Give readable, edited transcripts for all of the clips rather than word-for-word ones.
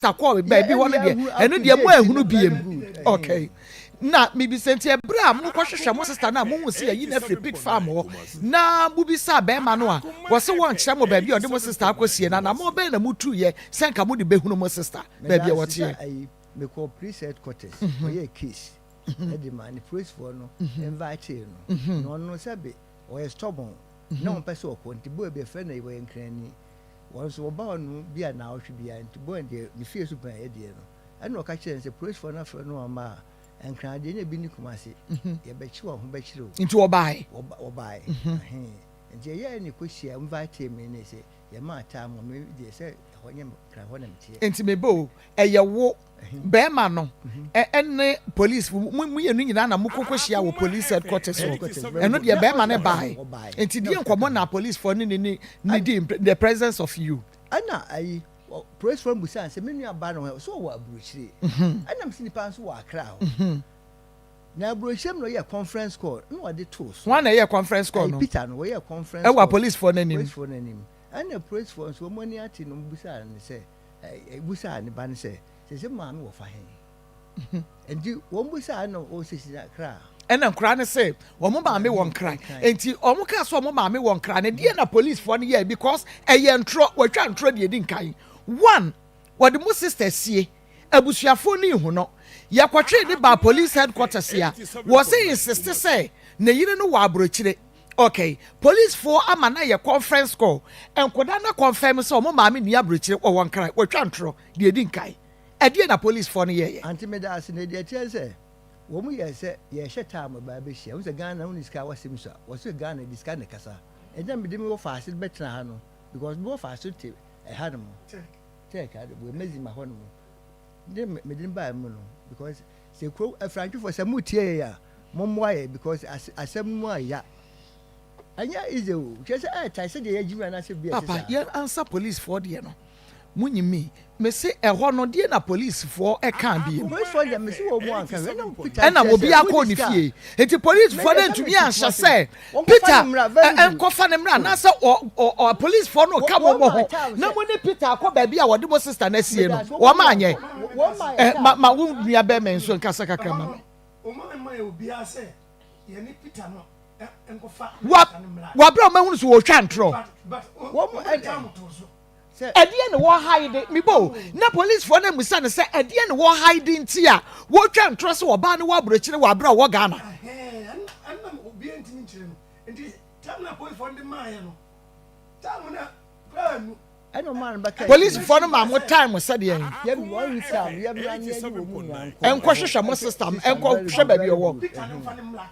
Kɔɔ baabi hɔ no deɛ, ɛno deɛ mo anhunu biem. Okay. Na mebisa nti ɛberɛ a mokɔhwehwɛ mo sister no a mohu sɛ yɛyi no afiri pig farm hɔ na mobisaa bɛrima no a wɔse wɔnkyerɛ mo baabi a ɔde mo sister akɔsie no, anammɔn bɛn na motuiɛ sɛ nka mode bɛhunu mo sister baabi a wɔteɛ? Mekɔ police headquarters, ɔyɛ case ɛde ma ne policefoɔ no invite no, na ɔno sɛbe ɔyɛ stubborn na ɔmpɛ sɛ ɔkɔ, nti boy bi ɛfrɛ no wɔyɛ Nkrani, wɔn nso wɔba hɔ no bi a naawɔtwe bia, nti boy deɛ ne fie so pɛn yɛ deɛ no, ɛna ɔka kyerɛ no sɛ policefoɔ no afrɛ no ɔma a Nkran deɛ ne bi ne Kumase yɛbɛkyi wɔn ho bɛkyerɛ o. Nti wɔbae? Wɔbae, nti ɛyɛ ne kɔhyia invite me ne sɛ yɛma time me deɛ sɛ ɛhɔ nyɛ Nkran hɔ na meteɛ. Nti mebe o, ɛyɛ wo bɛrima no ɛne police mo mmienu nyinaa na mokɔkɔ hyia wɔ police headquarters hɔ? Ɛno deɛ bɛrima no bae, nti deɛ nkɔmmɔ na policefoɔ ne di in the presence of you? Ɛna ayi policefoɔ no busaa sɛ me nua ba no so wɔ aburokyire, ɛna mesi nipa nso wɔ Akra hɔ, na aburokyire mu na ɔyɛ conference call na ɔde too so. Wɔn na ɛyɛ conference call no? Peter no wɔyɛ conference. Ɛwɔ policefoɔ no anim? Policefoɔ no anim. Ɛna policefoɔ nso wɔn ani ate no busaa ne sɛ ɛ busaa ne ba no sɛ sɛ maame wɔ fa he, nti wɔn busaa no ɔsisi Akra. Ɛna nkora no sɛ wɔn maame wɔ Nkran, nti wɔn kaa sɛ wɔn maame wɔ Nkran no deɛ na policefoɔ no yɛ, because ɛyɛ ntorɔ, wɔatwa ntorɔ deɛ di nkan one, wɔde mo sister sie abusuafoɔ no ihu no, yɛkɔtwe ne ba police headquarters a wɔsɛ insist sɛ ne yere no wɔ aburokyire. Okay, policefoɔ ama na yɛ conference call, nkɔda na confirm sɛ wɔn maame nua aburokyire, wɔwɔ Nkran, wɔatwa ntorɔ deɛ di nkan. Ɛdeɛ na policefoɔ no yɛyɛ? Ante meda ase. Na deɛ kyerɛ sɛ wɔn yɛ sɛ yɛhyɛ time ba bɛhyia wɔn sɛ Ghana wɔn ni sika wɔsɛm so a wɔsɛ Ghana di sika ne kasa, ɛna mede mi wɔ faase bɛtena ha no because mi wɔ faase te ɛha nom tɛɛka wɔ mɛzima hɔ nom de mede baa mu no, because sɛ kuro afrantwefoɔ sɛ mo tie yɛ a, mo mmoa yɛ, because asɛm mu ayɛ ɛnyɛ easy o, kyerɛ sɛ ɛɛtae sɛdeɛ yɛgye mi anaasɛ bi. Papa, yɛn ansa policefoɔ deɛ no munyi mi mese ɛhɔ no deɛ na policefoɔ ɛka bi mu? Policefoɔ deɛ mese wɔ mu anka ɛna Peter. Ɛna obi akɔ ne fie, nti policefoɔ no ntumi anhyɛ sɛ Peter ɛnkɔfa ne mmra anaasɛ ɔ ɔ ɔ policefoɔ no ka mo mo ho na mo ne Peter akɔ baabi a wɔde mo sister no asie no, wɔn anyɛ ɛ ma wo nua bɛrima nso nkasa kakra ma me. Ɔmo ma yɛ obiara sɛ yɛne Peter no nkɔfa. Wa wabere a ɔmahunu so wɔtwa ntorɔ. But wɔn time to so. Ɛdeɛ ne wɔ hide mebo na policefoɔ no musa no sɛ ɛdeɛ ne wɔ hide nti a wɔtwa ntorɔ sɛ ɔbaa no wɔ aburokyire wɔ abere a ɔwɔ Ghana? Ɛnna obiara ntumi nkyerɛ no, nti time na policefoɔ no de maa yɛ no, time na kura nu. Ɛna ɔmaa no bɛka. Policefoɔ no maa mo time sɛdeɛ? Yɛ one week time yɛ mmra ne yɛne wɔ mu nua nkɔ. Ɛnkɔhwehwɛ mo sister, ɛnkɔhwɛ baabi ɔwɔ. Peter no nfa ne mmra.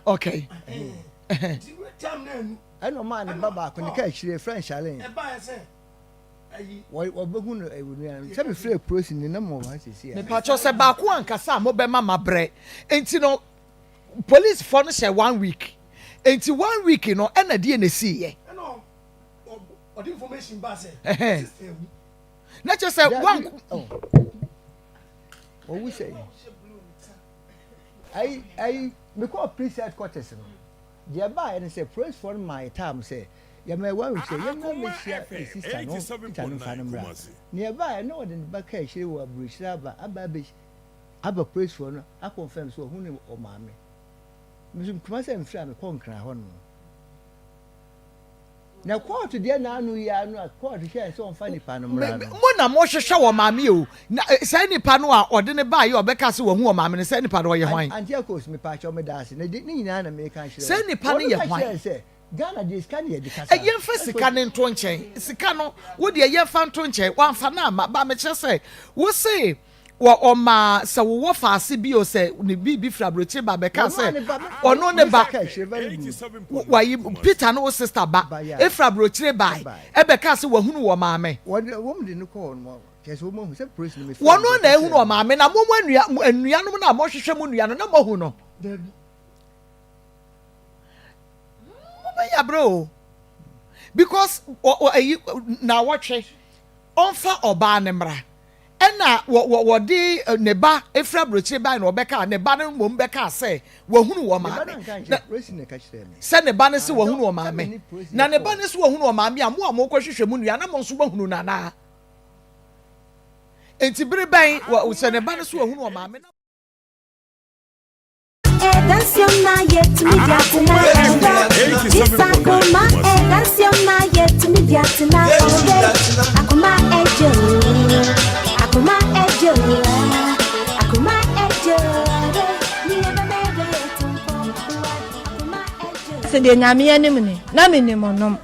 Nti time na anu. Ɛna ɔmaa ne ba baako ne ka akyire frɛ nhyalen. Ɛbaa yɛ sɛ ayi. Wɔbɛhu no ɛwɔ nua no sɛ mefrɛ polisi ne nam wɔ ha sisi a. Mepakyɛw, sɛ baako ankasa a mobɛma mabrɛ, nti no policefoɔ no hyɛ one week, nti one week no ɛna deɛ na esiiɛ? Ɛna ɔde information ba sɛ sister ewu. Na kyerɛ sɛ one Ɔwu sɛ ayi ayi mekɔɔ police headquarters no deɛ ɛbaeɛ no sɛ policefoɔ no maa yɛ time sɛ yɛma one week sɛ yɛmmra mmɛhyia ne sister no, Peter no mfa no mmra. Nea ɛbaeɛ na ɔde ne ba ka akyire wɔ aburokyire aba abɛhy aba, policefoɔ no akɔnfɛm sɛ ɔhu ne ɔmaame. Nso kuma sɛ mfiri a mekɔ Nkran hɔ nom na kɔɔto deɛ n'ano yi ano a kɔɔto hyɛ sɛ ɔmfa nipa no mmra no. Mo na mohwehwɛ wɔ maame o, na saa nipa no a ɔde ne baa yi a ɔbɛka sɛ wahu wɔ maame no, saa nipa no ɔyɛ hwan? Auntie Akos, mepaakyɛw, meda ase na de ne nyinaa na meka kyerɛ. Saa nipa no yɛ hwan? Wɔn ka kyerɛ sɛ Ghana deɛ sika ne yɛde kasa. Yɛmfa sika ne nto nkyɛn, sika no wo deɛ yɛmfa nto nkyɛn, wamfa no ama ba. Mekyerɛ sɛ wo se wɔ ɔmaa sɛ wowɔ faase bi o, sɛ ne biribi firi aburokyire ba bɛka sɛ ɔno ne ba wayi Peter no, wo sister ba efiri aburokyire ba ɛbɛka sɛ wahunu wɔ maame. Wɔn de no kɔɔ no kyerɛ sɛ wɔn ahu sɛ polisi no mi. Wɔn na ehunu wɔ maame na mo mo anua anuanom na mo hwehwɛ mo nua no na mo ahu no. Mo bɛyɛ abere o, because ɔ ɔ ɛyi na wɔtwe ɔnfa ɔbaa ne mmra, ɛna wɔ wɔ wɔde ne ba efiri aburokyire ban na ɔbɛka ne ba no mmom bɛka sɛ wahunu wɔ maame na sɛ ne ba no sɛ wahunu wɔ maame, na ne ba no sɛ wahunu wɔ maame a mo a mokɔhwehwɛ mu nua na mo nso wahunu nanaa. Nti bere bɛn wɔ sɛ ne ba no so wahunu ɔmaame na. Sɛ deɛ Nyame anim ni, na menim ɔnom.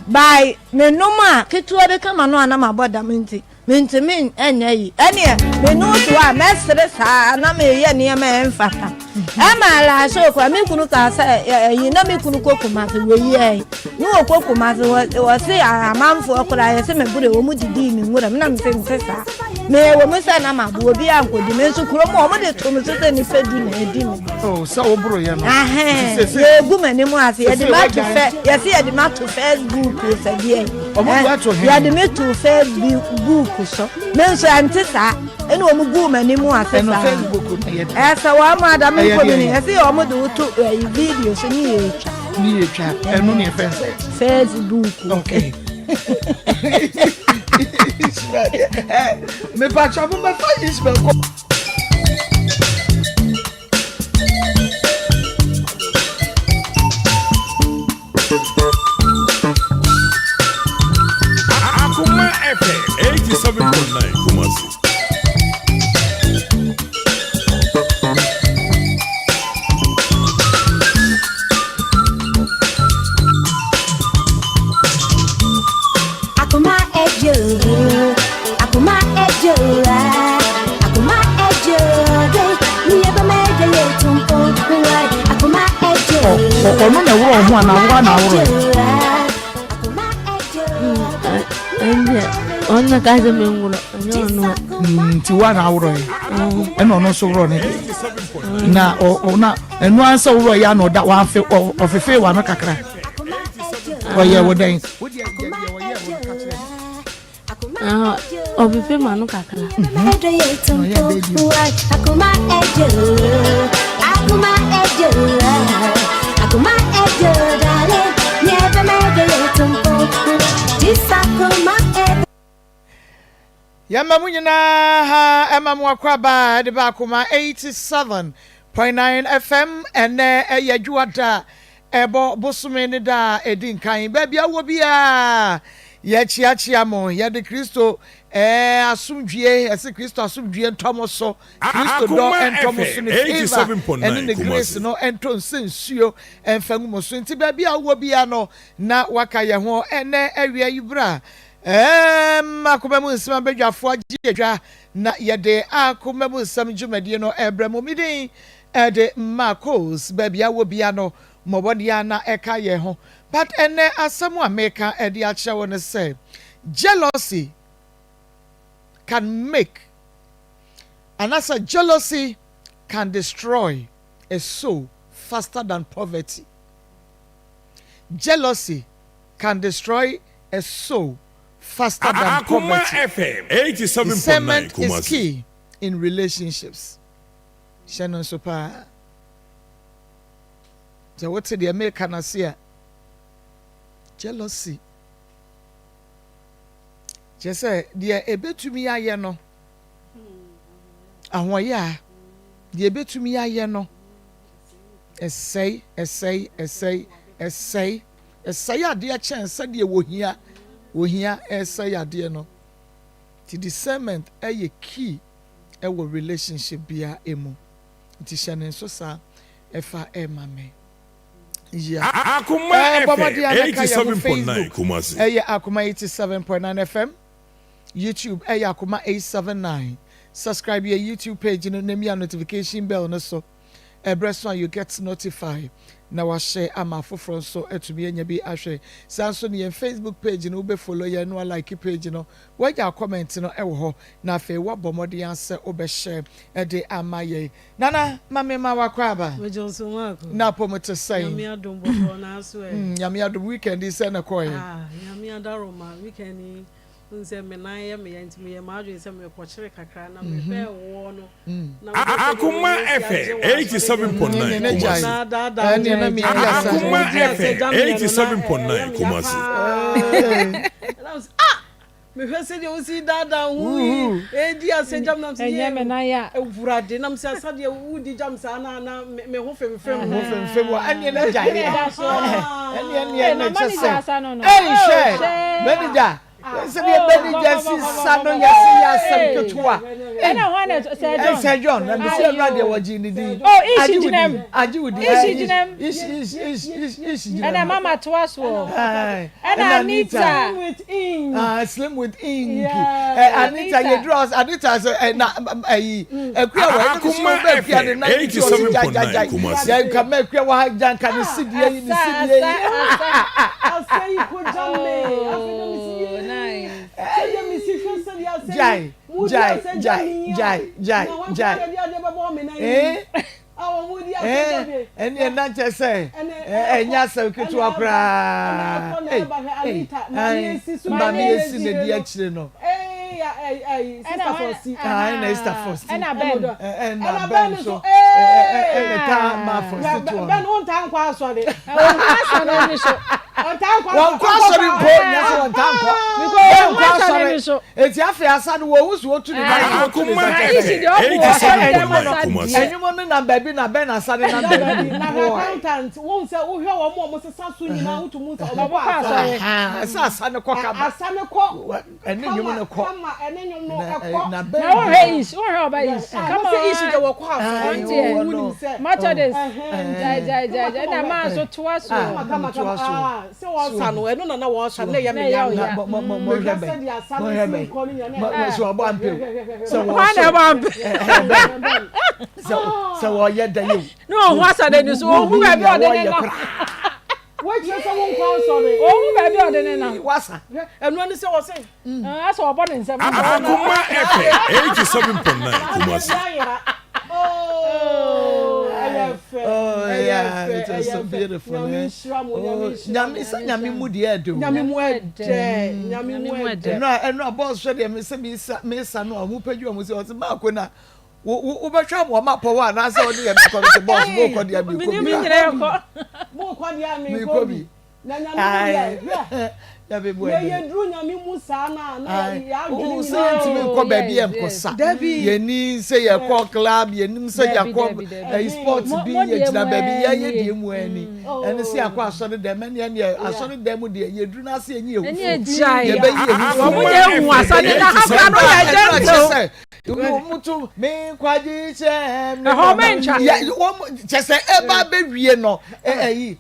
By menom a, ketewa bi ka m'ano a na mabɔ dam nti, Mentumi nyɛ yi. Ɛneɛ me no so a mɛsere saa na meyɛ nneɛma a ɛmfata. Ɛma alaase okura me kunu kaa sɛ ɛyi na me kunu kɔ Kumasi wɔyi ɛyi ne wɔkɔ Kumasi wɔse amanfoɔ koraa yɛse me bere wɔn didii me nwura mu na mese nte saa. Meyɛ wɔ mu sɛ na mabo obi ankɔdi me nso kurom wɔn de to me so sɛ nipa du na adi me. Oh, sɛ woboro yɛ no. Ahɛn yɛgu m'anim ase yɛde ma to fɛ yɛse yɛde ma to Facebook sɛ deɛ. Yɛde me too Facebook so. Me nso ɛnte saa. Ɛna wɔn guu m'anim ase saa. Ɛsɛ wɔn ada me nkɔ mi ni. Ɛsɛ yɛ wɔn de woto ɛyi video so ne yɛ etwa. Ne yɛ etwa. Ɛno ne yɛ fɛn sɛ. Facebook. Okay. Ismail, mepatwa mo mɛfa Ismail kɔ. Akoma FM 87.9 Kumasi. Akoma ejo, akoma ejo, akoma ejo, Ɔno na ɛworɔ ho anaa wo na aworɔ? Ɛndeɛ ɔno na ka sɛ menworɔ ɛnyɛ ɔno a. Nti wo na aworɔ yɛ ɛna ɔno nso worɔ ne deɛ na ɔna ɛno ara sɛ worɔ yɛ ana ɔda wamfe ɔfefe wano kakra ɔyɛ wo dɛn? Ɔpepe ma no kakra. Yɛma mo nyinaa ha ɛma mo akwaaba ɛde ba akoma 87.9 FM ɛnɛ ɛyɛ adwuada Ɛbɔ bosome ne da a ɛdi nkan. Baabi a wowɔ biara, yɛkyeakyea mo. Yɛde Kristo eh, asomdwie, yɛse Kristo asomdwie ntɔ mo so. Kristo dɔ Akoma ntɔ mo so, FM ne favour ɛne 87.9 ne grace Kumasi. no ntɔ nsɛ nsuo ɛmfa ngu mo so. Nti baabi a wowɔ biara no, na waka yɛn ho ɛnɛ awia yi berɛ a ɛɛm akoma mu nsɛm abadwafoɔ agye adwa na yɛde akoma mu nsɛm dwumadie no ɛrebrɛ mo. Me din Ɛde Marcos baabi a wɔ bia no mmɔbɔ nea na ɛka yɛn ho but ɛnɛ asɛm a meka ɛde akyerɛ wo ne sɛ jealousy can make anasɛ jealousy can destroy a soul faster than poverty jealousy can destroy a soul faster than Akoma poverty FM 87.9 discernment is Kumasi. key in relationships. Hyɛ no nso paa. Sɛ wote deɛ meka no ase a, jealousy. Kyerɛ sɛ deɛ ɛbɛtumi ayɛ no, ahoɔyɛ a, deɛ ɛbɛtumi ayɛ no, ɛsɛe, ɛsɛe, ɛsɛe, ɛsɛe, ɛsɛe adeɛ kyɛn sɛdeɛ wɔhia, wɔhia ɛresɛe adeɛ no. Nti discernment ɛyɛ key. wɔ relationship biara mu nti hyɛ no nso saa ɛfa ma me yeah. Akoma Ɛɛ bɔ FM mmɔden a na ka yɛn ho 87.9 Facebook Kumasi. ɛyɛ Akoma 87.9 FM YouTube ɛyɛ Akoma 879 subscribe yɛ YouTube page no na mia notification bell no so ɛbrɛ so a you get notify na wahyɛ ama afoforɔ nso atumi anya bi ahwɛ saa nso ne yɛn Facebook page no wobɛ follow yɛn no a like page no Wagyaw comment no wɔ hɔ na afei woabɔ mmɔden ara sɛ wobɛhyɛ de ama yɛn. Nana, ma me ma w'akwaaba. Megye wo so Marko. Na apɔmu te sɛn? Nyame adom bɔkɔɔ na aso ɛ? Nyame adom, weekend yi sɛn na ɛkɔɔeɛ? Ah, Nyame adaroma, weekend yi wohu sɛ me nan yɛ me ya nti meyɛɛ m'adwene sɛ merekɔkyere kakra na mebɛɛ woɔ no na mehwɛ sɛdeɛ Akoma w'ani asi agye FM wɔ asɔre dɛm 87.9 Ɛnneɛ na gyae. Kumasi. na daadaa Ɛnneɛ na me medi asa. Akoma nti a sɛ FM gya meɛ no na ɛyɛ 87.9 me ya Kumasi. paa ɛna me sɛ ah! Mehwɛ sɛdeɛ wosi daadaa ho yi ɛredi asɛ gyam nam sɛ Ɛnyɛ me nan a. Awurade nam sɛ asa deɛ wodi gyam saa na na me ho femfem ho femfem wɔ ɛneɛ na gya yɛ ɛneɛ ɛneɛ na kyɛ sɛ ɛyi hwɛ manager sɛdeɛ manager si sa no yɛ se yɛ asɛm ketewa ɛna hɔ na sɛ John sɛ John na mesi awura deɛ wɔgye ne din oh ishi gyina mu agye wo din ishi gyina mu ishi ishi ishi ishi gyina mu ɛna mama toa soɔ ɛna Anita Ah, slim with ink. Eh, Anita, you draw Anita sɛ eh, na ayi akua wɔ ɛna mi si wɔn bɛ akua ne nan ti ɔsi gya gya gya yɛ nka mɛ akua wɔ ha gya nka ne si deɛ yi ne si deɛ yi. Asa yi ko gya me afei na mi si yie sɛdeɛ mi si hwɛ sɛdeɛ asa yi mu di asa gya mi yi a na wɔn kɔ yɛ de adeɛ bɛbɔ mi nan yi. Ɛnneɛ na kyerɛ sɛ ɛnyɛ asɛm ketewa koraa. Maame esi na di akyire no. Ɛna Esther Fosti. Ɛna Ben. Ɛna Ben nso. Ɛna taa ma Fosti toɔ no. Ben wo ntaa nkɔ asɔre. Wɔnkɔ asɔre ni so. Wɔnkɔ asɔre mpo nyɛ sɛ wɔntaa nkɔ. Wɔnkɔ asɔre. Eti afei asa no wɔn so otu ne nan so otu ne nsa kyɛ sɛ ɛnwom no nam baabi na bɛn asa no nam baabi. Na hwɛ accountant wɔn sɛ wohwɛ wɔn a wɔn sesa so nyinaa wotu mu sɛ wɔn kɔ asɔre. Ɛsɛ asa no kɔ kama. Asa no kɔ. Ɛne nwom no kɔ. Kama ɛne nwom no ɛkɔ. Na bɛn na wɔhwɛ ish wɔhwɛ ɔba ish. Kama sɛ ish deɛ wɔkɔ asɔre. Wɔn deɛ Methodist. Gyae gyae gyae ɛna maa nso toa so. Kama kama kama. Sɛ wɔsa no, ɛno na na wɔsa no, na ɛyɛ me ya. Na monhwɛ bɛn, monhwɛ bɛn, sɛ wɔbɔ ampe o, sɛ wɔn na ɛbɔ ampe, sɛ wɔyɛ dɛ yɛ o. Ne wɔn ho asa n'ani so, wɔn ho baabi a ɔde ne nam. Wɔakyerɛ sɛ wɔn nkɔ asɔre. Wɔn ho baabi a ɔde ne nam. Wasa. Ɛno ani sɛ wɔse. Asɛ ɔbɔ ne nsam. Akoma FM 87.9 Kumasi. Nyame sɛ nyame mu deɛ ɛdɛ o. Nyame mu ɛdɛ. Nyame mu ɛdɛ. Ɛno a ɛno a bɔs hwɛ deɛ mesɛ mesa mesa no a ɔmo pɛgye ɔmo sɛ ɔsɛ maako na wo wo wobɛhwɛ ama ɔmo apɔ hɔ anaasɛ ɔne yɛ mekɔ no sɛ bɔs mo kɔ deɛ mekɔ bi. Mo kɔ deɛ mekɔ mekɔ bi. bi. Na Nyame mu deɛ, hwɛ, Nyame mu yɛ ɛdɛ. yɛduru Nyame mu saa no a, na yɛ yɛadwene Wo sɛ nyinaa. yɛntumi nkɔ baabi yes, yɛnkɔ yes. sa. Dabi. Yɛni sɛ yɛkɔ club, yɛnim sɛ Dabi, yɛakɔ dabi, dabi. ɛyi sport Mo- bi, mo deɛ yɛgyina mu baabi, ara yɛyɛ nie. deɛ mu ara ni. Ɛne sɛ yɛakɔ asɔre dɛm, ɛne ɛneɛ asɔre dɛm mu deɛ yɛduru no ase yɛnyi yɛn ho Ɛne fi. agyae. Yɛbɛyi yɛn ho fi. Wɔn nyɛ ehu asɔre na ha kora no yɛ Ɛno akyerɛ gentle. sɛ wɔn to me nkwagye kyɛm ne Ɛhɔ mɛntwa. Yɛ wɔn kyɛ sɛ ɛba abɛwie no ɛ ɛyi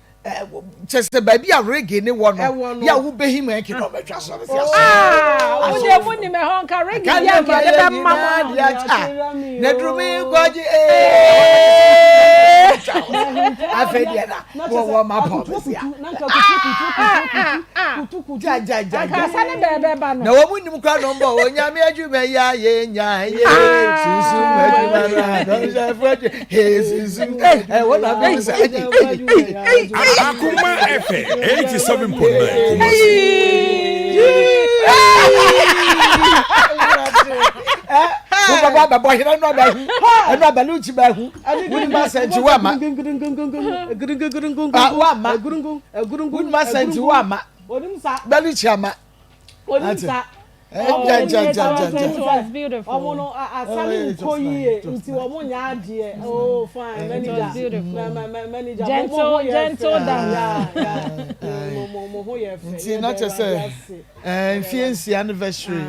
kyɛ sɛ baabi a reggae ne wɔ no yɛ a wobɛhi mu ɛnke na ɔbɛtwa sɔre sɛ asɔre. Ah, wo deɛ mo nim ɛhɔ nka reggae yɛ nka yɛde bɛma mo no. Na duru mi nkɔgye afei deɛ na wɔwɔ ma pɔ bɛsi a. Ankasa ne bɛɛbɛ ba no. Na wɔn mu nim kora no mbɔ onyame adwuma yi a yɛ nya yɛ sunsum adwuma no a dɔnhyɛfo adwuma he sunsum ɛ wɔn na bɛ sɛ ɛyi ɛyi ɛyi. Akoma FM 87.9 Kumasi. Wo bɛbɔ abɛbɔ hene ɛnu abɛhu ɛnu abɛlu nkyi bɛhu wúni ma sɛnti wa ma wa ma wúni ma sɛnti wa ma bɛlu nkyi ama. It was beautiful. Ọmọ no asani nkọ yie nti ọmọ nya adeɛ oh fine manager manager gentle gentle dance. Mo ho yɛ fɛ. Nti na kyerɛ sɛ mfie nsia anniversary.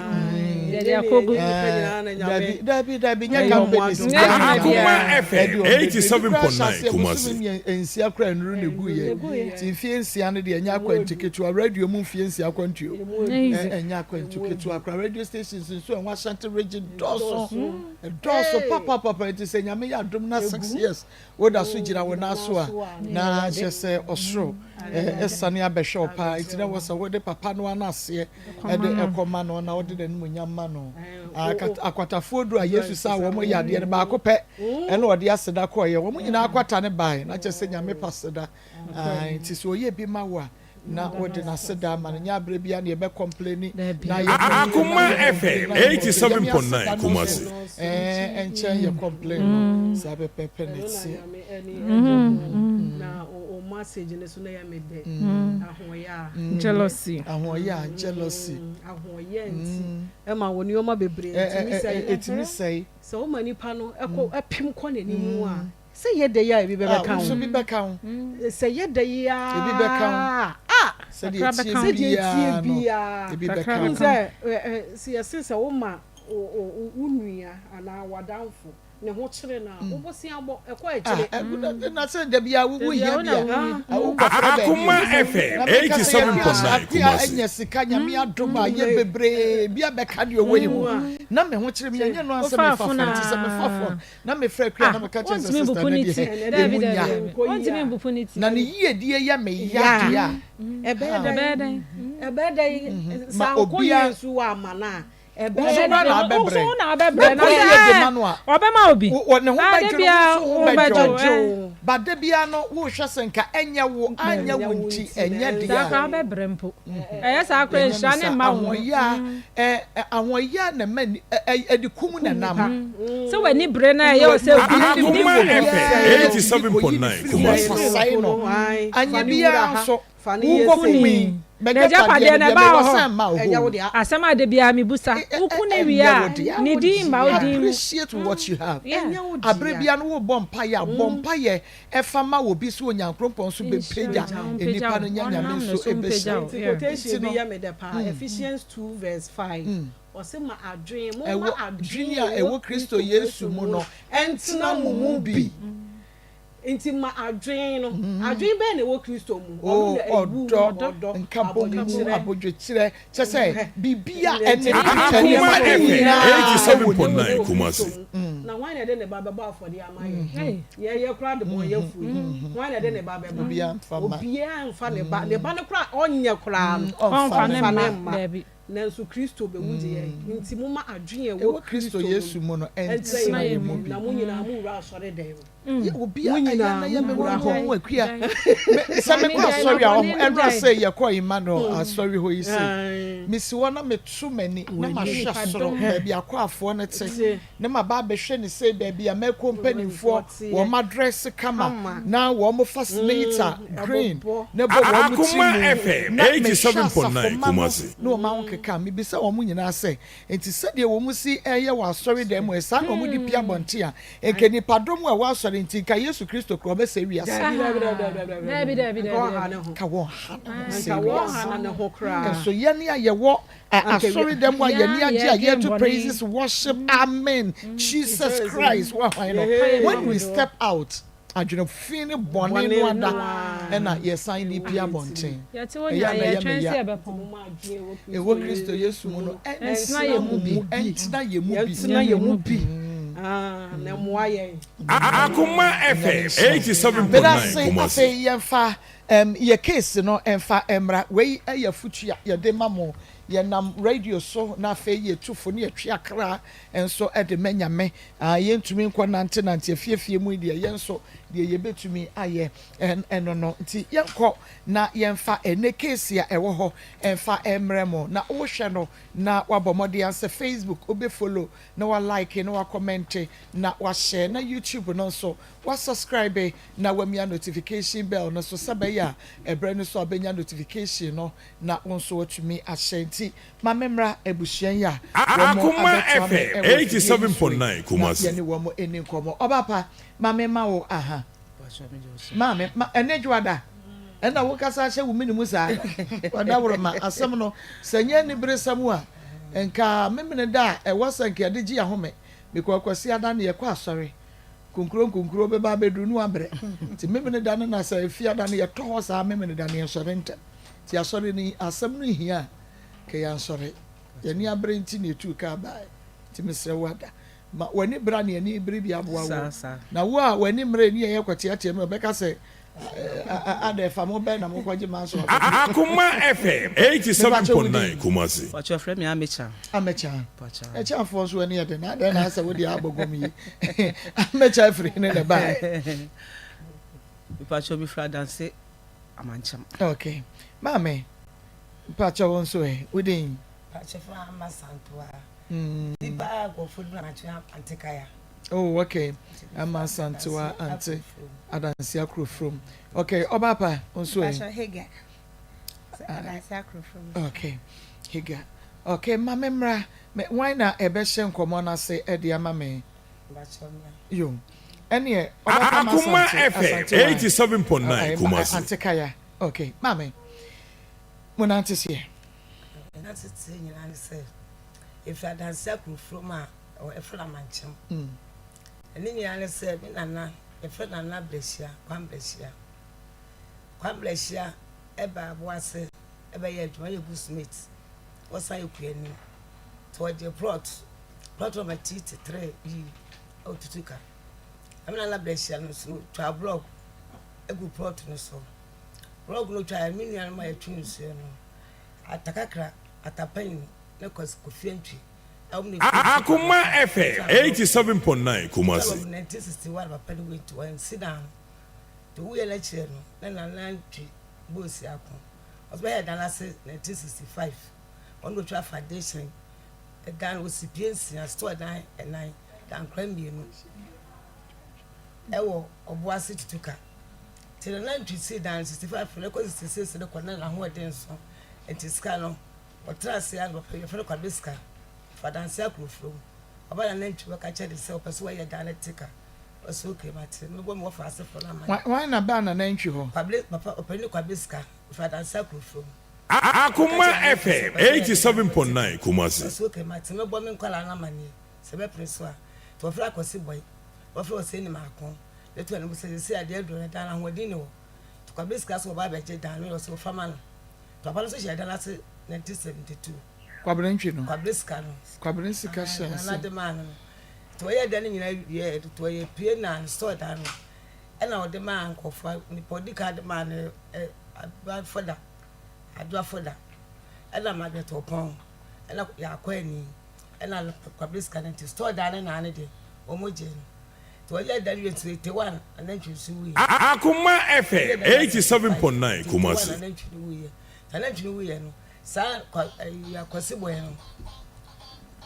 Yɛde akogu. Dabi dabi dabi nyɛ companies. Akoma FM 87.9 Kumasi. Nsia kura nnuru na egu yɛ. Ti mfie nsia no deɛ ɛnyɛ akwantu ketewa radio mu mfie nsia akwantuo. Ɛnyɛ akwantu ketewa kora radio stations nso ɛwɔ Ashanti region dɔɔso. Ɛdɔɔso papapapa nti sɛ Nyame yɛ adom na 6 years woda so gyina wo nan so a na kyerɛ sɛ ɔsoro ɛsane abɛhwɛ wo paa nti na wɔ sɛ wode papa no ano aseɛ ɛde ɛkɔma no na wode n'animuonyam ma no. Akwatafoɔ du a Yesu sa wɔn yɛ adeɛ no baako pɛ ɛna ɔde aseda kɔɔyɛ wɔn nyinaa akwata ne baeɛ na kyerɛ sɛ Nyame pa seda nti sɛ ɔyɛ bi ma wo a na wode n'aseda ama no nyɛ aberɛ bia na yɛbɛ complain na yɛ Akoma FM 87.9 Kumasi. Ɛnkyɛn yɛ complain no saa pɛpɛpɛ na ɛteɛ. Na Wo message no so na ɛyɛ me dɛ. Ahoɔyɛ a. Jealousy. Ahoɔyɛ a, jealousy. Ahoɔyɛ nti ɛma wo nneɛma bebree tumi sɛe. Ɛtumi sɛe. Sɛ woma nipa no ɛkɔ ɛpem kɔ n'anim a, sɛ yɛ dɛ yi a ebi bɛbɛka ho. Nso bi bɛka ho. Sɛ yɛ dɛ yi a. Ebi bɛka ho. Ah! Sɛdeɛ ɛteɛ biara no, ebi bɛka ho. Sɛ sɛ yɛse sɛ woma wo nua anaa w'adamfo ne ho kyere no a, wo bosea bɔ, ɛkɔ akyire. Ah, na sɛ da biara wo hia bi a, wokɔfrɛ baabi. Akoma FM Na meka sɛ yɛde 87.9 akoa Kumasi. anya sika, Nyame adom a, yɛ bebree bi abɛka deɛ ɔwɔ yi ho. Na me ho kyere me, ɛnyɛ no ara sɛ Wofaa mefa fon fon, nti sɛ mefa a. fon na mefrɛ Akua Ah, na meka kyerɛ sɛ wontumi sister mbupu no ne deɛ ti. ɛmu Dabi, dabi, nya. dabi. Wontumi mbupu ne ti. Na ne yiedie yɛ me ya deɛ a, Ɛbɛyɛ how? Ɛbɛyɛ dɛn? Ɛbɛyɛ dɛn? Sɛ Ma ankɔ obiara. yie nso wɔ ama no a, Wo nso Ɛbɛyɛ bra na dɛn? Wo nso abɛbrɛ. wo na wobɛbrɛ na Wokɔ sɛ yie de ɛɛ ma no a, ɔbɛma obi. wo ne ho Ah, da bɛdwo no, wo biara nso wo wo bɛdwo bɛdwo wo. ɛɛ. But da biara no wohwɛ sɛ nka ɛnyɛ wo, anyɛ wo nti ɛnyɛ Saa dea. koraa wobɛbrɛ mpo. Ɛyɛ saa koraa Yɛnyɛ nhyira no ne saa. mma wo ho. Ahoɔyɛ a, ɛ, ɛ, ahoɔyɛ a na ɛma ni, ɛ, ɛ, ɛde kum na ɛnam. Sɛ w'ani bere na ɛyɛ wo sɛ obi Akoma nim FM 87.9 Kumasi. Kɔsɛe no. Anyɛ biara nso, Fa no yɛ wokɔ sei. kum yi, N'agyapadeɛ m'agyapadeɛ no no deɛ ɛbaa mewɔ hɔ. sɛ mma wo Ɛnyɛ hɔ wo o. dea. Asɛm a da biara mebusa, Ɛ, ɛ, woku ɛ, no wie ɛnyɛ a, wo dea. ne din mma wo din mu. Appreciate what you have. Yeah. Ɛnyɛ wo dea. Abere biara no wobɔ mpaeɛ a, bɔ mpaeɛ ɛfa ma obi sɛ Onyankrompɔn nso Nhyira bɛpagya wo, ɔmpagya nnipa wo, no nya Nyame ɔnam ne nso so mpagya ɛbɛhyira. wo. Nti Yeah. quotation Nti bi no, yɛ me dɛ paa, Ephesians 2 verse 5. Ɔse ma adwene, momma ɛwɔ adwene dwene a a ɛwɔ Kristo Yesu mu no ɛntena mo mu bi. Nti ma adwene no, adwene bɛn na ɛwɔ Kristo mu? O Ɔno na ɛwu, ɔdɔ, ɔdɔ, nkabom mu, abodwokyerɛ. abodwokyerɛ, kyɛ sɛ biribi a ɛne Akoma nneɛma no FM nyinaa ɛwɔ ne mu. 87.9 Kumasi. Na hwan na ɛde ne ba bɛbɔ afɔdeɛ ama yɛn? Hey. Yɛyɛ koraa de bɔn yɛfo yi. Hwan na ɛde ne ba bɛba? Obiara mfa mma. Obiara mfa ne ba. Ne ba no koraa ɔnyɛ koraa no, Ɔmfa ɔmfa ne ne mma. mma. Dabi. Nanso Kristo bɛwu gye yɛn. Nti momma adwene a Ɛwɔ ɛwɔ Kristo Kristo Yesu mu mu no no ɛntena ɛntena yɛn yɛn mu. mu bi. Na mo nyinaa mowura asɔredan mu. Yɛ obi a Mo ɛyɛ nyinaa na yɛ me mowura wɔn hɔ. ho akua. Sɛ mekɔ asɔre a ɔmo ɛnora sɛ yɛkɔ Emmanuel asɔre hɔ yi sɛ mesi hɔ na meto m'ani na mahwɛ soro baabi akɔafoɔ no te na maba abɛhwɛ ne sɛ baabi a mɛkɔ mpanimfoɔ wɔn adrɛse kama na wɔn fascinator green na ɛbɔ wɔn ti Akoma mu FM na mehwɛ 87.9 asafomma no Kumasi. ne wɔn ahokeka mebisa wɔn nyinaa sɛ nti sɛdeɛ wɔn si ɛyɛ wɔ asɔre dan mu saa na wɔn de pia abɔnten a nka nipadɔm a ɛwɔ asɔre nti nka Yesu Kristo kura ɔbɛsɛ wiase. Dabi dabi dabi dabi. Ka wɔn ha ne ho sɛ Nka wɔn wiase. ha ne ho koraa. Nso yɛne a yɛwɔ asɔre dan mu a yɛne agye a yɛto praises worship amen Jesus Christ wɔ hwan no when we step out adwene fi ne bɔne no ada ɛna yɛsan de pia abɔnten. Yɛte hɔ Ɛyɛ nyinaa a na ɛyɛ yɛtwɛn me sɛ ya. yɛbɛpɔn. Ɛwɔ Kristo Yesu mu no Ɛntena yɛn mu bi. ɛntena yɛn mu bi. Yɛntena yɛn mu bi. Ah, na mmoa yɛn. Akoma FM 87.9 Medase Kumasi. afei yɛmfa yɛ case no ɛmfa mmra. Wei ɛyɛ afutu a yɛde ma mo. Yɛnam radio so na afei yɛtu fo ne yɛtwe akra nso de ma Nyame. Ah, yɛntumi nkɔ nante nante afiefie mu yi deɛ yɛn nso deɛ yɛbɛtumi ayɛ ɛno no. Nti yɛnkɔ na yɛmfa ɛnɛ case a ɛwɔ hɔ ɛmfa mmrɛ mo. Na wohwɛ no na wabɔ mmɔden sɛ Facebook wobɛfollow na walike na wacomment na wahyɛ na YouTube no nso wasubscribe na wamia notification bell no so sɛ bɛyɛ a ɛberɛ no so a wobɛnya notification no na wo nso watumi ahyɛ. Nti ma memmra abusua yi a wɔn Akoma abɛtoa me FM ɛwɔ afidie yi so yi 87.9 na Kumasi. yɛne wɔn ani nkɔmmɔ. Ɔbaapa ma memma wo aha. Maame, ma ɛne dwoada ɛna wokasa ahyɛ wo mene mu saa. Wadaworo ma asɛm no sɛ nyɛ aniberesɛm a nka memene da a ɛwɔ sɛ nka yɛde gye ahome because Kwasi ada no yɛkɔ asɔre nkunkuro nkunkuro bɛba abɛduru no abrɛ nti memene da no na sɛ efi ada no yɛtɔ hɔ saa memene da no yɛnsɔre ntɛm nti asɔre no asɛm no hia a ka yɛnsɔre yɛni abere nti na etu kaa bae nti mesrɛ wo ada ma w'ani bra ne ani bere bi aboa wo na wo a w'ani mmerɛ ni ɛyɛ kɔteateɛ mu ɛbɛka sɛ ada ɛfa mo bɛn na mokɔgye ma so Akoma FM 87.9 Kumasi. Pacho frɛ me Amecha. Amecha. Ɛkyafoɔ nso ani yɛ den na adɛn na asɛ wode abɔ gɔm yi. Amecha afiri ne na ɛbaeɛ. Pacho mi fira Adanse Amankyɛm. Okay. Maame, Pacho wo nso ɛ, wo din? Pacho fira Ama Santoa. Nipa a nkurɔfoɔ di ma Amankyɛm Antekaya. Oh okay, Ama Asantewa Ante Adansi Akurofrom. Okay, Ɔbaapa nso ɛ? Mpakyɛ Hagar. Adansi Akurofrom. Okay, Hagar. Okay, ma me mmra. Me, wan na ɛbɛhyɛ nkɔmmɔ no ase de ama me? Yo, ɛneɛ ɔbɛfa ma Akoma Asante, FM Asante wa. 87.9 Kumasi. Ante Kaya. Okay, maame, mo nante seɛ. Nante seɛ nyinaa ne sɛ, ɛfiri Adansi Akurofrom a ɛwɔ ɛfrɛ no Amankyem. Ɛne nyinaa ne sɛ, me nana, yɛfrɛ Nana Brɛhyia, Kwame Brɛhyia. Kwame Brɛhyia ɛbaa Aboase ɛbɛyɛ adwuma, ɔyɛ goodsmith, ɔsan yɛ kuani. Nti ɔgye plot, plot number T3 yi a ɔtutu ka. Ɛna Nana Brɛhyia no nso ɔtwaa blɔk egu plot no so. Blɔk no otwaeɛ no, me nuanom a yɛtwe nsuo no, Atakakra, Atapanyin ne Kofi Antwi a wɔn na ɛfiri nsuo Akoma papa. FM Ɔtwaa blɔk. 87.9 Ɔtwaa Kumasi. blɔk 1961 papa no wui nti wansi dan no. Nti owuiɛ no akyire no, na Nana Antwi bɔɔ Siako. Ɔso bɛyɛɛ dan no ase 1965. Ɔno na ɔtwaa foundation dan no, ɔsi pie nsia, store dan nnan, dankora mmienu ɛwɔ Ɔboase Tutuka. Nti Nana Antwi sii dan no 65 no ɛkɔ 66 no kɔ na n'ahoɔden nso. Nti sika no, ɔtena ase a na papa yi yɛfrɛ no Kwabena Sika, fa Adanse Akurofurom. Ɔba Nana Antwi bɛka kyerɛ no sɛ ɔpɛ sɛ wɔyɛ dan no te ka. Ɔse okay mate, mɛbɔ me wɔfa asefoɔ no amanneɛ. Hwan na baa Nana Antwi hɔ? Kwabena, papa ɔpanin Kwabena Sika, ɔfiri Adanse Akurofurom. Akoma FM 87.9 Kumasi. Ɔse okay mate, mɛbɔ me nkwadaa no amanneɛ sɛ bɛpene so a. Nti wɔfrɛ Akwasi Bɔe, wɔfrɛ Osei Maako, ne to anim sɛ seesei adeɛ aduru no dan no ahoɔden nni hɔ. Nti Kwabena Sika sɛ wɔba abɛgye dan no, ɔse wɔfa ma no. Nti papa no nso hyɛɛ dan no ase 1972. Kwabena Ntwi no. Kwabena Sika no. Kwabena Sika hyɛɛ ase. Nana de maa no no. Nti wɔyɛɛ dan no nyinaa wieɛ, nti wɔyɛ pie na store dan no ɛna wɔde maa nkurɔfoɔ. Nipa ɔdi kan de maa no ɛ Adwoa Foda, Adwoa Foda, ɛna Margaret Ɔpɔn, ɛna Yaakɔ Ani, ɛna Kwabena Sika no. Nti store dan no naa no deɛ wɔn gyee no. Nti wɔyɛɛ dan no wie nti 81 Anantwi nso wuiɛ. Akoma FM Wɔyɛɛ dan no 65 87.9 nti 81 Kumasi. Anantwi no wuiɛ. Nti Anantwi no wuiɛ no saa kwa ɛyi Akwasi Boy no,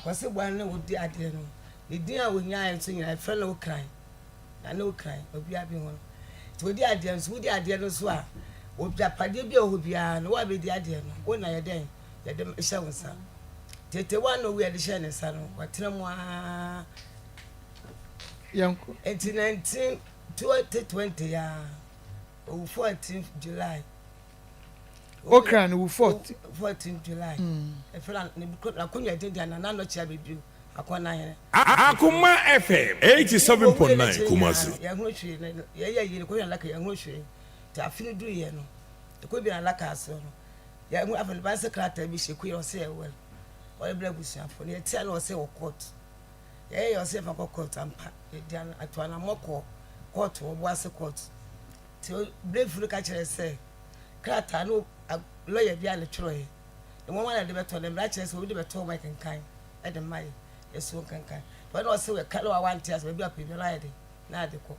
Kwasi Boy no na ɔdi adeɛ no. Ne din a ɔnyaeɛ nso nyinaa yɛfrɛ no Okran. Nana Okran, obiara bi ho no. Nti ɔdi adeɛ nso, wodi adeɛ no nso a, agyapadeɛ bi a ɛwɔ hɔ biara no, wo a bɛdi adeɛ no, wo na yɛdɛn, yɛde hyɛ wo nsa. Tete wa na ɔwu yɛde hyɛɛ ne nsa no, watena mu ara. Yɛnkɔ. Nti 19 2020 ya, ɔwu 14 July. Okran wu 14. 14 July. Ɛfɛ na n'akonnwa din deɛ Nana Nɔkye abɛbio akɔnahene. Akoma FM 87.9 Kumasi. Yɛhunu hwee na yɛyɛ yie no kɔhwɛ n'adaka yɛhunu hwee nti afe no duruiɛ no yɛkɔ bi n'adaka ase no yɛhunu afei ne ba sɛ krataa bi hyɛ kuo ɔsɛ yɛwɔ ɔyɛ brɛ abusuafoɔ no yɛtia na ɔsɛ wɔ court yɛyɛ yɛ ɔsɛ yɛfa kɔ court ampa yɛdi ato anammɔ kɔ court wɔ boase court nti brɛfo no ka kyerɛ sɛ krataa no lɔya bi a ne twerɛeɛ ne wɔn na de bɛtɔ ne mmara kyerɛ sɛ obi de bɛtɔ wɔn kenkan de ma yɛ yɛso nkenkan wɔn na ɔsɛ wɔka na wawante ase baabi a pɛ bi na ayɛ de na ade kɔ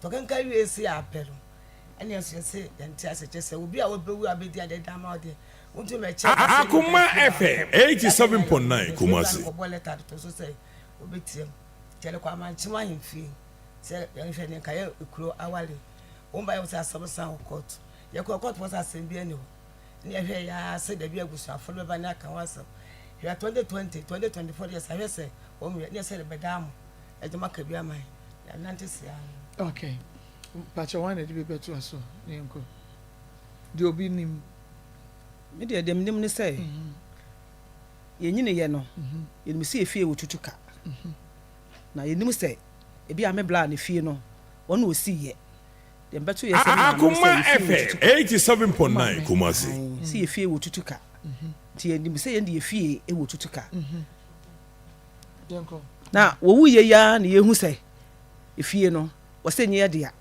tɔkenkan wie si apɛ no ɛne ɛso yɛsɛ yɛnte ase kyerɛ sɛ obi a wɔbɛwu abɛdi ade da ama ɔdeɛ wontumi mɛkyɛ Akoma FM 87.9 Kumasi. kɔbɔ lɛta de to so sɛ obɛtiam kyɛre kɔ amankyem ahemfie sɛ yɛnhwɛ ne nka yɛ kuro awale wɔn ba yɛ sɛ asɛm san wɔ court yɛkɔ court wɔ sɛ asɛm bi ani hɔ ne yɛhwɛ yɛa sɛ dabi abusuafo no bɛba ne aka ho asɛm hwɛ 2020 2024 deɛ sɛ ahwɛ sɛ wɔn yɛ ne yɛ sɛ de bɛda mo ɛgye maka bi ama yɛ nante si ano. Okay mpakyɛ wɔn na de bi bɛto aso ne nkɔ deɛ obi nim. Me deɛ deɛ menim ne sɛ yɛnyiniyɛ no yɛnim sɛ yɛfie wɔ tutu ka na yɛnim sɛ ebi a me bla ne fie no wɔn na ɔsiiɛ deɛ mbɛto yɛ sɛ Akoma FM 87.9 Kumasi. sɛ yɛfie wɔ tutu ka nti yɛnim sɛ yɛn de yɛfie wɔ tutu ka na wɔwu yɛ ya na yɛhu sɛ efie no wɔsɛ nyɛ dea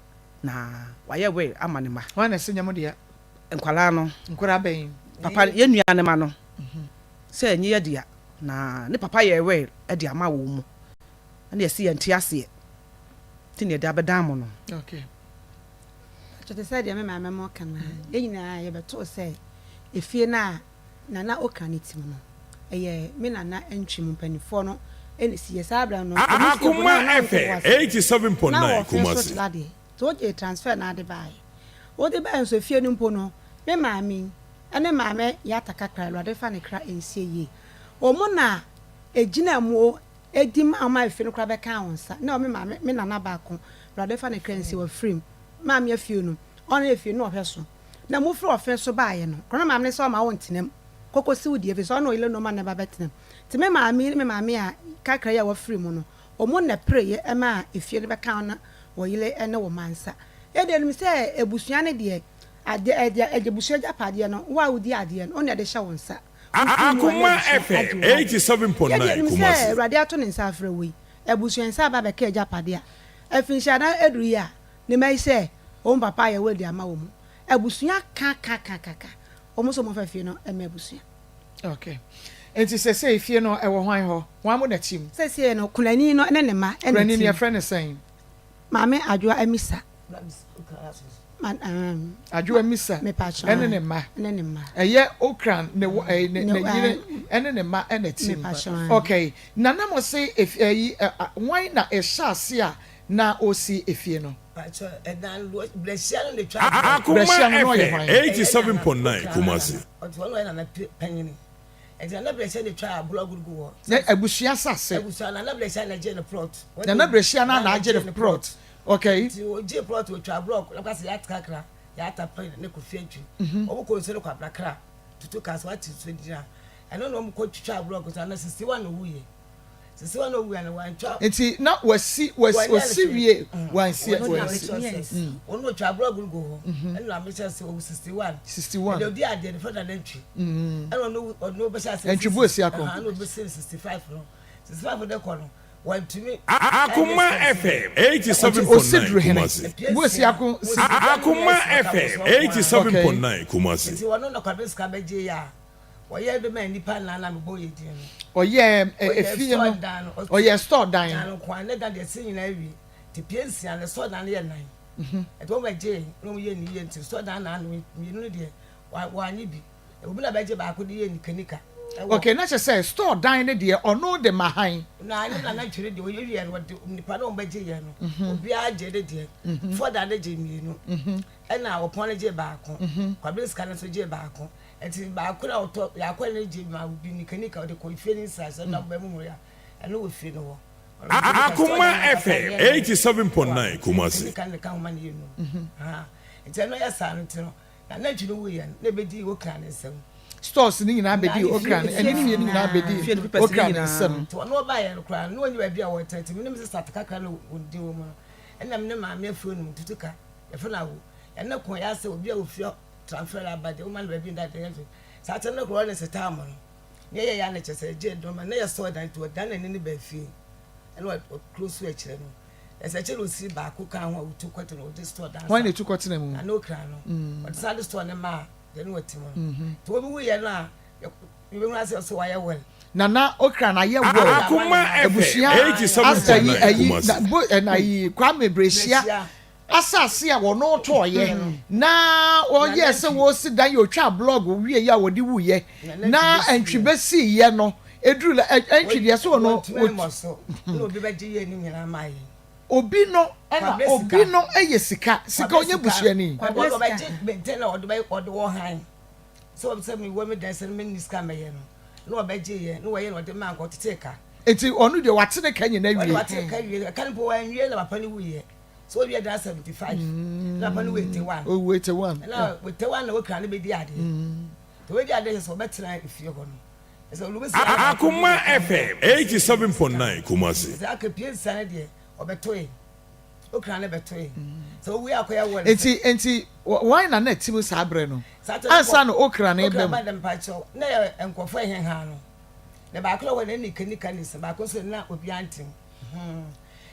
na wayɛ wɛ ama ne ma. Wɔn na ɛsɛ nyɛ mo dea. Nkwadaa no. Nkwadaa bɛn. Papa yɛn nua ne ma no sɛ nyɛ yɛ dea na ne papa yɛ wɛ de ama wɔn mu ɛna yɛsi yɛn te aseɛ ti na yɛde abɛdan mo no. Okay. Kyerɛ sɛ deɛ me maame mo ka no yɛn nyinaa yɛbɛtoo sɛ efie no a nana Okra ne tim no ɛyɛ me nana ntwi mu mpanimfoɔ no. na ɛsiiɛ. Saa berɛ no, ɔmo fie mpo Akoma na na ɔnte FM Boase. Na 87.9 wɔ ɔfe so Kumasi. tra deɛ. Nti wogyee transfer na ade baeɛ. Wode baeɛ nso efie no mpo no, me maame yi ne maame Yatta Kakra, Awurade mfa ne kra nsie yie, wɔn na ɛgyinaa mu di maa wɔn a efie no koraa bɛkaa wɔn nsa. Na me maame, me nana baako, Awurade mfa ne kra nsie, wafiri mu. Maame afie no, ɔno efie no na ɔhwɛ so. Na mofiri ɔfe so baeɛ no, korɔ na maame no sɛ ɔma wontena mu kɔkɔsi wo deɛ, ɛfiri sɛ ɔne ɔyere nnoɔma na ɛba bɛtena mu. Nti me maame yi ne me maame a Kakra yi a wafiri mu no, wɔn na ɛpereeɛ maa efie no bɛkaa wo ne wo yere ne wo mma nsa. Yɛ deɛ nim sɛ abusua no deɛ, adeɛ, ɛdeɛ, ɛdeɛ abusua agyapadeɛ no, wo a wodi adeɛ no, wo na ɛde hyɛ wo nsa. Wofiri mu a na Akoma abusua FM agye wo adeɛ. Yɛ deɛ 87.9 nim sɛ Kumasi. Awurade ato ne nsa afrɛ wo yi, abusua nsa aba abɛka agyapadeɛ a, afinhyia no aduru yi a, ne mma yi sɛ wɔn papa ayɛ will de ama wɔn. Abusua ka ka ka ka ka, wɔn nso wɔmfa fie no mma abusua. Okay. Nti sesei fie no ɛwɔ hwan hɔ? Hwan mo na tim? Sesei no kunani no ne ne mma na Kunani no tim. yɛfrɛ no sɛn? Maame Adwoa Amisa. Adwoa Amisa ɛne ne mma. Ne ne mma. Ɛyɛ Okran ne wɔ ɛɛ ne ne yere ɛne ne mma ɛna tim. Okay. Na na mo se efi ɛyi hwan na ɛhyɛ ase a na ɔsi efie no? Akoma Brɛhyia no na ɔyɛ FM hwan? 87.9 Kumasi. Na abusua asase. Nana Brɛhyia no na agye ne plot. Okay. Nti ogye plot otwa block na kwasi yɛ kakra yɛ atapɛn ne kofi antwi. Wɔn kɔ nsuo no kɔ abrakra tutu kaa so ate nsuo gyina ɛno na wɔn kɔ twitwa block so ana 61 na owuiɛ. Nti na wasi wasi wasi wie wansi wansi. Wɔn otwa aburo agolo gu hɔ ɛna maame kyerɛ sɛ owu 61. 61. Ɛna odi adeɛ no fɛn na nantwi. Ɛna ɔno ɔno bɛhyɛ ase. Nantwi bu esi akɔ. Ɛna ɔbɛsi 65 no 65 de kɔ no wɔntumi. Akoma FM 87.9 Kumasi. Bu esi ako. Akoma FM 87.9 Kumasi. Nti wɔn na kwabɛ sika bɛgye yɛ a. Ɔyɛɛ bi maa nnipa nnan na mebɔɔ yɛ din no. Ɔyɛɛ efie no, ɔyɛɛ store dan. Dan no nko ara, ne dan deɛ ɛsɛ nyinaa awie. Nti pie nsia no, store dan no yɛ nnan. Nti wɔn bɛgyee na wɔn yɛ ne yie nti store dan nan no mmienu no deɛ wɔanye bi. Obi na bɛgye baako de yɛ nikanika. Okay, na kyerɛ sɛ store dan no deɛ ɔno de ma han. Na ne nana twere deɛ ɔyɛ wieɛ no ɔde nipa na wɔn bɛgye yɛ no obiara gye ne deɛ. Fɔda no gye mmienu ɛna ɔpɔn no gye baako. Kwabena sika no nso gye baako. Nti baako na ɔtɔ yaakɔ ne gye ma obi nika nika ɔde kɔ efie ne nsa sɛ na bɛ mu ya ɛno wɔ fie no hɔ. Akoma FM 87.9 Kumasi. Nika ne ka ho ma ne yɛ nu. Nti ɛno yɛ saa no nti no na nantwi no wuyɛ no na ebedi okra ne nsam. Stores ne nyinaa bedi okra ne ɛne fie no nyinaa bedi okra ne nsam. Nti ɔno ɔbaeɛ no koraa no ɔnyi baabi a wɔtena nti me ne me sista kakra na wɔdi wɔ mu no ɛna me ne maame afuo no mu tutu ka yɛfrɛ no awo ɛne ko yɛ asɛ obi a ofie Transfer aba deɛ woma no baabi nda deɛ ɛyɛ saa kyɛ no korɔ ne sɛ taamo no ne yɛ yɛ ne kyɛ sɛ gye dɔma ne yɛ sɔɔ dan nti ɔdan n'ani ne baa fie ɛna ɔkuro so akyerɛ no ɛsɛ kyɛ na osi baako ka ho a wotu kɔte no ɔde store dan wɔn na etu kɔtena mu na ne okra no ɔde san de store ne maa deɛ ne wɔte mu no nti wɔn wu yɛ no a yɛbɛhu ase ɔsɛ wayɛ wɛl Nana okra na ayɛ wɛl Akoma FM abusua asa yi 87.9 ayi Kumasi. na bo ɛna yi Kwame Brehyia Asase a wɔn tɔɔyɛ na wɔyɛɛ sɛ wɔresi dan yɛ otwaa blɔg wie yɛ a wɔde wuiɛ na ɛntwi bɛsii yɛ no ɛduru la ɛntwi deɛ so no obi no ɛna obi no ɛyɛ sika sika onye busuani. Sɛ wɔn sɛ mewɔ me dan sɛ me nni sika mɛyɛ no na wɔbɛgye yɛ na wɔyɛ na wɔde maa nka ɔtetee ka. Eti ɔno deɛ wate ne ka nyina wie. Ɔde wate ka wie ɛka no mpo wanwie na papa no wuiɛ. So owie dan 75 na papa no wɔ 81. Owu 81. Na 81 na okra no bɛdi adeɛ. Nti wɔbɛdi adeɛ sɛ wɔbɛtena efie hɔ no. Akoma FM 87.9 Kumasi. Sɛ aka pie nsa no deɛ ɔbɛtoe. Okra no bɛtoe. Sɛ owie akɔyɛ wɔ. Nti nti wɔn na na ɛte mu saa berɛ no ansa na okra no reba mu. Okra ba dɛ mpakyɛw na yɛ nkurɔfoɔ ɛheha no. Na baako na wɔ ne nika nika ne nsa baako nso na obiara nte mu.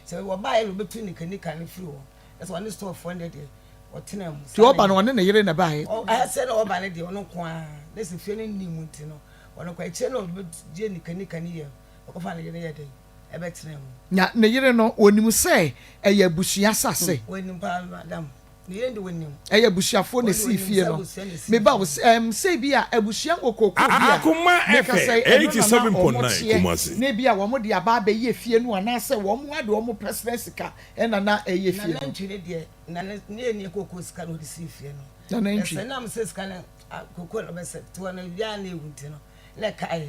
Sɛ wɔbaeɛ na wɔbɛtu nikanika no firi hɔ, na sɛ ɔne storefoɔ no deɛ ɔtena mu. Nti ɔba no ɔne ne yere na ɛbaeɛ? Sɛ na ɔba no deɛ ɔno nko ara, na sɛ fie no nni mu nti no, ɔno nko ara. Akyire no ɔbɛgye nikanika no yɛ, ɔkɔfa ne yere yɛ dɛn ɛbɛtena mu. Na ne yere no, ɔnim sɛ ɛyɛ abusua asase? Ɔnim paa madam. Ɛyɛ abusuafoɔ na esii fie no. Me ba o, ɛm, sɛ ebi a abusua nkokooko bi a, Akoma meka FM sɛ ɛno na na wɔn 87.9 teɛ, Kumasi. na ebi a wɔn de aba abɛyɛ fie no anaasɛ wɔn ara de wɔn personal sika ɛna na ɛyɛ fie no. Nanantwi no deɛ, na ne ne yɛ ni kooko sika na ɔde sii fie no. Nanantwi. Ɛsɛ nam sɛ sika no kooko na ɔbɛsɛ te hɔ no wia na ewu nti no na ɛkaeɛ.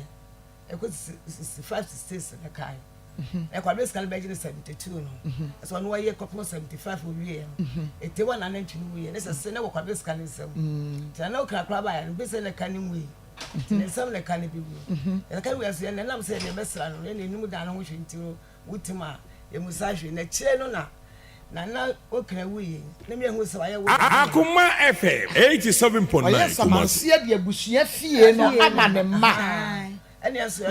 Ɛkɔ 65 66 na ɛkaeɛ. Na Kwabena sika no bɛgye no 72 no. Ɛsɛ ɔno ɔyɛ kɔpem 75 owieɛ no. Ɛte hɔ na nantwi no wuiɛ. Ne sɛ se na wɔ Kwabena sika no nsam. Nti na na okra koraa baeɛ no bi sɛ na ɛka no nwui. Nti ne nsam na ɛka no bi wui. Ɛka no wui nso yɛn nam sɛ yɛde bɛsra no yɛn anim dan no ho hwɛ nti no wotim a yɛmusa hwee. Na akyire no na Nana Okra wuiɛ na mehu sɛ wayɛ wo. Akoma FM 87.9 Ɔyɛ Kumasi. nsamanseɛ de abusua fie no ama ne mma. Ɛnna nso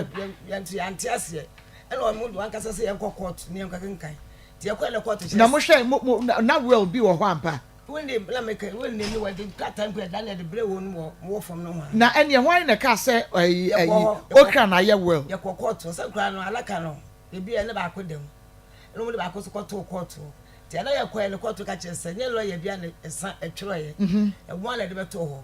yɛn nso yɛante aseɛ. Ɛnna wɔn de wɔn ankasa sɛ yɛnkɔ kɔɔto na yɛnkɔ kenkan. Nti yɛkɔɛ na kɔɔto kyerɛ. Na mohwɛ mo mo na will bi wɔ hɔ ampa? Wonni na meka wonni ne wɔde krataa mpo ɛda na yɛde brɛ wɔn wɔ wɔ fam no ho. Na ɛnneɛ hwan na ɛkaa sɛ ɛyi ɛyi okra na ayɛ will? Yɛkɔ kɔɔto sɛ koraa no alaka no ebi ɛne baako da mu. Ɛna wɔde baako nso kɔtoo kɔɔto. Nti ɛna yɛkɔɛ no kɔɔto ka kyerɛ sɛ nyɛ lɔya bi a na ɛsa ɛtwerɛeɛ. Ɛwɔn na ɛde bɛtoo hɔ.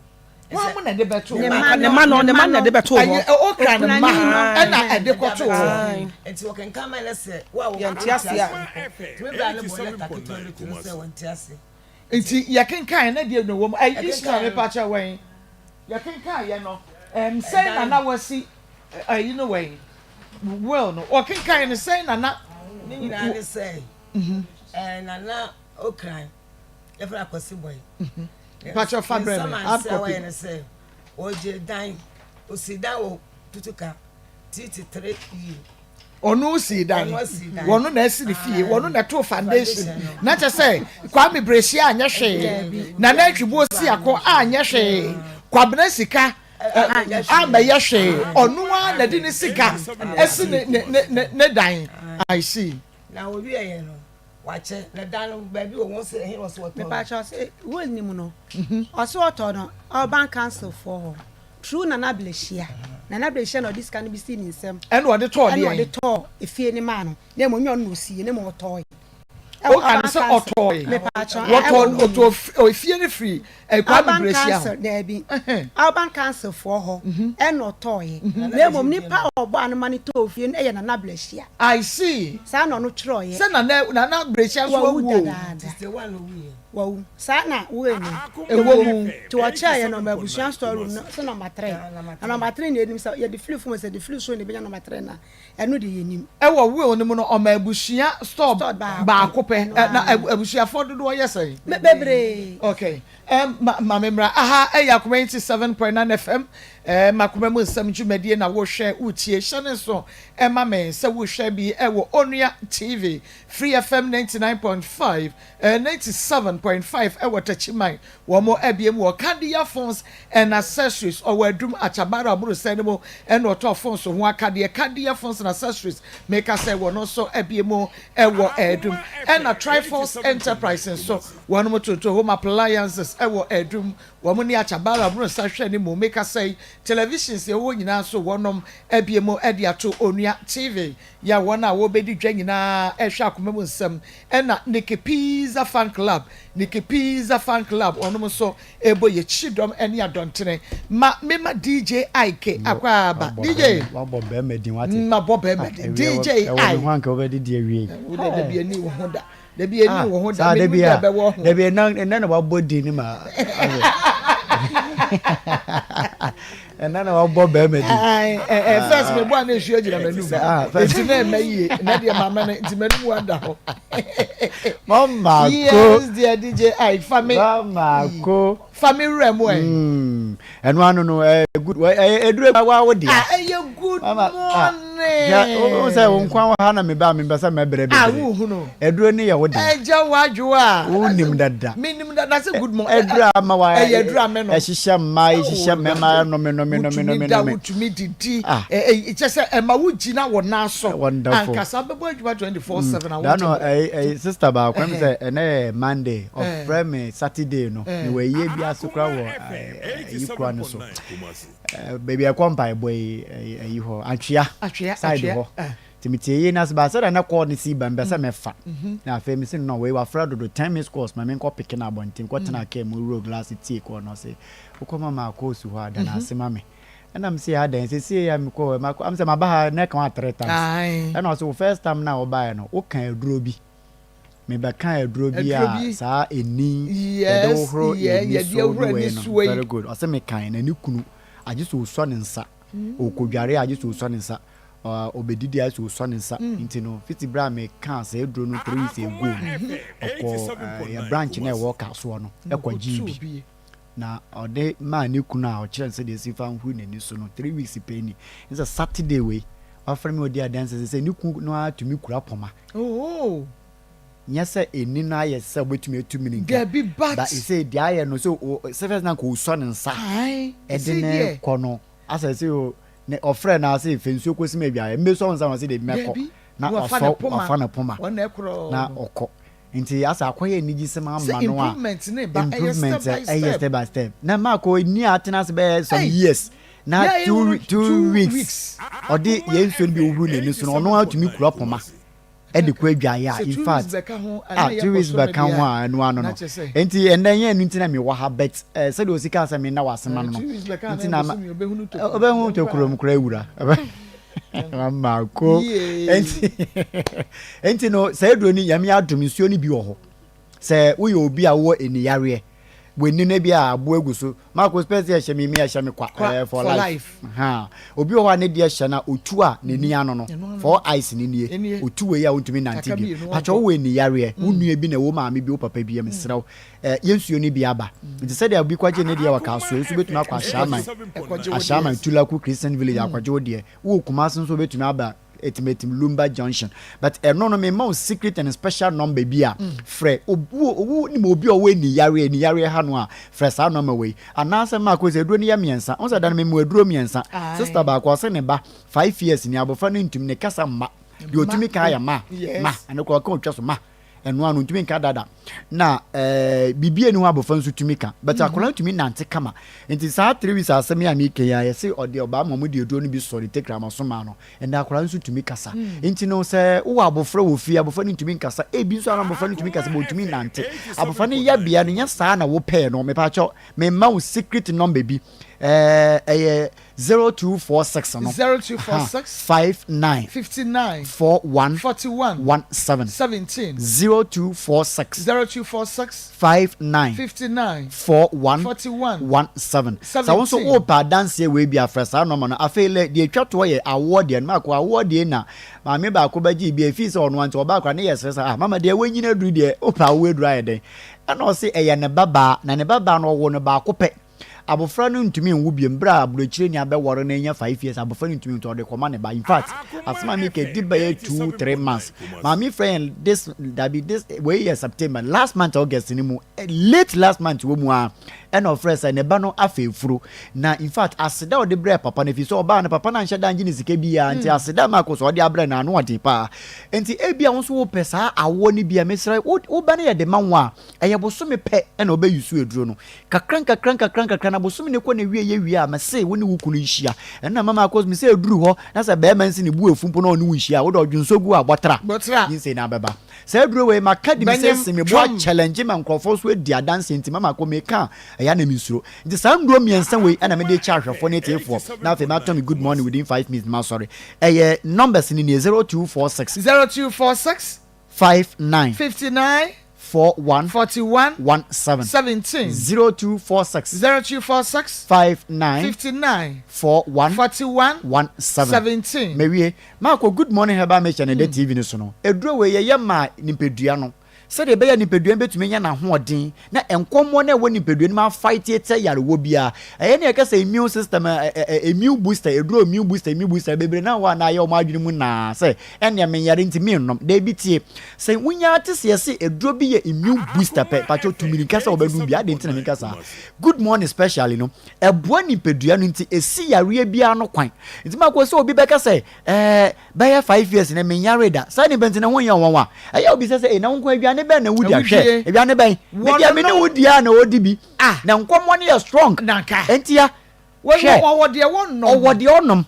Wɔn mo na ɛde bɛtoo hɔ. Ne mma no ne mma na ɛde bɛtoo hɔ. Ɛyɛ okra ne mma ɛna ɛde kɔtoo hɔ. Nti wɔkenkan ma ɛnɛ sɛ wo a Yɛnte aseɛ a. Tumi bra ne bɔ lɛta ketewa bi to no sɛ wɔnte aseɛ. Nti yɛkenkan na deɛ na ɛwɔ mu. Ɛyi Ismail mepa kyɛw wɛn yɛkenkan yɛ no ɛm sɛn na na wasi ɛyi no wɛn will no wɔkenkan no sɛn na na. Ne nyinaa ne sɛ ɛɛ nana okran yɛfrɛ no Akwasi Boy. Mpakyɛ fa brɛ me hard copy. Wɔyɛ ne sɛ ɔgye dan osi dan wɔ tutuka titi tere yie. Ɔno sii dan wɔno na asi ne fie wɔno na ɛtoo foundation na kyɛ sɛ Kwame Brehyia anyɛ hwee Nana Antwibuo Siako anyɛ hwee Kwabena Sika ammɛyɛ hwee ɔno ara na de ne sika asi ne ne ne ne dan I see. Na owie yɛ no wakyɛ na dan no baabi wɔ wɔn sɛ ɛhe na ɔsɛ ɔtɔ no. Mepakyɛ ɔsɛ will ni mu no ɔsɛ ɔtɔ no urban council foɔ hɔ through Nana Blehyia Nana Blehyia na ɔde sika no bi sii ne nsam ɛna ɔde tɔɔ ɛna deɛn ɔde tɔɔ efie no maa no na mmom nyɛ ɔno na ɔsiiɛ na mmom ɔtɔɔe O ka no sɛ ɔtɔɔe Mepakyɛ wɔtɔɔ ɛwɔ no ɔtɔɔ efie no firi Kwame Urban Brehyia council hɔ daabi urban council foɔ hɔ ɛna ɔtɔɔeɛ na mmom nipa a ɔbɔ ano ma no tɔɔ fie no yɛ Nana Blehyia I see saa na ɔno twerɛeɛ sɛ Nana Nana Brehyia nso wawu awu o dadaada 61 na owuiɛ. wawu saa na wei no ɛwɔ mu nti ɔkyɛeɛ no ɔma abusua store room no sɛ number 3 na number 3 na ɛnim sɛ yɛde firi fam sɛ yɛde firi soro na ɛbɛnya number 3 no a ɛno deɛ yɛnim. Ɛwɔ will no mu no ɔma abusua store Store baako. baako pɛ Ɛno na ara. abusuafoɔ dodoɔ yɛ sɛn? Bebree. Okay. Ɛm, ma, ma me mmra. Aha ɛyɛ Akoma 87.9 FM. Ɛm, Akoma mu nsɛm dwumadie na wohwɛ, wotie. Hyɛ ne nso ɛma me sɛ wohwɛ bi ɛwɔ Onua TV, Free FM 99.5, eh, 97.5 ɛwɔ Takyiman. Wɔn abue mu wɔ Kadeya Phones and Accessories, ɔwɔ Adum, Achabara aburosɛn no mu ɛna ɔtɔ phones ho akadeɛ. Kadeya Phones and Accessories, meka sɛ wɔn nso abue mu ɛwɔ Adum. Ɛna Triforce Enterprise nso, wɔn tontɔn home appliances ɛwɔ Adum. Wɔn ne Achabara aburosa hwɛ ne mu. Meka sɛ televisions ɛwɔ hɔ nyinaa nso wɔnom abue mu ɛde ato Onua TV. Yɛ a wɔn a wɔrebɛdi dwa nyinaa rehwɛ akoma mu nsɛm. Ɛna Nicky Pizza Fan Club, Nicky Pizza Fan Club, wɔnom nso rebɔ yɛ kyidɔm ne adɔntene. Ma me ma DJ Ike akwaaba. DJ! Wabɔ bɛrima din wate. Mabɔ bɛrima din. DJ Ike. Ɛwɔ me ho anka wobɛdidi awie. Wo deɛ dabi ani wo ho da. Dabi ani ah, wo ho da. Saa dabi a. Dabi ɛna ɛna na wabɔ din ne ma. Ɛna na wabɔ bɛrima din. Ɛɛ first mi bɔ a na esu agyina m'anum. Eti na ɛmɛ yie na deɛ maame no nti m'anum ada hɔ. Mama ko. Yes deɛ DJ Ike fa mi. Mama ko. Fa me wura mu ɛ. Ɛno ano no ɛyɛ good ɛyɛ eduro wa wo dea. Ah ɛyɛ good morning. Hwɛ wo sɛ wo nko wɔ ha na me ba me mpɛ sɛ mɛbrɛ bebree. Ah wo hunu. Eduro ne yɛ wo dea. Ɛgya wadwo a. Wo nim dada. Me nim dada sɛ good morning. Eduro ama wa. Ɛyɛ eduro a me nom. Ɛhyehyɛ mmaa ɛhyehyɛ mmarima nome nome nome nome Wotumi da wotumi didi. Ɛɛ kyɛ sɛ ɛma wo gyina wɔ nan so. Wonderful. Ankasa bɛbɔ adwuma 24/7 a Da no ɛyi ɛyi sister baako ɛmi sɛ ɛnɛ yɛ Monday ɔfrɛ me Saturday no mewɔ ayie bi ase koraa wɔ ayi kura no so baabi ɛkɔ mpaebɔ yi ayi hɔ Atwea side hɔ. Nti metie yei no ase but sɛdeɛ na call no si ba mepɛ sɛ mefa. Na afei mese no no wei wafrɛ dodo 10 missed calls ma menkɔ peke no abɔnten kɔtena car mu wuro glass tie call no ɔse wokɔ ma maakɔ osu hɔ a da no ase ma me. Ɛna mese adɛn sesie a mekɔ hɔ makɔ am sɛ maba ha na ɛka ho a three times. Ɛna ɔse wo first time no a wobaeɛ no woka aduro bi. Mebɛka aduro bi a saa ɛni yɛde wohoro yɛni so ne wei no very good ɔse mekae na ne kunu agye sɛ ɔsɔ ne nsa ɔkɔdware agye sɛ ɔsɔ ne nsa ɔbɛdidi ayɛ sɛ ɔsɔ ne nsa mm. nti no fiti berɛ a mekaa saa aduro no 3 weeks ago no ɔkɔ yɛ branch na ɛwɔ kasoɔ no ɛkɔgyee bi na ɔde maa ne kunu a ɔkyerɛ no sɛdeɛ ɛsi fa nhuru n'ani so no 3 weeks pɛ ni ne sɛ Saturday wei wafrɛ me ɔdi adanse sɛ ne kunu no ara tumi kura pɔma oh. nyɛ sɛ ɛni no ayɛ sɛ wobɛtumi atu mmirika Dabi but ba ɛsɛ deɛ ayɛ no sɛ sɛ fɛs na nka ɔsɔ ne nsa ɛde ne kɔ no Asɛ se o ne ɔfrɛ no ase fɛ nsuo kɔsi me adwaeɛ mbɛsɔ wo nsa na ɔse debi mɛkɔ na wasɔ wafa ne poma na ɔkɔ nti asɛ akɔyɛ anigyesɛm ama no a improvement ɛyɛ step by step na maakɔ ni a atena ase bɛyɛ some years na two weeks ɔde yɛn nsuo no bi ohuru n'ani so no ɔno atumi kura poma. de kɔ adwaeɛ a in fact ah 2 weeks bɛka ho a ɛno ano no nti ɛnɛ yɛn ɛno nti na mewɔ ha but eh, sɛdeɛ ɔsi kaa sɛ menna wase ma no no nti na ɔbɛhu tokurom koraa awura mako nti nti no sɛ aduro no Nyame adom nsuo no bi wɔ hɔ sɛ woyɛ obi a wowɔ aniyareɛ w'ani no bi a aboa gu so Marcus pɛ sɛ ɛhyɛ me mi ɛhyɛ me kwa eh, for life ha obi wɔ hɔ a ne deɛ hyɛ na otu a n'ani ano no four eyes ne nie otu wei a ontumi nante bio patwa wowɔ ani yareɛ wo nua bi na ɛwɔ maame bi wo papa bi yɛ mesrɛ wo eh, yɛ nsuo no bi aba nti sɛdeɛ obi kɔgye ne deɛ wɔ Kasoa nso bɛtumi akɔ Ashaiman Ashaiman Tulaku Christian Village akɔgye wo deɛ wowɔ Kumasi nso wobɛtumi aba Etimetim Lumba Junction but ɛno no mema wo secret and special number bi a frɛ owu nim obi a ɔwɔ aniyareɛ aniyareɛ ha no a frɛ saa number wei anaasɛ maa ko sɛ aduro no yɛ mmiɛnsa wo sɛ da no memu aduro mmiɛnsa sister baako ɔsɛ ne ba 5 years ni abɔfra no ntumi ne kasa mma deɛ ɔtumi ka yɛ ma ma ɛno koraa ɔka ɔtwa so ma ɛno ano ntumi nka dada na ɛɛ eh, biribi ani hɔ abɔfra nso tumi ka but akwadaa tumi nante kama nti saa 3 weeks asɛm yi a meka yi a yɛse ɔde ɔbaa ma ɔmo de aduro no bi sɔ ne tekrama so maa no ɛnna akwadaa nso tumi kasa nti no sɛ wowɔ abɔfra wɔ fie abɔfra no ntumi nkasa ebi nso ara abɔfra no ntumi kasa bɔ ntumi nante abɔfra no yɛ bea no nyɛ saa na wopɛɛ no mepaakyɛw mema wo secret number bi ɛɛ ɛyɛ 0246 no 0246 59 59 41 41 17 17 0246 0246 59 59 41 41 17 sɛ wo nso wopɛ adanseɛ wei bi afrɛ saa nɔma no afei lɛ deɛ ɛtwa toɔ yɛ awoɔ deɛ no maako awoɔ deɛ na maame baako bɛgye bi ɛfii sɛ ɔno nti ɔbaa kora ne yɛ srɛ sɛ ah mama deɛ wanyina aduru deɛ wopɛ awoɔ aduru ayɛ dɛn ɛna ɔse ɛyɛ ne babaa na ne babaa no ɔwo no baako pɛ Abofra no ntumi nwo biom bere a aburokyireni abɛware no anya 5 years abofra no ntumi nti ɔde kɔma ne ba in fact asɛm a meka di bɛyɛ 2, 3 months maame frɛ yɛn this dabi this wei yɛ September last month August ne mu late last month wɔ mu a ɛna ɔfrɛ sɛ ne ba no afa efuro na in fact aseda a ɔde brɛ papa no fi sɛ ɔbaa no papa no anhyɛ da ngye ne sika biara nti aseda ma akɔ so ɔde abrɛ no ano ɔden paa nti ebi a wo nso wopɛ saa awoɔ no bi a mesrɛ wo ba no yɛ de ma wo a ɛyɛ bosome pɛ ɛna ɔbɛyi so aduro no kakra nkakra nkakra nkakra na bosome ne kɔ na wie yɛ wie a mɛse wo ne wo kunu nhyia ɛno na mama akɔ me sɛ aduru hɔ na sɛ bɛrima nsi ne bu afu mpo na ɔne wo nhyia a wode ɔdwonso gu a bɔtra nyinsɛn na abɛba saa aduro wei maka di me sɛ se meboa challenge ma nkurɔfoɔ so adi adanse nti mama akɔ meka a ɛyɛ na mensuro nti saa nnuro mmiɛnsa wei ɛna mede kyɛ ahwɛfoɔ ne atiefoɔ na afei matɔ me good morning within 5 minutes masɔre ɛyɛ numbers ni nie 0246 0246 59 59 41 41 17 17 0246 0246 59 59 41 41 17 17 mawie maakɔ good morning herbal mixture ne de TV no so no aduro wei yɛyɛ ma nipadua no sɛdeɛ ɛbɛyɛ nipadua no bɛtumi anya n'ahoɔden na nkɔmmɔ no a ɛwɔ nipadua no mu afight sɛ yarewɔ biara ɛyɛ ne yɛka sɛ immune system ɛ, ɛ, ɛ, immune booster aduro immune booster immune booster bebree na wɔ a na ayɛ wɔn adwene mu naa sɛ ɛnea menyare nti mennom daabi tie sɛ wonya te sɛ yɛse aduro bi yɛ immune booster pɛ patwɛ tumi nka sɛ wɔbɛnom bi ade nti na menka saa good morning specially no ɛboa nipadua no nti ɛsi yareɛ biara no kwan nti maakɔ sɛ obi bɛka sɛ ɛɛ bɛyɛ 5 years na menyare da saa nipa nti na ho nyɛ wɔn a ɛyɛ obi sɛ sɛ na wo nko aduane bɛn na wodi ahwɛ aduane bɛn medeɛ me ne wo di a na ɔdi bi na nkɔmmɔ no yɛ strong nanka ntia hwɛ ɔwɔ deɛ wɔnom ɔwɔ deɛ ɔnom.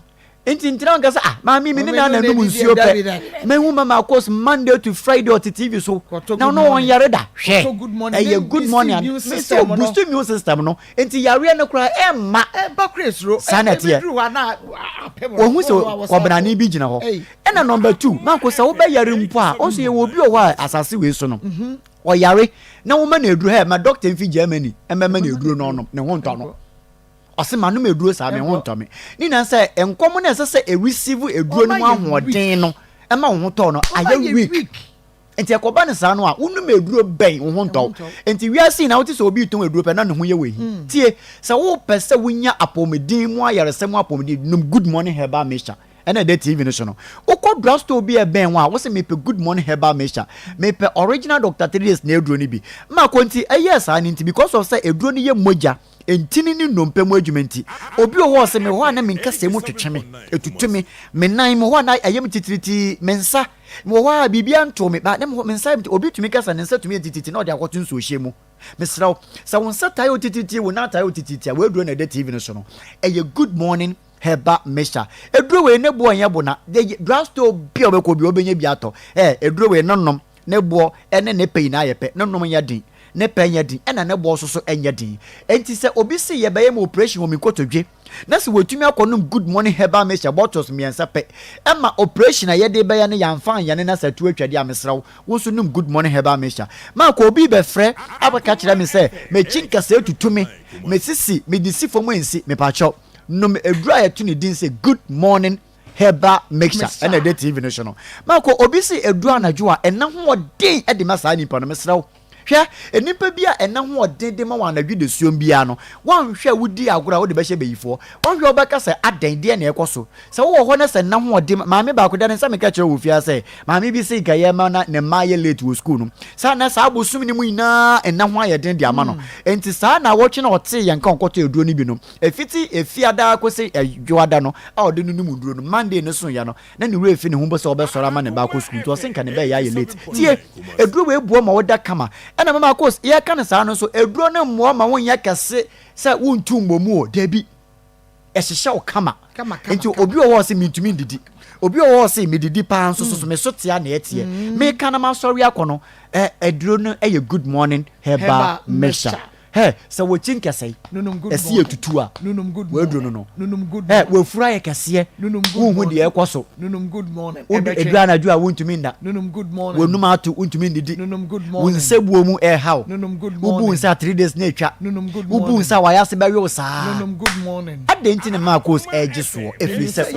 Nti ntina nka sɛ ah maame mi ne na na num nsuo pɛ mehu mama akos Monday to Friday ɔte TV so na ɔno wɔn yare da hwɛ ɛyɛ good morning and me sɛ boost immune system no nti yareɛ no koraa ɛmma saa na ɛteɛ wɔhu sɛ kɔbenane bi gyina hɔ ɛna number two manko sɛ wobɛyare mpo a ɔnso yɛwɔ obi wɔ hɔ a asase wei so no mhm. ɔyare na woma no aduro hɛ ma doctor mfi Germany ɛmɛma no aduro no ɔnom ne ho ntɔ no Ɔse manom aduro saa me ho ntɔ me. Ne nyinaa sɛ nkɔm no a ɛsɛ sɛ ɛreceive aduro no mu ahoɔden no ɛma wo ho tɔ no ayɛ weak. Nti ɛkɔba no saa no a wonom aduro bɛn wo ho ntɔ wo. Nti wiase nyinaa wote sɛ obi retɔn aduro pɛ na ne ho yɛ wo ahi. Hmm. Tie, sɛ wopɛ sɛ wonya apɔmuden mu ayaresa mu apɔmuden nom Good Morning Herbal Mixture ɛna ɛda TV no so no. Wokɔ drugstore bi a ɛbɛn wo a wose mepɛ Good Morning Herbal Mixture, mepɛ original Dr. 3 Days na aduro no bi. Mako nti ɛyɛɛ saa no nti because of sɛ aduro no yɛ mogya Ntini ne nnompe mu adwuma nti, obi wɔ hɔ a ɔse, Mewɔ hɔ a na me nkasɛɛ mu twetwe me, ɛtutu me, me nan, mewɔ hɔ a na ɛyɛ me titiritii, me nsa, mewɔ hɔ a biribiara ntoo me, ba, na me nsa yɛ me, obi tumi ka sɛ ne nsa tumi yɛ titiritii na ɔde akɔto nsuohyɛ mu. Mesrɛ wo, sɛ wo nsa taa yɛ wo titiritii, wo nan taa yɛ wo titiritii a, w'aduro na ɛda TV no so no, ɛyɛ Good Morning Herbal Mixture. Aduro wei ne boɔ nyɛ bo na, drugstore bi a wobɛkɔ bi wobɛnya bi atɔ. Ɛ, aduro wei no nom, ne boɔ ne ne pɛ nyinaa yɛ pɛ, ne nom nyɛ den. Ne pɛ nyɛ den ɛna ne boɔ nso so nyɛ den. Enti sɛ obi se yɛbɛyɛ me operation wɔ me nkotodwe na sɛ watumi akɔnom Good Morning Herbal Mixture bottles mmiɛnsa pɛ ɛma operation a yɛde rebɛyɛ no yɛamfa anyɛ no na sɛ atuo atwa deɛ a mesrɛ wo wo nso nom Good Morning Herbal Mixture. Maakɔ obi rebɛfrɛ abɛka kyerɛ me sɛ m'akyi nkasɛɛ tutu me, me sisi mede si fam ɛnsi, mepakyɛw nom aduro a yɛto ne din sɛ Good Morning herbal mixture ɛna ɛda tv no so no mako obi si edu anadwo a ɛna ho ɔden ɛde ma saa nipa no mesrɛ wo hwɛ nipa bi a ɛna ho ɔden de ma wɔn anadwo de suom biara no wɔnhwɛ wodi agorɔ a wode bɛhyɛ bɛyifoɔ wɔnhwɛ wobɛka sɛ adɛn deɛ na ɛkɔ so sɛ wowɔ hɔ na sɛ nna ho ɔden maame baako da ne nsa meka kyerɛ wɔ fie sɛ maame bi se nka yɛ ma na ne mma yɛ late wɔ sukuu no saa na saa abosom no mu nyinaa ɛna ho ayɛ den de ama no mm. enti saa na wɔtwe na ɔtee yɛn ka ɔnkɔtɔ aduro no bi no Ɛfiti Efiada ara kɔsi Dwoada no a ɔde no nom nnuro no, Monday no soeɛ no, na ne werɛ afi ne ho mpo sɛ ɔbɛsɔre ama ne ba akɔ sukuu nti ɔse nka ne ba ɛyɛ ayɛ late. Tie! Aduro wei boa ma woda kama. Ɛna Mama Akos, yɛreka no saa no nso, aduro no mmoa ma wonyɛ kɛse sɛ wontu mmɔ mu o, dabi. Ɛhyehyɛ wo kama. Nti obi wɔ hɔ a ɔse mentumi ndidi. Obi wɔ hɔ a ɔse medidi paa nso so so me so tea na ɛteɛ. Meka na masɔre akɔ no, aduro no yɛ Good Morning Herbal Mixture. Hɛ, sɛ wɔkyi nkɛsɛe, ɛsi etutu a, wɔaduro no no. Hɛ, wɔafuru ayɛ kɛseɛ, wonhu deɛ ɛkɔ so. Wodu ɛduru anadwo a wontumi nna. W'anum ato, wontumi nnidi. Wo nsabuo mu ɛreha wo. Wobu wo nsa a 3 days na atwa. Wobu wo nsa a w'ayase bɛwe wo saa. Adɛn nti na Marcos ɛregye soɔ? Ɛfiri sɛ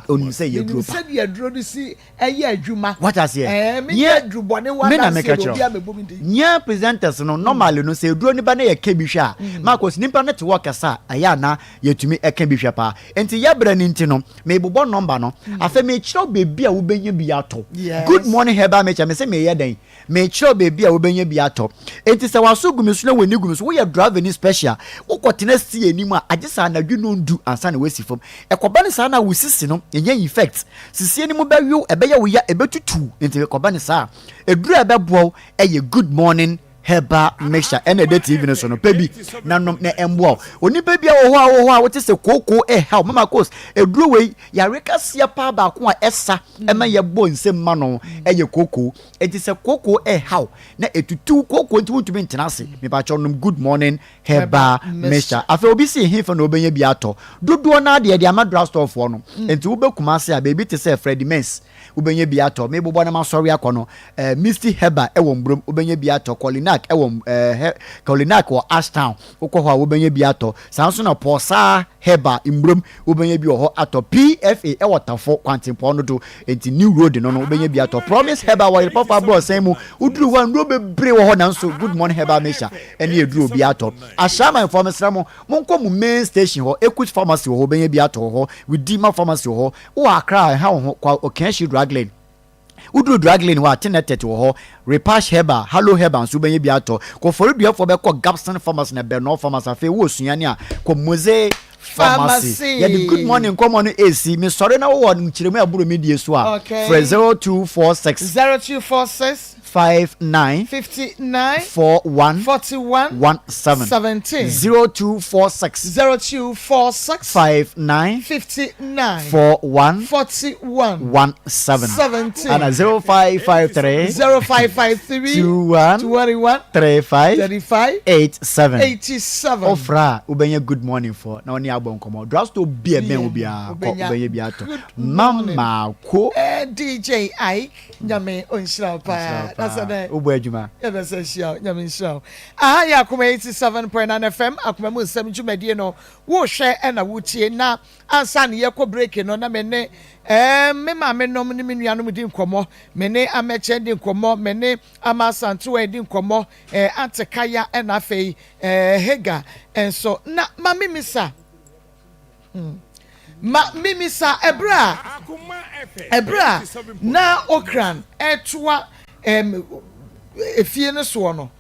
ɔnim sɛ ɛyɛ aduro pa. Ɛyɛ adwuma. Wate aseɛ? Ɛɛ, me nyɛ aduru bɔne ho Me na adanseɛ meka deɛ kyerɛ obiara mmɛbɔ me din. Nyɛ presenters no normally no sɛ aduro no ba na yɛka bi hwɛ a, Marcos nipa no te hɔ kasa a ɛyɛ a na yɛtumi ɛka bi hwɛ paa. Nti yɛbrɛ no nti no mebobɔ number no. Afei mekyerɛ wo baabi a wobɛnya bi atɔ. Yes. Good morning herbal mixture mese meyɛ dɛn? Mekyerɛ wo baabi a wobɛnya bi atɔ. Enti sɛ w'aso gu me so na w'ani gu me so, woyɛ driver ni special, wokɔtena steer anim a, agye sɛ anadwo nnɔndu ansa na woasi fam. Ɛkɔba no saa no a, wo sisi no, ɛnya infect. Sisie no mu bɛwew, ɛbɛyɛ wo ya, ɛbɛtutu wo. Enti ɛkɔba no saa a, aduru a ɛbɛboa wo yɛ Good Morning Herbal Mixture. Ɛna ɛda TV no so no, pɛ bi na nom na ɛmmoa wo. Onipa bi a wɔ hɔ a wɔ hɔ a wote sɛ kookoo ɛreha wo, Mama Kos, aduro wei, yare kɛseɛ paa baako a ɛsa ɛma yɛbɔ nsam ma no yɛ kookoo. Enti sɛ kooko ɛhaw na etutuw kooko nti wontumi ntena ase, mepakyɛw nom Good Morning Herbal Mixture. Afei obi se hefa na obenya bi atɔ? Dodoɔ no ara deɛ yɛde ama drugstore foɔ no. Enti wobɛ Kumasi a, baabi te sɛ Freddie Mens, wobenya bi atɔ. Mebobɔ na masɔre akɔ no, eh, Misty Herbal ɛwɔ Mbrom, wobenya bi atɔ. Kolinak ɛwɔ eh, he, Kolinak wɔ Ashtown, wokɔ hɔ a wobenya bi atɔ. Saa nso na Pɔsaa Herbal, Mbrom, Wobɛnya bi wɔ hɔ atɔ. PFA ɛwɔ Tafo kwantempɔn no do, enti New Road no no wobɛnya bi atɔ. Promise Herbal wɔ Yerepɔfo aborɔsan mu, woduru hɔ a nnuro bebree wɔ hɔ nanso Good Morning Herbal Mixture ɛne aduro obi atɔ. Ashaimanfoɔ mesrɛ mo, monkɔ mo main station hɔ, Equus Pharmacy wɔ hɔ wobɛnya bi atɔ wɔ hɔ, Widima Pharmacy wɔ hɔ. Wowɔ Accra a ɛnha wo ho, kɔ Okeashi Drug Lane. Woduru Drug Lane hɔ a, Tenettet wɔ hɔ, Repash Herbal, Hallo Herbal nso wobɛnya bi atɔ. Koforidua-foɔ bɛkɔ Gabson Pharmacy na Bernor Pharmacy. Afei wowɔ Sunyani a, kɔ Mose Pharmacy. Yɛde Good Morning nkɔmmɔ no resi. Mesɔre na wowɔ nkyerɛmu a ɛboro me die so a, frɛ 0246. 0246. 59 59 41 41 17 17 0246 0246 59 59 41 41 17 17 ana 0553 0553 21 21 35 35 87 87. Wofrɛ a wobɛnya good morning foɔ na wɔne abɔ nkɔmmɔ. Drugstore bi a ɛbɛn wo biara kɔ Wobɛnya wobɛnya bi atɔ. good morning. Mama ko. Eh, DJ Ike, Nyame ɔnhyira wo paa. Nhyira wo Na sɛ paa. dɛn? Wobɔ adwuma. Yɛbɛsɛ hyia wo, Nyame nhyira wo. Aha yɛ Akoma 87.9 FM, Akoma mu nsɛm dwumadie no, wohwɛ ɛna wotie. Na ansa na yɛkɔ break no, na me ne eh, me maame nom ne me nuanom di nkɔmmɔ. Me ne Amɛkyɛ di nkɔmmɔ, me ne Ama Asantewa di nkɔmmɔ, eh, Ante Kaya ɛna afei eh, Hagar nso. Na ma memisa, hmm, ma memisa ɛberɛ a, ɛberɛ a na Okran ɛretoa ɛm, efie no soɔ no,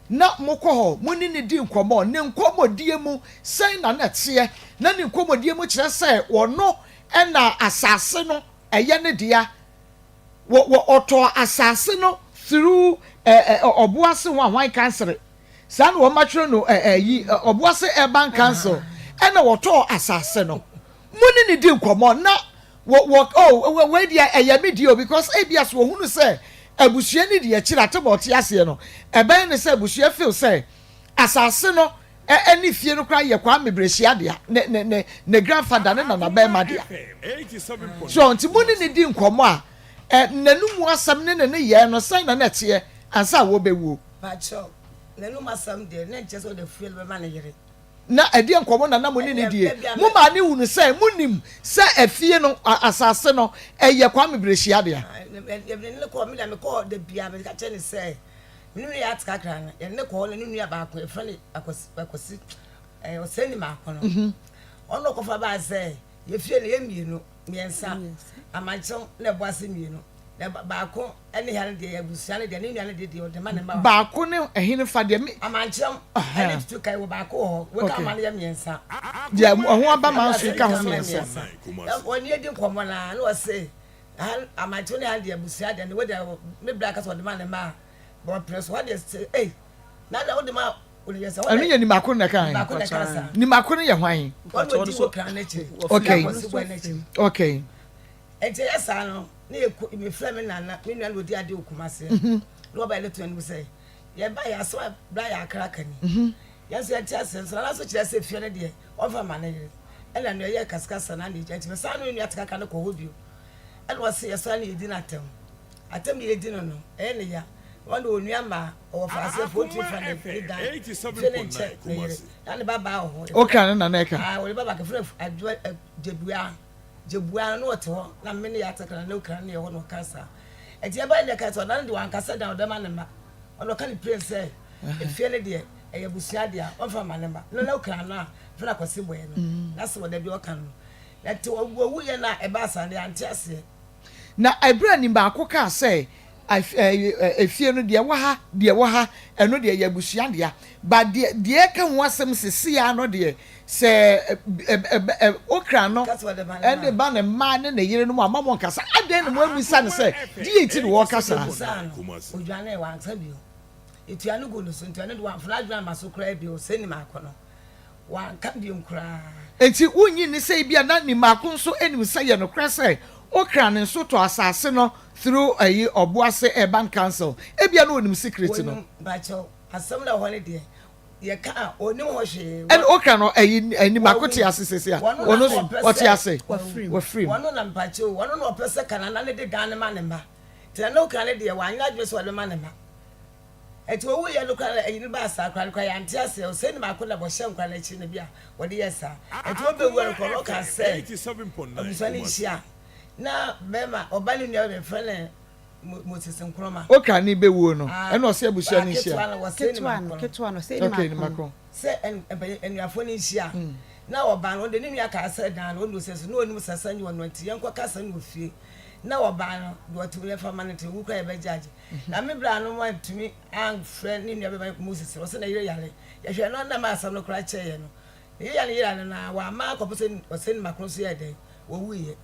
na mokɔ hɔ, mo ne no di nkɔmmɔ, ne nkɔmmɔdie mu sɛn na na ɛteɛ? Na ne nkɔmmɔdie mu kyerɛ sɛ ɔno ɛna asase no ɛyɛ ne dea, Wɔ wɔ ɔtɔɔ asase no through ɛ ɛ Ɔboase ho a hwan kansere saa na wɔn atwerɛ no ɛ ɛ yi Ɔboase Urban Council ɛna wɔtɔɔ asase no. Mo ne ne di nkɔmɔ na wɔ wɔ oh wei deɛ ɛyɛ me deɛ o because ebia so wɔhunu sɛ abusua no di akyire atem a ɔte aseɛ no ɛbɛyɛ ne sɛ abusua feel sɛ asase no Ɛ ne fie no koraa yɛ Kwame Brehyia dea, ne ne ne ne grandfather ne nanabarima dea. So nti mo ne no di nkɔmmɔ a, ɛ n'anomu asɛm ne ne nneyɛɛ no sɛn na na ɛteɛ ansa a wɔrebɛwuo? Pakyɛw, n'anom asɛm deɛ, na ɛnkyerɛ sɛ ɔde afie no bɛma ne yere. Na ɛdeɛn nkɔmmɔ na na mo ne no Ɛnneɛ, die? da bi a Mo me. maa no hunu sɛ monim sɛ afie no, a asase no, ɛyɛ Kwame Brehyia dea? Ah, yɛde ne kɔɔ, me deɛ mekɔɔ da bi a meka kyerɛ no sɛ, Me ne no yɛ ate kakra no, yɛne no kɔ hɔ na ne nua baako yɛfrɛ no Akwasi Akwasi ɛɛ Ɔsɛni baako no. Mhm. Ɔno na ɔkɔfa baa sɛ yɛfie no yɛ mmienu mmiɛnsa amankyɛw na ɛbɔ ase mmienu na baako ne ha no deɛ yɛ abusua no deɛ ne nua no deɛ deɛ ɔde ma ne mma. Baako ne ɛhe fa deɛ me. Amankyɛw ɛne tutu kae wɔ baako wɔ hɔ weka ama no yɛ mmiɛnsa. Deɛ ɔho aba ma nso ka ho mmiɛnsa. Wɔne edi nkɔmmɔ na na ɔse Amankyɛw ne ha deɛ abusua deɛ ne wɔ deɛ me bra kasa ɔde ma ne mma a. Ɛno yɛ nimako na ɛka Nimako no yɛ hwan? Okay. Okay. Nti ɛyɛ saa no ne yɛ mefrɛ me nana me nua na ɔdi adeɛ wɔ Kumase mhm. na ɔba yɛde to anim sɛ yɛba yɛ asɛm a bra yɛ akra ka ni mhm. yɛn nso yɛnte aseɛ nso nana nso kyerɛ sɛ fie no deɛ ɔmfa ma ne yere ɛna nea ɛyɛ kasekasa na ne gya nti mesan ne nua te kaka no kɔ hɔ bio ɛna ɔse yɛsan ne yɛdi no atɛm Atam deɛ yɛdi no no, ɛyɛ ne ya. Wɔn de onua mmaa, ɔwɔ faase fo ɔtumi fa ne ne dan fie ne nkyɛ ne yere na ne ba baa wɔ hɔ. Okra ne nana ɛka. Ah, wɔde ba baako fira adwoa gyebua gyebua no ɔte hɔ na me ne yɛ atakra ne okra ne yɛ hɔ na ɔka saa. Ɛti ɛba ne ɛka sɛ ɔda no de wankasa dan ɔda ma ne mma. Ɔno ɔka ne pire sɛ efie ne deɛ ɛyɛ abusua deɛ a ɔmfa ma ne mma. No na okra no a fira kwasi bɔɛ no. Na sɛ ɔda bi ɔka no. Na te ɔwu yɛ na ɛba saa no yɛante aseɛ. Na ɛberɛ a nibaako kaa sɛ, Efie no, deɛ ɛwɔ ha, deɛ ɛwɔ ha, ɛno deɛ ɛyɛ abusua dea, but deɛ, deɛ ɛreka ho asɛm seesei ara no deɛ, sɛ ɛ, ɛ, okra no de ba ne mma ne ne yerenom a, mma monnkasa. Adɛn na moammisa no sɛ, deɛn nti na wɔreka saa? Yɛbisaa no, odwanee, wankasa bio. Yɛtuaa no guu ne so, nti ɔno de wamfa n'adwene amma so koraa bio, sɛ nim akɔnnɔ. Wanka bio koraa. Enti wonnye nni sɛ ebia na Nimako nso nim sɛ ɛyɛ nokorɛ sɛ Okra ne nso tɔ asase no through ayi Ɔboase Urban Council? Ebia na onim secret no. Onim, mpakyɛw, asɛm no a ɛwɔ hɔ no deɛ, yɛka a, onnim ho hwee. Ɛna Okra no, ayi, Nimako te ase seesei a? Ɔno nso, ɔte ase? Wafiri mu. Ɔno na, mpakyɛw, ɔno na ɔpɛ sɛ Kanana no de dan no ma ne mma. Nti na na Okra no deɛ, wanyɛ adwene sɛ ɔde bɛma ne mma. Ɛnti owuiɛ no koraa ayi no baa saa koraa no koraa yɛante aseɛ ɔsɛe no baako na wɔhyɛ nkwadaa no akyi no bi a wɔde yɛ saa ɛnti wɔbɛwu no koraa no ɔkaa sɛ abusua no nhyia na bɛrima ɔba ne nua bɛfrɛ no Moses Nkrumah. Okra ne bɛwuo no ɛna ɔsɛ abusua no nhyia ketewa no wɔsɛe no ketewa no ɔsɛe no okay, mako sɛ anuafoɔ no nhyia na ɔbaa no ɔde ne nua kaa sɛ dan no ɔnu sɛ so na ɔnim sɛ sɛ nyɛ ɔno nti yɛnkɔ kasa no wɔ fie na ɔbaa no deɛ ɔte yɛfa ma no nti owu koraa yɛbɛgye agye Na me bra no wantumi amfrɛ ne nua bɛma Moses no, ɔsɛ ne yere yare. Yɛhwɛ no na ma asɛm no koraa kyɛɛ yɛn no. Ne yere yare yere no na wamma akɔpɛ sɛ ɔsɛ ne mako nso yɛɛ dɛn? Wɔwuiɛ.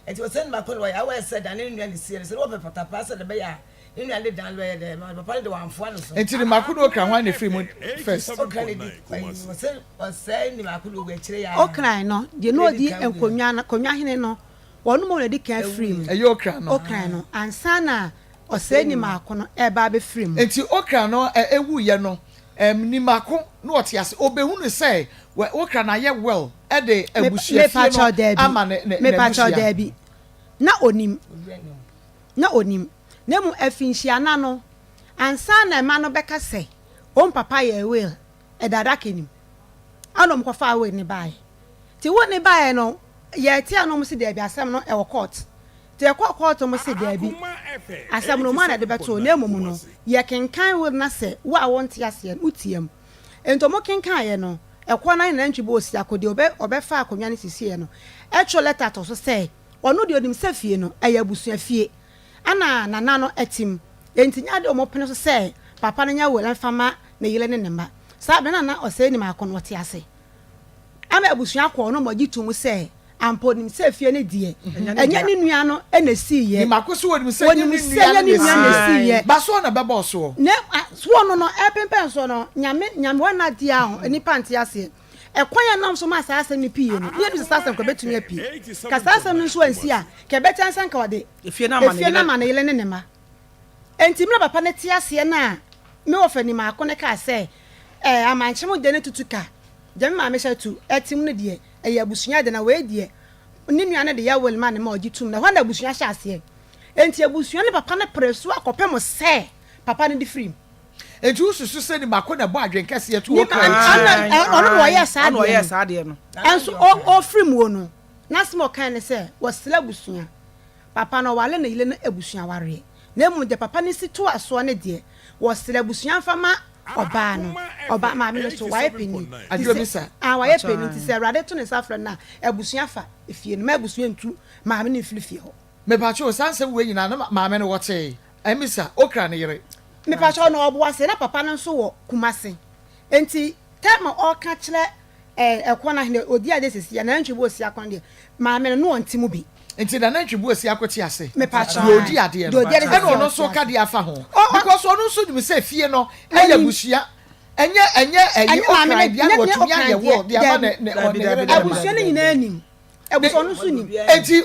Nti ɔsɛ ne mako no wɔyɛ aware sɛ da ne nua ne sie no sɛ ne wɔpɛ patapaa sɛ ne bɛyɛ a Ne nua de dan no bɛyɛ dɛ ma papa no de wamfoa no so. Nti ne mako ne okra hwan na efiri mu first? Okra na edi ɔsɛ ɔsɛe ne mako na owu akyire ya. Okra no deɛ na odi nkonnwa no akonnwa hene no wɔn mu na edi kan firi mu. Ɛyɛ okra no. Okra no ansa na ɔsɛe ne mako no ɛreba abɛfiri mu. Nti okra no ewuiɛ no ne mako na ɔte ase obehunu sɛ okra no ayɛ will ɛde abusua fie no ama ne ne Mepakyɛw n'abusua. daabi na onim. Na onim. Na mmom afinhyiana no, ansa na mma no bɛka sɛ wɔn papa yɛɛ will, ɛda adaka no mu. Ɛna wɔkɔfaa will no baeɛ. Nti will no baeɛ no, yɛte a na wɔse daabi, asɛm no ɛwɔ court. Nti ɛkɔɔ court no wɔse daabi, asɛm no wɔn ara na ɛde bɛto hɔ, na mmom no, yɛkenkan will no na sɛ wo a wonte aseɛ no, wotia mu. Nti wɔkenkaeɛ no, ɛkɔ no ara na nantwi bɔɔ siako, deɛ ɔbɛfaa akonnwa no sisiiɛ no, ɛtwerɛ lɛta too so sɛ, Ɔno deɛ ɔnim sɛ fie no, ɛyɛ abusua fie, ɛna nana no te mu, enti nyɛ adeɛ a wɔpene so sɛ papa no nyɛ will mfa ma ne yere ne ne mma. Saa berɛ no na na Ɔsɛeni Maako no ɔte ase. Ama abusua kɔɔ no ma ɔgye too mu sɛ ampa ɔnim sɛ fie no deɛ, ɛnyɛ ne nua no na ɛsiiɛ. Nimako nso ɔnim sɛ ɛnyɛ ne nua no na ɛsiiɛ. Ba soɔ na ɛbɛbɔɔ soɔ. Na soɔ no no, ɛrepempɛn soɔ no, Nyame, Nyame wɔ n'adeɛ a nnipa nte aseɛ. Ɛkwan a ɛnam so maa saa asɛm no puei no, na yennim sɛ saa asɛm koraa betumi apue. Ka saa asɛm no nso ansi a, ka ɛbɛkyɛ ansa anka ɔde efie no ama ne yere ne ne mma. Enti bere a papa no te aseɛ no a me wɔfa nim ako no kaa sɛ, Ɛɛ, amankyem de ne tutu ka, deɛ me maame hyɛ to atim no deɛ, ɛyɛ abusua de, na wei deɛ, ne nua no de yɛ will ma ne ma ɔgye tom. Na ɛhɔ na abusua hyɛ aseɛ. Enti abusua ne papa no peree so akɔpem sɛ papa no de firim. Enti wosusu sɛ ne mako na ɛbɔ adwene kɛseɛ to okra akyi? Ɔno na ɔyɛɛ saa adeɛ no. Ɛnso ɔfiri muo no, n'asɛm a ɔkae ne sɛ, wɔsrɛ abusua. Papa no ɔware ne yere no abusua awareɛ. Na mmom deɛ papa no si toa soɔ no deɛ, wɔsrɛ abusua mfa ma ɔbaa no. Ɔbaa, maame no nso, wayɛ panin. Nti sɛ, ah, wayɛ panin. Nti sɛ Awurade to ne nsa frɛ no a, abusua fa efie no. Mma abusua ntu maame no mfiri fie hɔ. Mepakyɛw, saa nsɛm wei nyinaa na maame no wɔtee? Amisa, okra ne yere. Mepakyɛw na ɔboase na papa no nso wɔ Kumasi nti time a ɔka kyerɛ ɛɛ ɛkɔ no ahene odi ade sisi a nantwi bo osi akɔ no deɛ maame no no ɔnte mu bi. Nti na nantwi bo osi akɔ te ase. Mepakyɛw Deɛ odi adeɛ no ɛna ɔno nso ka deɛ afa ho because ɔno nso nim sɛ fie no ɛyɛ abusua ɛnyɛ ɛnyɛ ɛyi okran deɛ na watumi ayɛ will deɛ ama ne ne ne yere ne ne mma. Abusua no nyinaa nim. Abusua no nso nim. Eti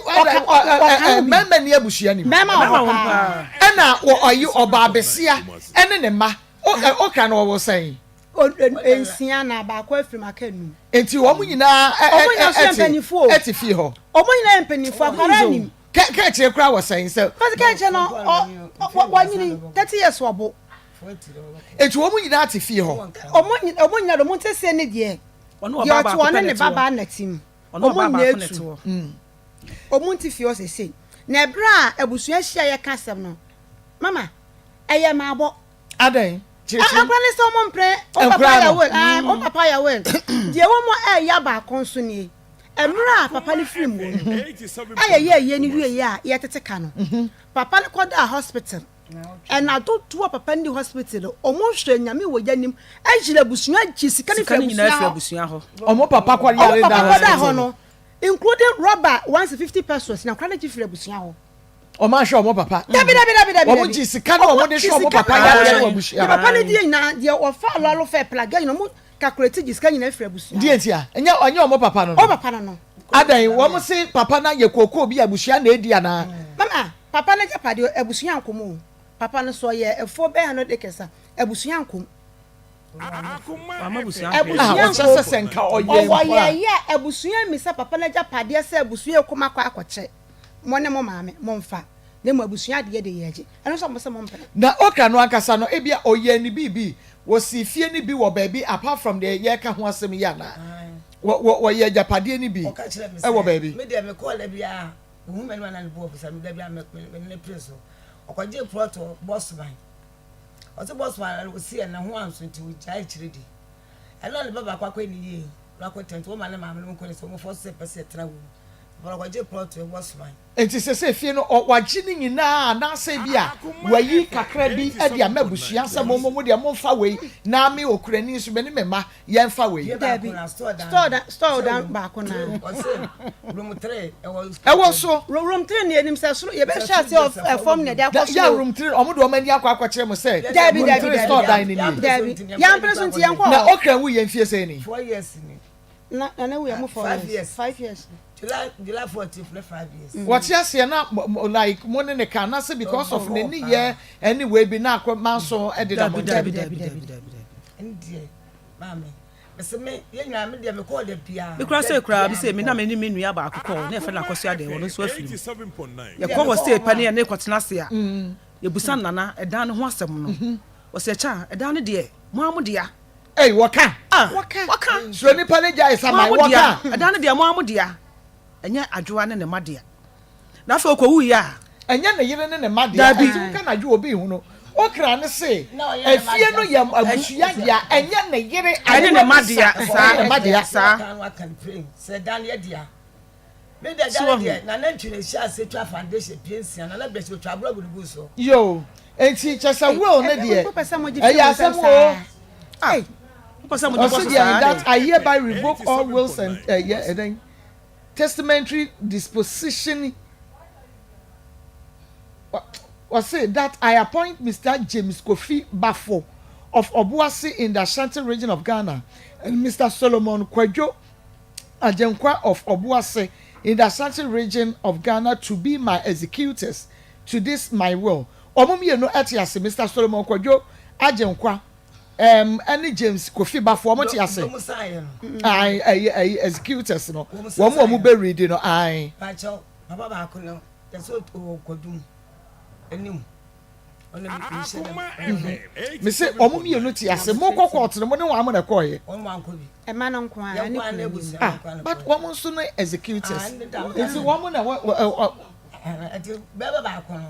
mmarima ni abusua nim. Mmarima wɔ hɔ paa. Ɛna ɔyi ɔbaa besia ɛne ne mma. Okra no ɔwɔ sɛn? Nsia na baako afiri mu aka num. Eti wɔn nyinaa ɛte ɛte fie hɔ. Wɔn nyinaa yɛ mpanyinfoɔ akwadaa nim. Kɛkyerɛ kura wɔ sɛn sɛ. Fɛsi kɛkyerɛ no ɔ wɔnyini 30 years ɔbo. Eti wɔn nyinaa te fie hɔ. Wɔn nyinaa de wɔn nteseɛ ne deɛ. Deɛ ɔte ɔne ne ba baa na ti mu. Ɔne ɔbaa Wɔn baako nyinaa na tu. ɛte hɔ. Wɔn nte fie hɔ seesei. Na ɛberɛ a abusua hyia a yɛka asɛm no, mama, ɛyɛ mmaabɔ. Adɛn? Kyerɛkyerɛ mu. Nkora ne sɛ wɔn mpere, wɔn papa Nkora yɛ no. will, ɛɛ, wɔn papa yɛ will. Deɛ ɛwɔ mu a ɛyɛ baako nso nie, mmerɛ a papa no firi mu no, a yɛyɛ ayie no wieeɛ a yɛtete ka no, papa no kɔdaa hospital. Ɛna dodoɔ papa no di hospital no ɔmo hwɛ nyame wɔ yanim ɛyere abusua gye sika no firi abusua hɔ ɔmo papa kɔ yare da hospital hɔ no including rubber 150 pesos na kora no gye firi abusua hɔ. Ɔmo ahwɛ ɔmo papa. Dabi dabi dabi dabi. Ɔmo gye sika na ɔmo de hwɛ ɔmo papa yare wɔ abusua hɔ. Papa no die nyinaa deɛ ɔfa lɔɔre fɛ plagɛ nyinaa ɔmo calculate gye sika nyinaa firi abusua hɔ. Deɛ ntia ɛnyɛ ɛnyɛ ɔmo papa no no. Ɔmo papa no no. Adan wɔn se papa no ayɛ kookoo bi abusua na edi anaa. Mama Papa no agyapadeɛ abusua nko mu o. Papa no so ɔyɛ afuo bɛyɛ 100 acres a, abusua nko mu. Wama abusua nhwɛ. Abusua Ah, nko. ɔkyerɛ sɛ sɛ nka ɔyɛ Ɔwɔ mpo a. yɛyɛ a abusua mmisa papa no agyapadeɛ sɛ abusua rekɔ mu akɔ akɔkyɛ. Mo ne mo maame, momfa. Na mmom abusua adeɛ de yɛregye. Ɛno nso a mose mompɛ. Na okra no ankasa no, ebia ɔyɛɛ ne biribi, wɔsii fie no bi wɔ baabi apart from deɛ yɛreka ho asɛm yi anaa? Wɔ, wɔ, wɔyɛɛ agyapadeɛ no bi Ɔka kyerɛɛ me wɔ sɛ, baabi? Me deɛ mekɔɔ da biara Ohun m'anim a na ne bo afu sɛ me da bi a me me ne no pere so. Ɔkɔgyee plɔt wɔ Bosman. Ɔse Bosman no ɔsi ɛna ho anso nti ɔgyae akyire di. Ɛno na ne ba baako akɔyɛ ne yie na wakɔ tɛnti wɔma ne maame no nkɔ ne sɛ wɔn fɔ so sɛ pɛ sɛ yɛtena wɔ mu. Papa no kɔgye plot wɔ Suman. Enti sese fie no ɔ wagye ne nyinaa anaasɛ ebi a wayi kakra bi de ama abusua sɛ mo mo deɛ momfa wei na me okurani nso me ne me mma yɛmfa wei. Dabi, store dan store dan baako naa. Room 3 ɛwɔ. Ɛwɔ so. Room 3 ni enim sɛ soro yɛbɛhyɛ ase ɛfam na ɛde akɔ soro. Yɛ room 3 ɔmo de ɔmo ani akɔ akɔkyerɛ mo sɛ Dabi room dabi 3 dabi store dan no nie. dabi yɛampene so nti yɛnkɔ hɔ. Na okra wu yɛ mfie sɛn ni? 4 years ni. Na na wu yɛ mo 4 years. 5 years. July July 14 ne 5 years. Wɔte aseɛ na like mo ne ne ka anaasɛ because of ne nneyɛɛ ɛne wei bi na akɔ manso ɛdeda mo ntam. Dabi dabi dabi dabi dabi. Ɛne deɛ maame mese me yɛn nyinaa me deɛ mekɔɔ da biara. Me koraa sei koraa me sei me na me ne me nua baako kɔɔ na yɛfrɛ no Akɔsoa deɛ ɔno nso afiri mu. Yɛkɔ hɔ sei pɛ ne yɛne kɔtena ase a yɛbusa Nana ɛdan no ho asɛm no ɔse ɛkyɛ a ɛdan no deɛ mo ara mo dea. Ei wɔka. Ah wɔka. Wɔka. Suro nipa ne gyae saman Mo ara mo dea. wɔka. Ɛdan no deɛ mo ara mo dea. Ɛnyɛ Adwoa ne ne mma dea. Na afei ɔkɔwuiɛ a. Ɛnyɛ ne yere ne ne mma dea. Dabi. Ɛnti woka no Adwoa obi nhunu. Okra no se efie no yɛ abusua dea ɛnyɛ ne yere Ɛne ne Adwoa mma Bisa dea. ɛne Saa. ne mma dea. Saa. Ɔka no aka no plain sɛ ɛdan no yɛ dea. Me deɛ So da no wahu? deɛ nana ntwi na ɛhyɛ ase twa foundation pie nsia nana brɛ sɛ ɔtwa aborɔ gu ne gu so. Yoo enti kyɛ sɛ will no deɛ Wopɛ sɛ mogye fie ɛyɛ wo asɛm nsam oo. saa? Ah, wopɛ sɛ mogye bɔ Ɔse so deɛ saa that deɛ? I hereby revoke all wills and ɛyɛ ɛdɛn testamentary disposition ɔse that I appoint Mister James Kofi Bafo of Obuasi in the Ashanti region of Ghana and Mister Solomon Kwadwo Agyenkwa of Obuasi in the Ashanti region of Ghana to be my executors to this my will. Wɔn mmienu te ase, Mister Solomon Kwadwo Agyenkwa um, ɛne James Kofi Bafo, wɔn te ase. Ae, ɛyɛ ɛyɛ executors no, wɔn a wɔn bɛ read no, ae. Pakyɛw, papa baako no, yɛsɛ ɔwɔ kwadum anim. Me se wɔn mmienu te ase, mo kɔ court no, mo ne wɔn amo na ɛkɔɔyɛ. Ɛma no nko ara ne kunu anim. Ah, but wɔn nso ne executors. Nti wɔn na wɔ wɔ. Nti bɛrima baako no,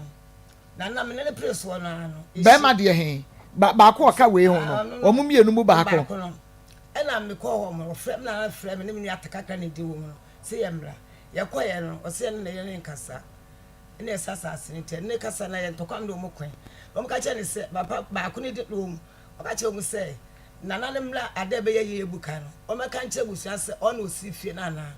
na na me ne ne pere soɔ no ara no. Bɛrima deɛ he, ba baako ɔka wei ho no, wɔn mmienu mu baako. Baako no, ɛna mekɔɔ hɔ mo, ɔfrɛ me na frɛ me ne me nua kakra na ɛdi wɔ mu no, sɛ yɛ mmra. Yɛkɔeɛ no, ɔsɛ yɛne ne yere ne nkasa. Ɛna ɛsɛ asase no nti, ɛne ne kasa na yɛ ntɔkwa no de wɔn kɔe. Wɔn ka kyerɛ ne sɛ, papa baako no di wɔn mu, ɔka kyerɛ wɔn sɛ, Nana no mmra ade a ɛbɛyɛ yie abu ka no, ɔmmɛka nkyerɛ abusua sɛ ɔno na ɔsii fie no anaa.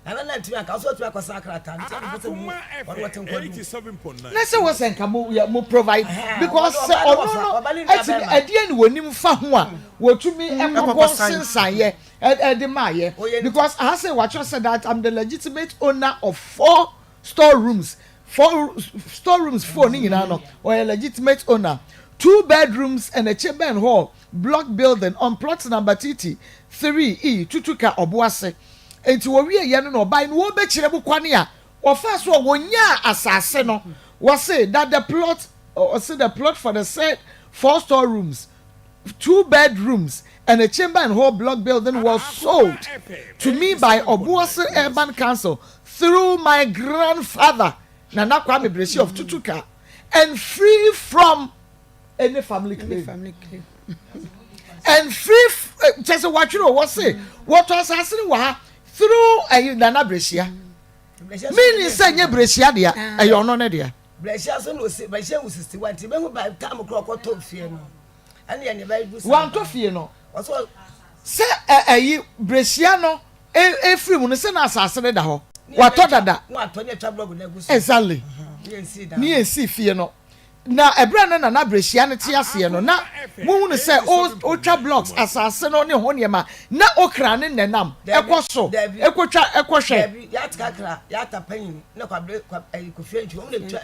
Nana no antumi anka, ɔsɛ ɔtumi akɔsan krataa no, nti na mepɛ sɛ mehu ɔno wɔte nkwa Na sɛ wɔ sɛ nka mo yɛ mo provide because sɛ ɔno no ɛtumi ɛdeɛ ne wɔnim fa ho a wɔtumi ɛkɔkɔ nsensan yɛ ɛde maa yɛ because aha sɛ wɔatwerɛ sɛ that I'm the legitimate owner of four store rooms four store rooms four ne nyinaa no ɔyɛ legitimate owner two bedrooms and a chamber and hall block building on plot number TT 3 E Tutuka Ɔboase. Enti wɔwieeɛ no na ɔbae no wɔrebɛkyerɛ mu kwane a wɔfaa so a wɔnyaa asase no. Wɔse that the plot ɔse the plot for the said four store rooms, two bedrooms and a chamber and hall block building was sold to me by Obuasi Urban Council through my grandfather Nana Kwame Bresi of Tutuka and free from any family claim. Family claim. And free eh, kyɛ sɛ wɔatwerɛ wɔ se wɔtɔ asase no wɔ ha through ɛyi Nana Bresia. Meaning sɛ nyɛ Bresia dea, ɛyɛ ɔno ne dea. Bresia so na ɔsi Bresia wu 61 nti bɛhu by time korɔ ɔkɔtɔ fie no ɛne yɛ ne bɛbu sa. Wantɔ fie no. Sɛ ɛyi Bresia no efiri mu no sɛ na asase no da hɔ. Watɔ dada. Exactly. Ne yɛn si fie no. Na ɛberɛ a na Nana Abrɛhyia no te aseɛ no, na mohunu sɛ ɔtwa blocks, asase no ne ho nneɛma, na ɔkra ne nnɛnam kɔ so kɔtwa kɔhwɛ. Dabi, yɛate kakra, yɛata panyin na kwabre kwa ɛyi kofie ntwi wɔn na etwa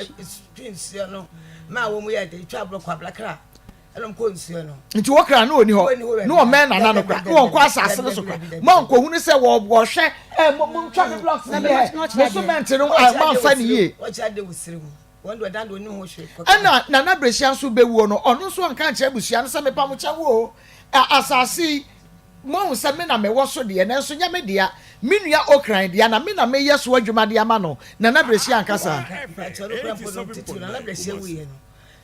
twi nsuo no maa wɔn yɛ de twa aborɔ kwabla kra ɛna wɔn kɔ nsuo no. Nti wɔkra no ɔni hɔ, na wɔmɛn Nana no kora, na wɔnkɔ asase no so kora, moankɔhunu sɛ wɔhwɛ ɛ mo montwa me blocks no yɛ, me cement no moamfa no yie. Wɔkyerɛ ade wɔ siri mu. Ɛna Nana Brehyia nso bɛwuo no, ɔno nso anka ankyerɛ abusua no sɛ mepa mo kyɛw o, asase yi, moahu sɛ me na mewɔ so deɛ, nanso nyɛ me dea, me nua Okran dea, na me na meyɛ so adwuma de ama no. Nana Brehyia anka saa. Mpakyɛw no kura mpo no titiriw Nana Brehyia wuiɛ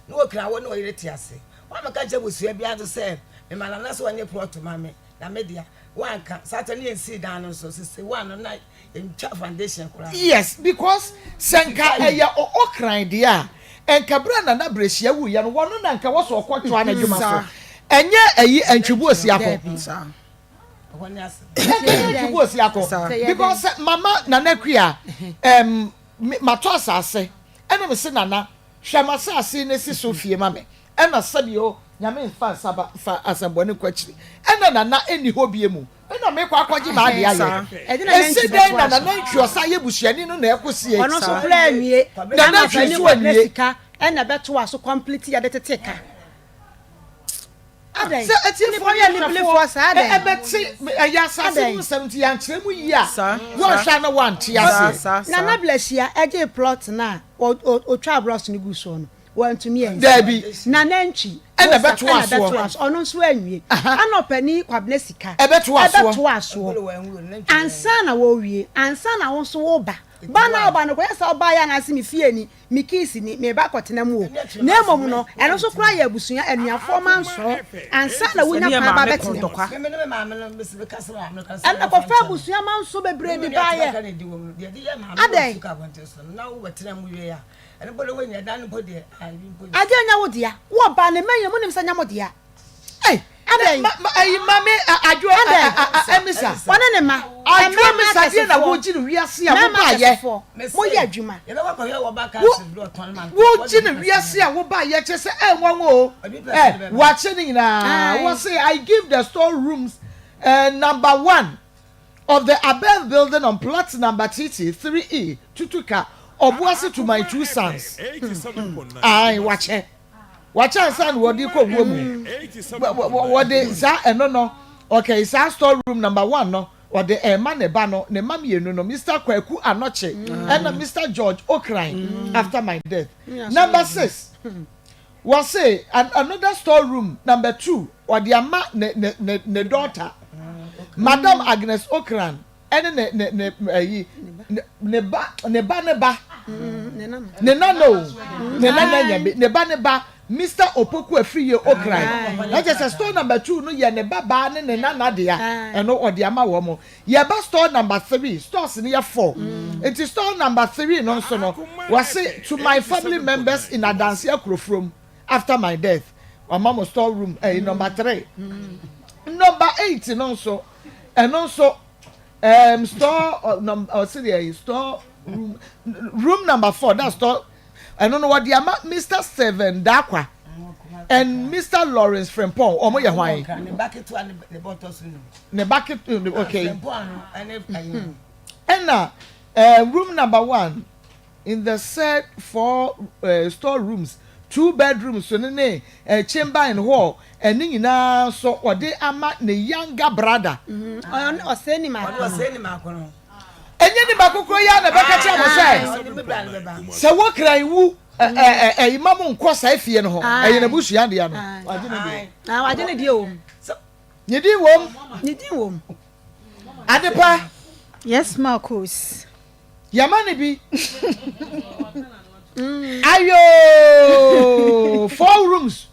no, na Okran wɔ ne ɔyere te ase. Wammɛka ankyerɛ abusua biara nso sɛ mema Nana sɛ ɔnyɛ plɔt ma me. Na me dea, woanka. Saa kyɛ ne yɛnsii dan no nso, sisi one no na yɛntwa foundation koraa. Yes, because sɛ nka ɛyɛ Ɔkran deɛ a, nka berɛ a Nana Brɛhyia wuiɛ no, wɔno na nka ɛwɔ sɛ ɔkɔtoa n'adwuma so. Ɛnyɛ ayi Antwibu Osiako. Ɛnyɛ Antwibu Osiako. Because sɛ mama Nana Akua, um, matɔ asase, ɛna mese Nana, hwɛ m'asase yi na si so fie ma me. Ɛna sɛdeɛ o Nyame nfa nsa ba nfa asɛmbɔne nkɔ akyiri ɛna Nana ɛnni hɔ bie mu ɛna mekɔ akɔgye m'adeɛ ayɛ ɛsi dɛn na Nana Ntwi ɔsan yɛ busuani no na ɛkɔ sie Ɔno nso koraa anwie Nana Ntwi nso anwie. Sika ɛna ɛbɛtoa so complete yɛde tete ka adɛn Sɛ atiefoɔ ne ahwɛfoɔ ɛbɛte ɛyɛ asase mu nsɛm nti yɛankyerɛ mu yie a wɔnhwɛ a na wɔante aseɛ. Nana Blashia ɛgyee plot no a ɔtwaa blocks no guu soɔ no Wantumi ansi. Daabi. Na nantwi. Ɛna ɛbɛtoa soɔ. Ɛna ɛbɛtoa so. Ɔno nso anwie. Ɛna ɔpanin Kwabena Sika. Ɛbɛtoa soɔ. Ɛbɛtoa soɔ. Ansa na wɔrewie. Ansa na wo nso woreba. Ba no a woba no, kɔyɛ sɛ wobaeɛ anaasɛ me fie ni, me keys ni, mereba akɔtena mu o. Na mmom no, ɛno nso koraa yɛ abusua, anuafoɔ manson ansa na wonya kwan ba abɛtena mu. Ɛna kɔfa abusua manson bebree de baeɛ. Adɛn? Adeɛ nyɛ wo dea. Wo ɔbaa ne mma nyina mo nim sɛ nyɛ mo dea. Ei Adɛn? Ma ma ayi ma me adwo Adɛn? Emisa. Wɔne ne mma. Adwo Mmarima Emisa deɛ na akɛsefoɔ. wogye no wiase a Mmarima wobaayɛ. akɛsefoɔ. Moyɛ adwuma. Wo wogye no wiase a wobaayɛ kyerɛ sɛ ɛnwanwa o. Ɛ wakyɛ ne nyinaa. Ae. Wɔse I give the store rooms eh, number one. Of the above building on plot number TT 3E Tutuka Obuasi to my two sons. Ae wakyɛ. Wakyɛ ansa na wɔde kɔ wuo mu. Wɔde saa ɛno no okay saa store room number one no wɔde ɛma ne ba no ne mma mmienu no Mister Kwaku Anokye ɛna Mister George Okran after my death. Number six. Wɔse another store room number two ɔde ama ne ne ne ne daughter Madam Agnes Okran ɛne ne ne ne ɛyi ne ba ne ba ne ba ne nana o ne nana nya bi ne ba ne ba Mr Opoku Afriye Okran na kyerɛ sɛ store number two no yɛ ne ba baa ne ne nana dea ɛno ɔde ama wɔn. Yɛba store number three, stores no yɛ four, nti store number three no nso no, wɔse to my family members in Adanse Akurofurom after my death, wama mo store room ɛyi number three. Number eight no nso, ɛno nso um, store uh, num, ɔse deɛ ɛyi store room, room number four, that's store Ɛno no wɔde ama Mister Stephen Darkwa and Mister Lawrence Frimpong. Wɔn yɛ hwan? Ne ba ketewa ne ba ɔtɔ so num. Ne ba ketewa okay. Frimpong no ɛne ɛyi. Ɛna eh, room number one in the said four eh, store rooms, two bedrooms no ne eh, chamber and hall ɛne nyinaa nso wɔde ama ne younger brother. Ɔsɛ ni maako no. Ɔsɛ ni maako no. Ɛnyɛ nipa kokoro yi ara na ɛbɛka kyerɛ mo sɛ, sɛ wokran wu ɛyi ma mo nkɔ saa fie no ho, ɛyɛ n'abusua dea no. Wagye ne deɛ. Wagye ne deɛ o. Ne din wom. Ne din wom. Adepa. Yes, Marcus. Yɛma ne bi. Ayoo, four rooms.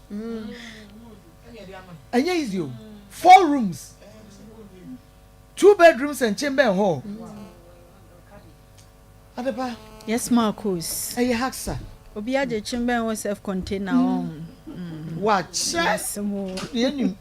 Ɛnyɛ easy o. Four rooms. Two bedrooms and chamber and hall. Adepa. Yes Marcus. Ɛyɛ Haksa. Obi agye chamber and hall self container ɔn. Wakyɛ. Deɛ nim.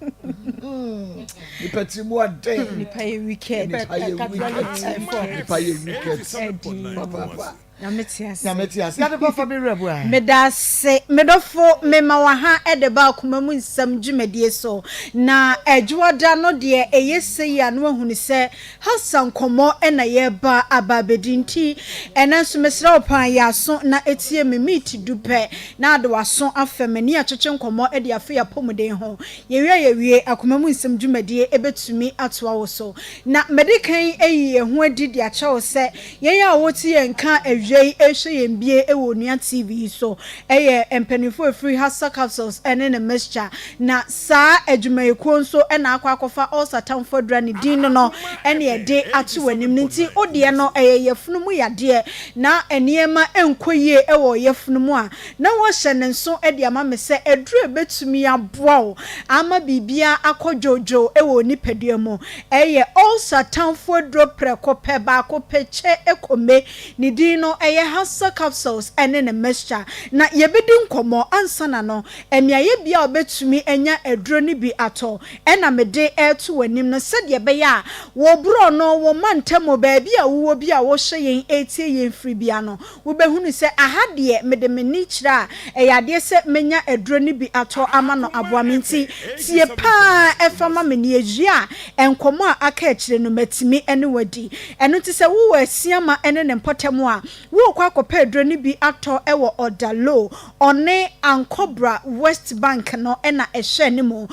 Nipa tiri mu ɔden. Nipa yɛ wicked. Nipa yɛ wicked. Nipa yɛ wicked. Papa. Nyame te ase. Nyame te ase. Ade pa fa me werɛ boa. Medase medɔfo mema waha de ba akoma mu nsɛm dwumadie so. Na Adwoada no deɛ ɛyɛ sei a na wahunu sɛ Hausa nkɔmmɔ na yɛreba aba abɛdi nti ɛnɛ nso mesrɛ wo paa yɛ aso na tie me meet du pɛ na ade w'aso afɛ me ne yɛatwetwe nkɔmmɔ de afa yɛapɔmuden ho. Yɛwie a yɛwie akoma mu nsɛm dwumadie bɛtumi atoa wo so. Na madi kan ayi yɛn ho adi de akyerɛ wo sɛ Yɛn a wote yɛn nka awia. asomdwoeɛ yi rehwɛ yɛn bie wɔ Onua TV yi so yɛ mpanimfoɔ a ɛfiri Hassa Capsules ne ne mixture. Na saa adwumayɛkuo nso na akɔ akɔfa ulcer tamfo adura ne din no no ne ɛde ato w'anim no nti wo deɛ no ɛyɛ yafunu mu yadeɛ na nneɛma nkɔ yie wɔ wo yafunu mu a na woahyɛ ne nso de ama me sɛ aduro a ɛbɛtumi aboa wo ama biribiara akɔ dwoodwoo wɔ wo nipadua mu ɛyɛ ulcer tamfo aduro prɛko pɛ baako pɛ kyɛ kome ne din no ɛyɛ Hassa Capsules ne ne mixture na yɛbɛdi nkɔmmɔ ansa na no Mmeaeɛ bi a wobɛtumi anya aduro no bi atɔ na mede reto w'anim no sɛdeɛ ɛbɛyɛ a wo borɔno, wo mantam, baabi a wowɔ bi a wohwɛ yɛn retie yɛn firi biara no, wobɛhunu sɛ aha deɛ mede m'ani kyerɛ a, ɛyɛ adeɛ sɛ mɛnya aduro no bi atɔ ama no aboa me. Nti tie pa ara fa ma me na yɛwie a, nkɔmmɔ a aka akyire no matumi ne wo adi. Ɛno nti sɛ wowɔ Asiama ne ne mpɔtam a, Worekɔ akɔpɛ aduro no bi atɔ wɔ Odalo, ɔne Ankobra West Bank no na ɛhyɛ anim. Mo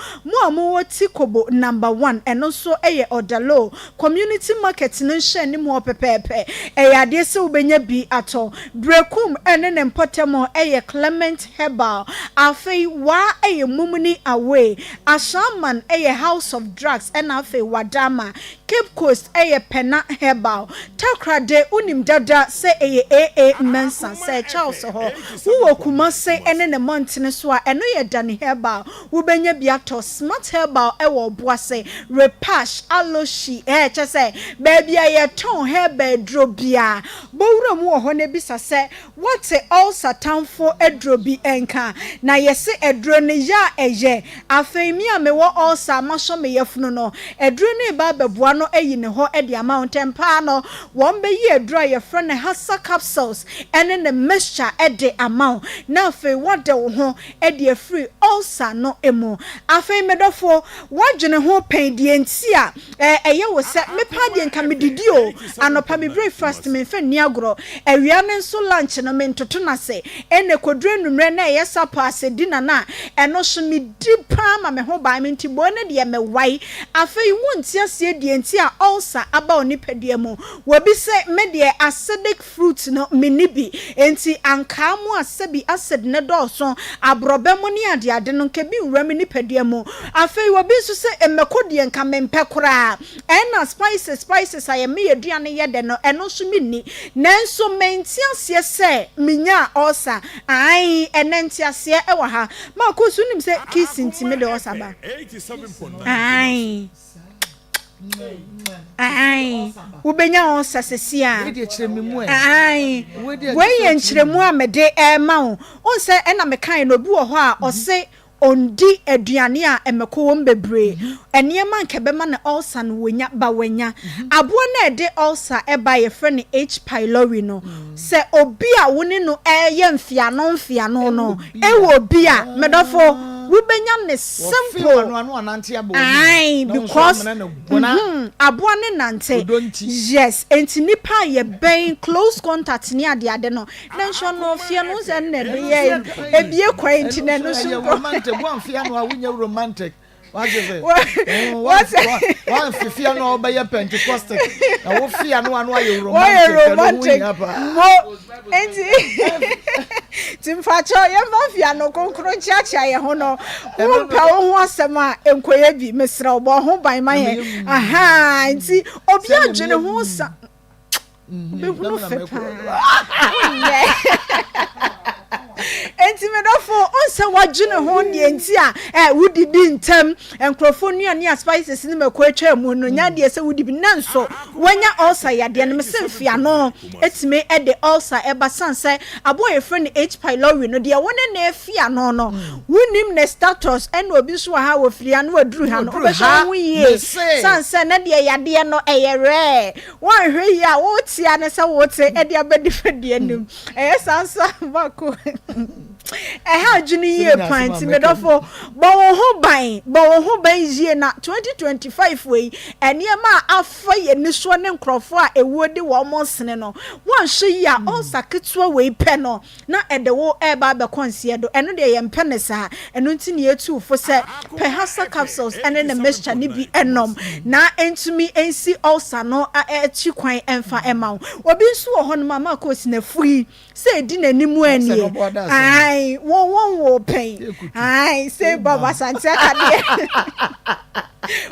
a mowɔ Tikobo Number One, ɛno nso yɛ Odalo Community Market no nhyɛ anim hɔ pɛpɛɛpɛ. Ɛyɛ adeɛ sɛ wobɛnya bi atɔ. Berekum ne ne mpɔtam yɛ Clement Herbal. Afei Waa yɛ Mumuni Away. Ashaiman yɛ House of Drugs ɛna afei Wadama. Cape Coast yɛ Pɛna Herbal. Takoradi wonim dada sɛ ɛyɛ AA Mensah, Sir Charles hɔ. Wowɔ Kumase ne ne mmɔntene so a, ɛno yɛ Danny Herbal. Wobɛnya bi atɔ. Smart Herbal wɔ Ɔboase, Repash, Aloshi, ɛɛ kyerɛ sɛ baabi a yɛtɔn herbal aduro biara. Bɔ wura mu wɔ hɔ na bisa sɛ Woate ulcer tamfo aduro bi nka? Na yɛse aduro no yɛ a ɛyɛ. Afei me a mewɔ ulcer a masɔ me yafunu no, aduro no reba abɛboa no ayi ne hɔ de ama wo. Ntɛm pa ara no, wɔbɛyi aduro a yɛfrɛ no Hasa capsules ne ne mixture de ama wo, na afei woade wo ho de afiri ulcer no mu. Afei me dɔfo, woadwene ho pɛn deɛ nti a ɛyɛ wo sɛ me paa deɛ nka medidi o, anɔpa me breakfast memfa nni agorɔ, awia no nso lunch no mentoto no ase, ɛna ɛkɔduru anwummerɛ na ɛyɛ supper ase dinner no a, ɛno nso medi paa ma me ho ban me nti boo no deɛ mewae. Afei wonte aseɛ deɛ nti a ulcer aba wo nipadua mu. Wɔbi se me deɛ acidic Fruit no menni bi, enti ankaa mu a sɛbi acid no dɔɔso, aborɔbɛ mo ne adeade no nka bi nwura me nipadua mu. Afei obi nso se mmako deɛ nka mempɛ koraa. Ɛna spices spices a yɛma yɛn aduane yɛ dɛ no ɛno nso menni. Nanso mente aseɛ sɛ menyaa ulcer. Ae, ɛnɛ nteaseɛ wɔ ha. Marcus wonim sɛ kiss nti mede ulcer ba? Ae. Ae, wobɛnya ulcer sɛsi a. Ae, wei yɛ nkyerɛmu a mede ɛrema wo. Wohu sɛ ɛna mekaeɛ no, obi wɔ hɔ a ɔse ɔndi aduane a mmako wɔ mu bebree. Nneɛma nka ɛbɛma no ulcer no wɔnya, ba wanya. Aboa no a ɛde ulcer ɛba a yɛfrɛ no H. Pylori no, sɛ obi a wo ne no ɛreyɛ mfeano mfeano no ɛwɔ bi a, medɔfo, wobɛnya ne simple ae because mhm aboa ne nante yes enti nipa a yɛbɛn close contact ne ade ade no ne nso no fie no sɛ nna ɛde yɛ ebie kwan nti na ɛno so mpo wamfifia no a wobɛyɛ pentecostic na wofia no ano ayɛ romantic romantic mo nti nti mfakyɛw yɛmfa mfia no kronkron kyeakyea yɛn ho no wompɛ wo ho asɛm a nkɔyɛ bi mesrɛ wo bɔ ho ban ma yɛn aha nti obi adwene ho sa wobɛhunu fɛ paa wonyɛ enti medɔfo onsɛ wadwene ho deɛ nti a eh, wodidi ntɛm nkurɔfoɔ nnuane a spices ne mako atwa mu no nya deɛ sɛ wodi bi nanso wanya ulcer yadeɛ no mese mfeano ɛtumi de ulcer ɛba san sɛ aboa yɛfrɛ no H pylori no deɛ wo ne na efi ano no wonim ne status ɛna obi nso wɔ ha wɔfiri ano waduru ha no wobɛhwɛ wo ho yie san sɛ na deɛ yadeɛ no ɛyɛ rare Woanhwɛ yie a, wote a ne sɛ wote de aba nipadua no mu. Ɛyɛ saa nso a, baako. Ɛha adwene yie paa nti medɔfo bɔ wo ho ban bɔ wo ho ban yie na 2025 wei nneɛma a afa yɛn ani soɔ ne nkurɔfoɔ a ɛwuo de wɔn sene no woanhwɛ yie a ɔlsa ketewa wei pɛ no na ɛde wo reba abɛkɔ nseɛ do ɛno deɛ yɛmpɛ no saa ɛno nti na yɛtu wo fo sɛ pɛ Hasa capsules ɛne ne mixture no bi nom na ɛntumi nsi ulcer no akyi kwan ɛmfa ɛma wo. Obi nso wɔ hɔnom a Marcos n'afu yi sɛ ɛdi n'anim anie ae wɔn wɔn wɔ pɛn ae sɛ Baba Asante aka deɛ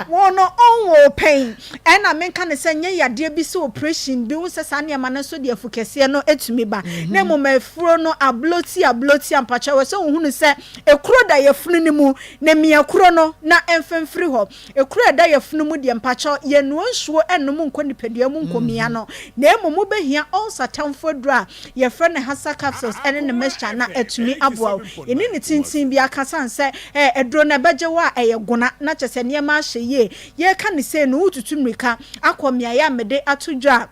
Wɔn no ɔnwoo pɛn. Ɛna menka no sɛ nyɛ yadeɛ bi sɛ operation bi, wohu sɛ saa nneɛma no nso de afu kɛseɛ no tumi ba. Na mmom afuro no abloti abloti ampakyɛ ɛwɔ sɛ wohunu sɛ ekuro da yafunu no mu na mia kuro no na ɛmfimfiri hɔ. Ekuro a ɛda yafunu mu deɛ mpakyɛ yɛnnoa nsuo nnom nkɔ nipadua mu nkɔmia no na mmom wobɛhia ulcer tamfo aduro a yɛfrɛ no Hasa capsules ne ne mixture na atumi aboa wo. Yɛnni ne tenten biara ka sane sɛ eh, aduro no ɛbɛgye wo a ɛyɛ gona na kyerɛ sɛ nneɛma ahyɛ yie. Yɛreka no sei no woretutu mmirika akɔ mmeaeɛ a mede ato dwa a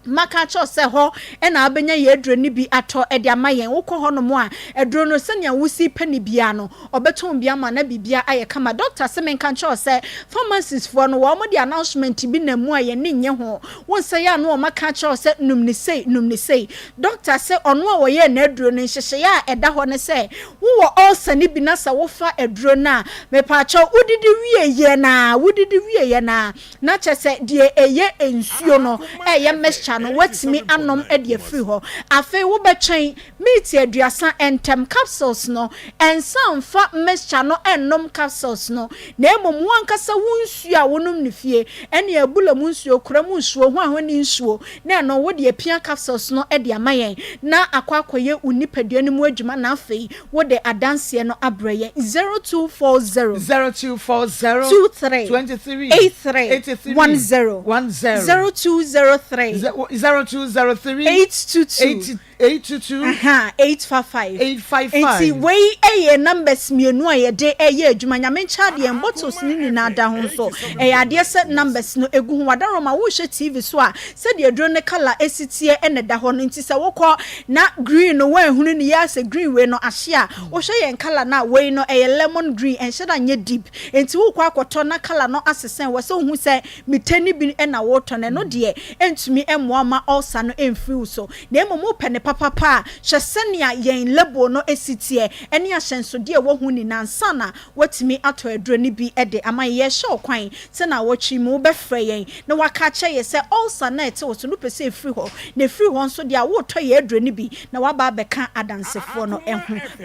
maka akyerɛ wo sɛ hɔ na wobɛnya yɛn aduro no bi atɔ de ama yɛn. Wokɔ hɔnom a, aduro no sɛnea wosi pɛ no biara no, ɔbɛtɔn bi ama na biribiara ayɛ kama. Doctor se menka nkyerɛ wo sɛ pharmacist foɔ no wɔn de announcement bi nam mu a yɛn ani nnye ho. Wo nsa yi ano a wɔaka akyerɛ wo sɛ nom no sei, nom no sei. Doctor se ɔno a ɔyɛɛ n'aduro no nhyehyɛeɛ a ɛda hɔ ne sɛ wowɔ ulcer no bi na sɛ wofa aduro no a, mepaakyɛw wodidi wieeɛ no ara, wodidi wieeɛ no ara na kyerɛ sɛ deɛ ɛyɛ nsuo no, ɛyɛ mixture no, woatumi anom de afiri hɔ. Afei wobɛtwɛn Miniti aduasa ntam, capsules no, ɛnsa mfa mixture no nnom capsules no, na mmom wo ankasa wo nsuo a wonom no fie, ɛne abula mu nsuo, kora mu nsuo, hwahwani nsuo, na ɛno wode apia capsules no de ama yɛn na akɔ akɔyɛ wo nipadua no mu adwuma na afei wode adanseɛ no abrɛ yɛn. 0240. 0240. 23. 23. 83. 83. 10. 10. 0203. 0203. 822. 822. Ahaa, 855. 855. Nti wei yɛ numbers mmienu a yɛde yɛ adwuma. Nyame nkyɛ adeɛ, yɛn bottles no nyinaa da ho nso. Ɛyɛ adeɛ sɛ numbers no gu ho. Wadaroma, wohwɛ TV so a, sɛdeɛ aduro no colour si teɛ na ɛda hɔ no. Nti sɛ wokɔ na green no woanhunu no yie a sɛ green wei no ahye a, wohwɛ yɛn colour no a, wei no ɛyɛ lemon green, ɛnhyɛ da nyɛ deep. Nti wokɔ akɔtɔ na colour no asesa a, ɛwɔ sɛ wohu sɛ mite no bi na woretɔ no. Ɛno deɛ ɛntumi mmoa mma ulcer no mfiri wo so. Na mmom wopɛ no papapa a, hwɛ sɛnea yɛn label no si teɛ ne ahyɛnsodeɛ a ɛwɔ ho nyinaa ansa na woatumi atɔ aduro no bi de ama yɛn. Yɛrehyɛ wo kwan sɛ nnawɔtwe yi mu wobɛfrɛ yɛn na woaka akyerɛ yɛn sɛ ulcer no a ɛte wo so no wopɛ sɛ ɛfiri hɔ, na ɛfiri hɔ nso deɛ a woretɔ yɛn aduro no bi na woaba abɛka Adansefoɔ no ho.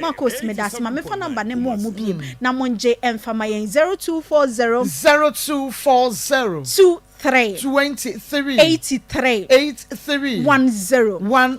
Marcos, meda ase. Ma memfa number no mma wɔn bio na mongye mfa ma yɛn, 0240. 0240. 2. 3. 23. 83. 83. 10. 10.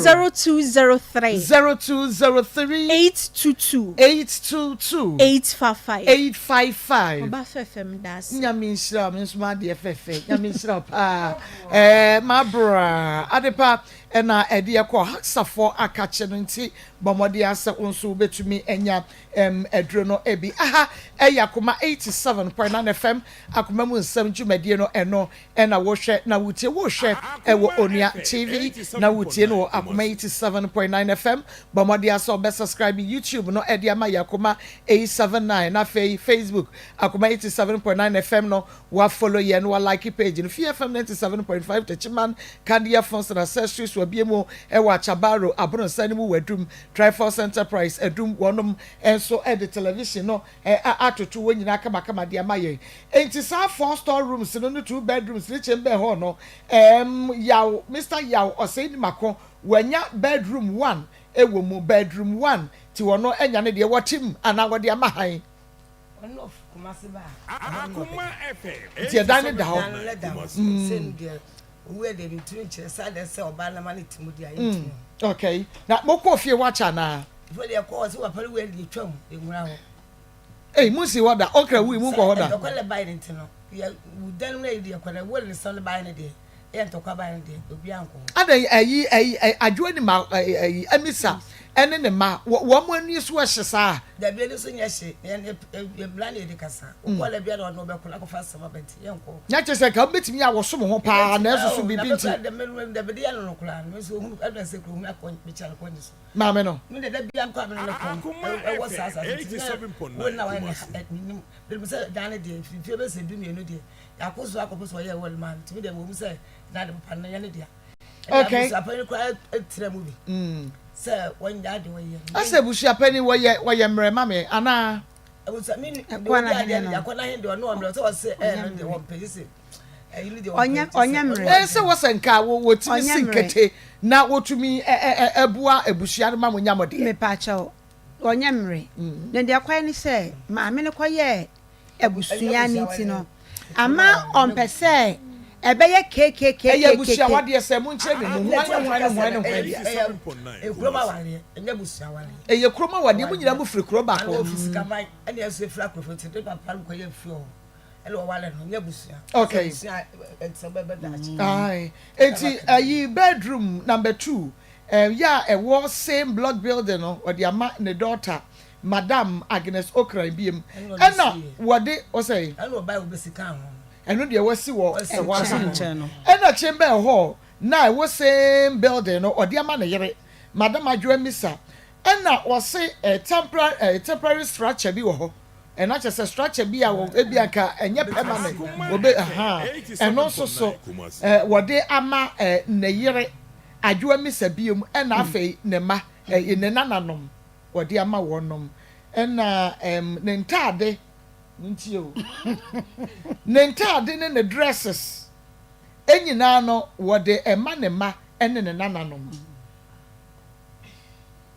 0203. 0203. 822. 822. 855. 855. Ɔba fɛfɛ meda ase. Nyame nhyira wo, me nso m'adeɛ fɛfɛ. Nyame nhyira wo paa. Ɛɛ m'abra adepa ɛna ɛde ɛkɔ Haksafoɔ akakye no nti bɔ mmɔden ara sɛ wo nso wobɛtumi anya ɛm aduro no bi. Aha ɛyɛ Akoma 87.9 FM Akoma mu nsɛm dwumadie no ɛno na wohwɛ na wotie wohwɛ ɛwɔ Onua TV na wotie no wɔ Akoma 87.9 FM bɔ mmɔden ara sɛ wobɛ subscribe YouTube no ɛde ama yɛ Akoma 879 na afei Facebook Akoma 87.9 FM no wa follow yɛn wa like page no Fie FM 97.5 Techiman Kandia Phones and Accessories wabie mu ɛwɔ Achabaro Abronsan no mu wɔ Adum Triforce Enterprise Adum wɔnom nso ɛde television no atoto wɔn nyinaa kamakama de ama yɛn. Enti saa four store rooms no ne two bedrooms ne chamber hall no, ɛɛm, Yaw, Mister Yaw Osei-Nimako, wanya bedroom one wɔ mu, bedroom one, ti ɔno anya ne deɛ, wɔte mu anaa wɔde ama han? Nti ɛdan no da hɔ. Mm. Okay. Na mokɔɔ fie hɔ akyɛ anaa? Ei, monsi hɔ da. Okra wui, monkɔ hɔ da. Adɛn, ayi, ayi, adwoa ni ma, ayi, amisa. ne ne mma, wɔ wɔn ani so ɛhye saa? Dabi, ani so nyɛ hye. Yɛn yɛ mmara na yɛdi kasa. Wokɔ la biara ɔne wobɛkɔ na akɔfa asɛm aba nti yɛnkɔ. Na kyerɛ sɛ nka wobɛtumi a wɔsom ho paa nanso so biribi nti. Dabi de yɛ no no koraa no, me nso ohunu ɛna sɛ kuro ohunu akɔ mekyia no kɔ nyi so. Maame no. Me de da biara nkɔ a me ne no kɔ ɛwɔ saa saa nti na wo na wayɛ ne menim menim sɛ dan no deɛ mfie bɛsɛ 12 deɛ yɛakɔ so akɔpɛ sɛ ɔyɛ wɔ maa no nti me deɛ wɔ mu sɛ na de papa no yɛ ne dea. Okay. Abusuapanyin koraa tira mu bi. Sɛ wɔnyɛ ade wɔyɛ. Asɛ abusuapanyin wɔyɛ wɔyɛ mmerɛ ma me anaa. Abusuapanyin mi de obi adeɛ no akɔ n'ahen deɛ ɔno ɔmmerɛ sɛ ɔsɛ ɛɛ no deɛ wɔn pɛ sɛ ɛyi no deɛ wɔn pɛ ɔnyɛ mmerɛ. Ɛɛ sɛ wɔsɛ nka wɔtumi si nkete na wɔtumi ɛboa abusua no ma mo nya mo deɛ. Mepaakyɛw ɔnyɛ mmerɛ na deɛ kwan ne sɛ maame no kɔyɛɛ abusua no nti no, ama ɔmpɛ sɛ ɛbɛyɛ Ɛyɛ kekekekeeke. abusua awadeɛ sɛ monkyerɛ me mu hwan ne hwan ne hwan ne hwan bia. Ɛyɛ kurom awareɛ, ɛnyɛ abusua awareɛ. Ɛyɛ kurom awadeɛ, mo nyinaa mo firi kuro baako. Ana ofi sikaman ɛna ɛso efiri akorofo nti ne papa no kɔyɛ firi hɔ ɛna ɔware no, ɛnyɛ abusua. Okay. Abusua ɛnsɛm bɛbɛ daakye. Aye. Eti ayi bedroom number 2 yɛ a ɛwɔ same block building no ɔde ama ne daughter Madam Agnes Ocran biom ɛna wɔde ɔsɛe. Ɛna ɔbae obesi kan ho no. Ɛno deɛ wasi wɔ ɛhɔ ase nkyɛn no. Ɛna chamber hall na ɛwɔ same building no ɔde ama ne yere Madam Adwoa Misa ɛna ɔse eh, temporary eh, temporary structure bi wɔ hɔ ɛna kyɛ sɛ structure bi a wɔ ebi anka ɛnyɛ permanent wɔbɛ aha ɛno nso so eh, wɔde ama eh, ne yere Adwoa Misa biom ɛna afei ne mma eh, ne nananom. wɔde ama wɔnom, ɛna ɛɛm ne ntaade, montie o, ne ntaade ne ne dresses nyinaa no wɔde ɛma ne mma ne ne nananom.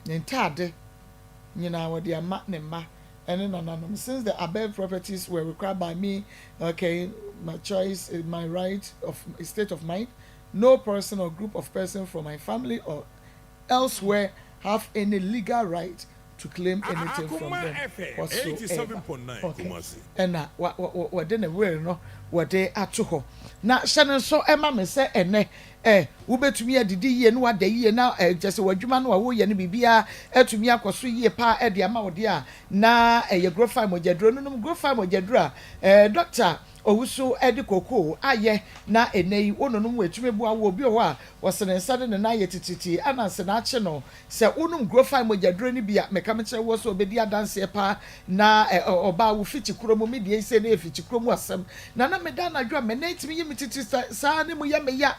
Ne ntaade nyinaa wɔde ama ne mma ne nananom. Since the above properties were required by me, okay, my choice, my right of state of mind, no person or group of person from my family or elsewhere have any legal right to claim anything from them whatsoever. Okay. Ɛna wɔde ne will no wɔde ato hɔ. Na hyɛ no nso ɛma me sɛ ɛnɛ ɛ wobɛtumi adidi yie na wada yie na ɛ kyɛ sɛ w'adwuma no a woyɛ no biribiara atumi akɔ so yie paa ɛde ama wo deɛ a na ɛyɛ Grofine mogyaduro no nom Grofine mogyaduro a ɛ dɔkta Owusu de kokoo ayɛ na ɛnɛ yi wononom wɔ ɛtumi boa wo. Obi wɔ hɔ a ɔse ne nsa ne ne nan yɛ titiritii ananse na akye no. Sɛ wonom Grofine mogyaduro no bi a meka mekyerɛ woɔ sɛ ɔbɛdi adanseɛ paa na ɔbaa wo fikyi korɔ mu. Me deɛ yi sei na ɛyɛ fikyi korɔ mu asɛm na na meda anadwo a me nan tumi yɛ me titiri saa ne mu yɛ me ya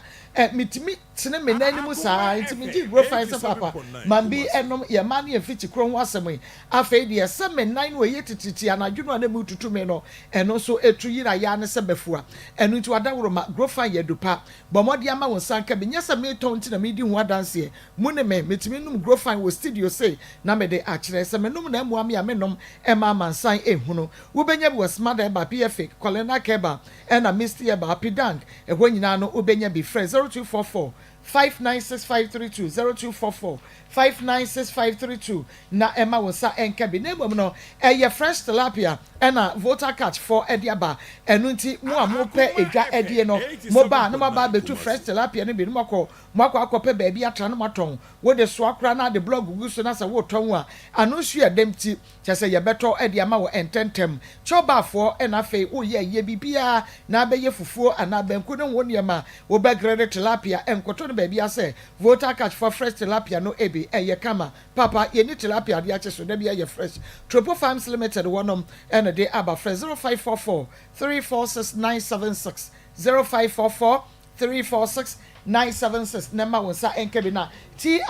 metumi tene me nan no mu saa ara, enti migyee Grofine sɛ Paapa ma bi nnom yɛn mmaa ne yɛn mfikyikuro ho asɛm yi. Afei deɛ, sɛ me nan no reyɛ titiritii anadwo no a na emu retutu me no, ɛno nso etu yeraeɛ ara ne sɛ mafua. Ɛno nti w'adaworoma, Grofine yɛ adu pa. Bɔ mmɔden ama wo nsa nka bi. Nyɛ sɛ meretɔn nti na meredi ho adanseɛ. Mo ne me, metumi nom Grofine wɔ studio sei na mede akyerɛ. Sɛ menom na ɛmmoa me a, mennom mma amansan nhunu. Wobɛnya bi wɔ Smart Herbal, PFA, Colina Herbal, Ɛna Misty Herbal, Pidang, ɛhɔ nyinaa no wobɛnya bi. Frɛ 0244 596532, 0244 596532 na ɛma wo nsa nka bi. Na mmom no, ɛyɛ fresh tilapia ɛna Volta Catch foɔ de aba. Ɛno nti mo a mopɛ edwa adie no, moba a na moaba abɛtu fresh tilapia no bi na moakɔ moakɔ akɔpɛ baabi atra na moatɔn. Wode soa koraa na ade blɔg gu so na sɛ woretɔn a, ano nso yɛ dɛm nti Kyerɛ sɛ yɛbɛtɔ de ama wo ntɛntɛm. Kyɔbafoɔ na afei woyɛ ayie biribiara na abɛyɛ fufuo anaa banku ne ho nneɛma a wobɛgrɛde tilapia nkɔtɔ no baabiara sɛ Volta Catch foɔ fresh tilapia no bi ɛyɛ kama papa yɛnni tilapia adeɛ akye so da biara yɛ fresh Tropo Farms Limited wɔnom na de aba frɛ 0544 346 976 0544 346 976 na ɛma wo nsa nka bi na TIM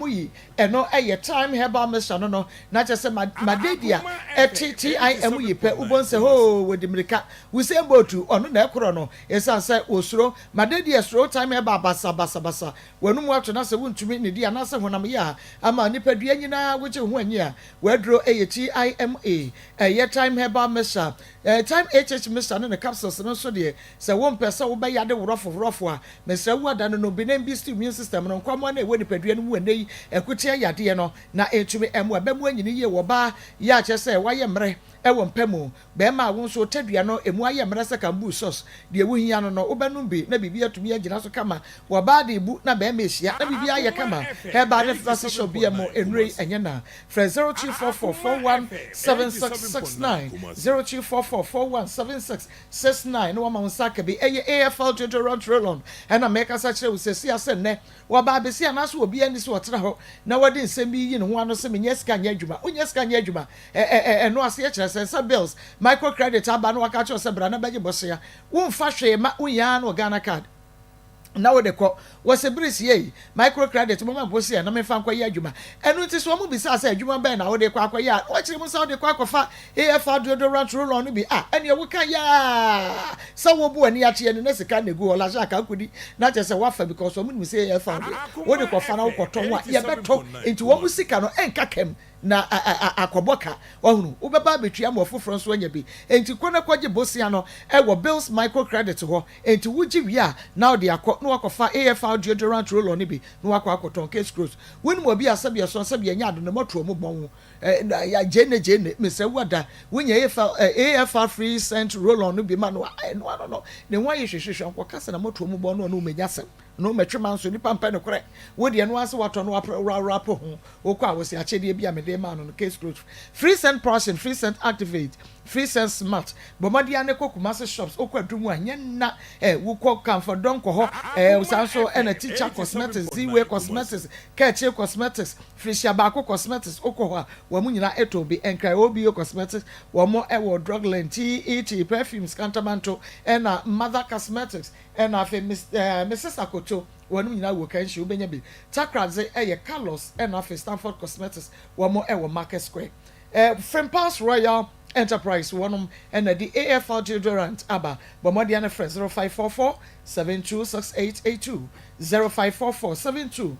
yi ɛno ɛyɛ Thyme Herbal Mixture no no na kyerɛ sɛ ma ma dedi a ɛte TIM yi pɛ wobɔ nsɛ hoo wɔdi mirika Usain Bolt ɔno na ɛkorɔ no ɛsiane sɛ wɔsuro ma dedi ɛsuro Thyme Herbal basa basa basa w'anum ato na sɛ wontumi nnidi anaasɛ honam yɛ a ama nipadua nyinaa wogye wo ho anyi a w'aduro ɛyɛ TIMA ɛyɛ Thyme Herbal Mixture Thyme HH Mixture ne ne capsules no nso deɛ Sɛ wompɛ sɛ wobɛyɛ ade worɔfoworɔfo a, mesrɛ wo ada no no benign bi stew immune system no nkwammoa no a ɛwɔ nipadua no mu ɛnnɛ yi ɛko tia yadeɛ no na ɛtumi mmoa bɛmu anyini yie wɔ ɔbaa yɛ a kyerɛ sɛ wayɛ mmerɛ. wɔ mpa mu. Barima a wo nso wo tadua no emu ayɛ mmerɛ sɛ kambuu sɔs, deɛ wohia no no, wobɛnom bi na biribi atumi agyina so kama. Ɔbaa de rebu na barima rehyia na biribiara ayɛ kama. Herbal ne pharmacy shop biara mu nnuro yi ɛnyɛ na. Frɛ 0244 41 7669, 0244 41 7669 na wɔama wo nsa aka bi. Ɛyɛ AFL Deodorant Roll-On ɛna merekasa kyerɛ wo seesei ara sɛ nnɛ wɔba abɛsi anaasɛ obiara nni sɛ ɔtena hɔ na wɔde nsɛm bi yi ne ho ano sɛ mennya sika nyɛ adwuma. Wonnya sika nyɛ adwuma. Ɛ ɛ ɛ ɛno aseɛ kyerɛ sɛn? Sɛ bills, micro credit aba na wɔaka akyerɛ wo sɛ bra na bɛgye bosea. Womfa hwee mma, wonnya ara na wɔ Ghana card na wode kɔ. Wɔse bere siei, micro credit momma me bosea na memfa nkɔyɛ adwuma. Ɛno nti sɛ wɔn bisaa sɛ adwuma bɛn na wode rekɔ akɔyɛ a, na wɔakyerɛ mu sɛ wode rekɔ akɔfa AFR deodorant roll-on no bi a, ɛneɛ woka yaa sɛ wobu w'ani akyeɛ no na sika na ɛgu hɔ, lahyɛ aka akɔdi na kyerɛ sɛ woafa because wɔn nim sɛ AFR deɛ wode kɔfa na wokɔtɔn a yɛbɛtɔ nti wɔn sika no ɛnka kam na akɔbɔ ka. Wahunu? Wobɛba abɛtua ma ɔfoforɔ nso anya bi. Enti kɔ na kɔgye bosea no wɔ Bills Microcredit hɔ. Enti wogye wie a, na wode akɔ na woakɔfa AFR deodorant roll-on no bi na woakɔ akɔtɔn. Case closed. Wonim obi a sɛbi ɛsɔn sɛbi ɛnyɛ ade no mɔtoɔ mu bɔn wo. Gyeene gyeene, mesrɛ wo ada, wonya AFR free scent roll-on no bi ma no a, ɛno ano no, ne ho ayɛ hwehwehwɛ. Nkɔka sɛ na mɔtoɔ mu bɔn no ɔne wo mmɛnya asɛm. No mɛtwe manso nipa mpɛ nokorɛ wo deɛ no ara sɛ watɔ no wrapo ho wokɔ a wose akyɛdeɛ bi a mede maa no no case closed free send passion free send activate free send smart bɔ mmɔden ara ne kɔ Kumasi shops wokɔ aduru mu a nyɛ nna eh wokɔ Kamfo Dɔnkɔ hɔ eh saa nso ɛna teacher cosmetics Ziway cosmetics Kɛkyee cosmetics Firihyia Baako cosmetics wokɔ hɔ a wɔn nyinaa ɛtɔn bi Nkran OBO cosmetics wɔn ɛwɔ drug lane TET perfumes Kantamanto ɛna Mother cosmetics Ɛna afei Miss eh, Mrs Akoto, wɔnom nyinaa wɔ Kanshi, wobɛnya bi. Takoradi ɛyɛ Carlos ɛna afei Stanford Cosmetics, wɔn ɛwɔ Market Square. Eh, Frimpal's Royal Enterprise, wɔnom ɛna de AFL deodorant aba. Bɔ mmɔden ara frɛ 0544 726882, 0544 72.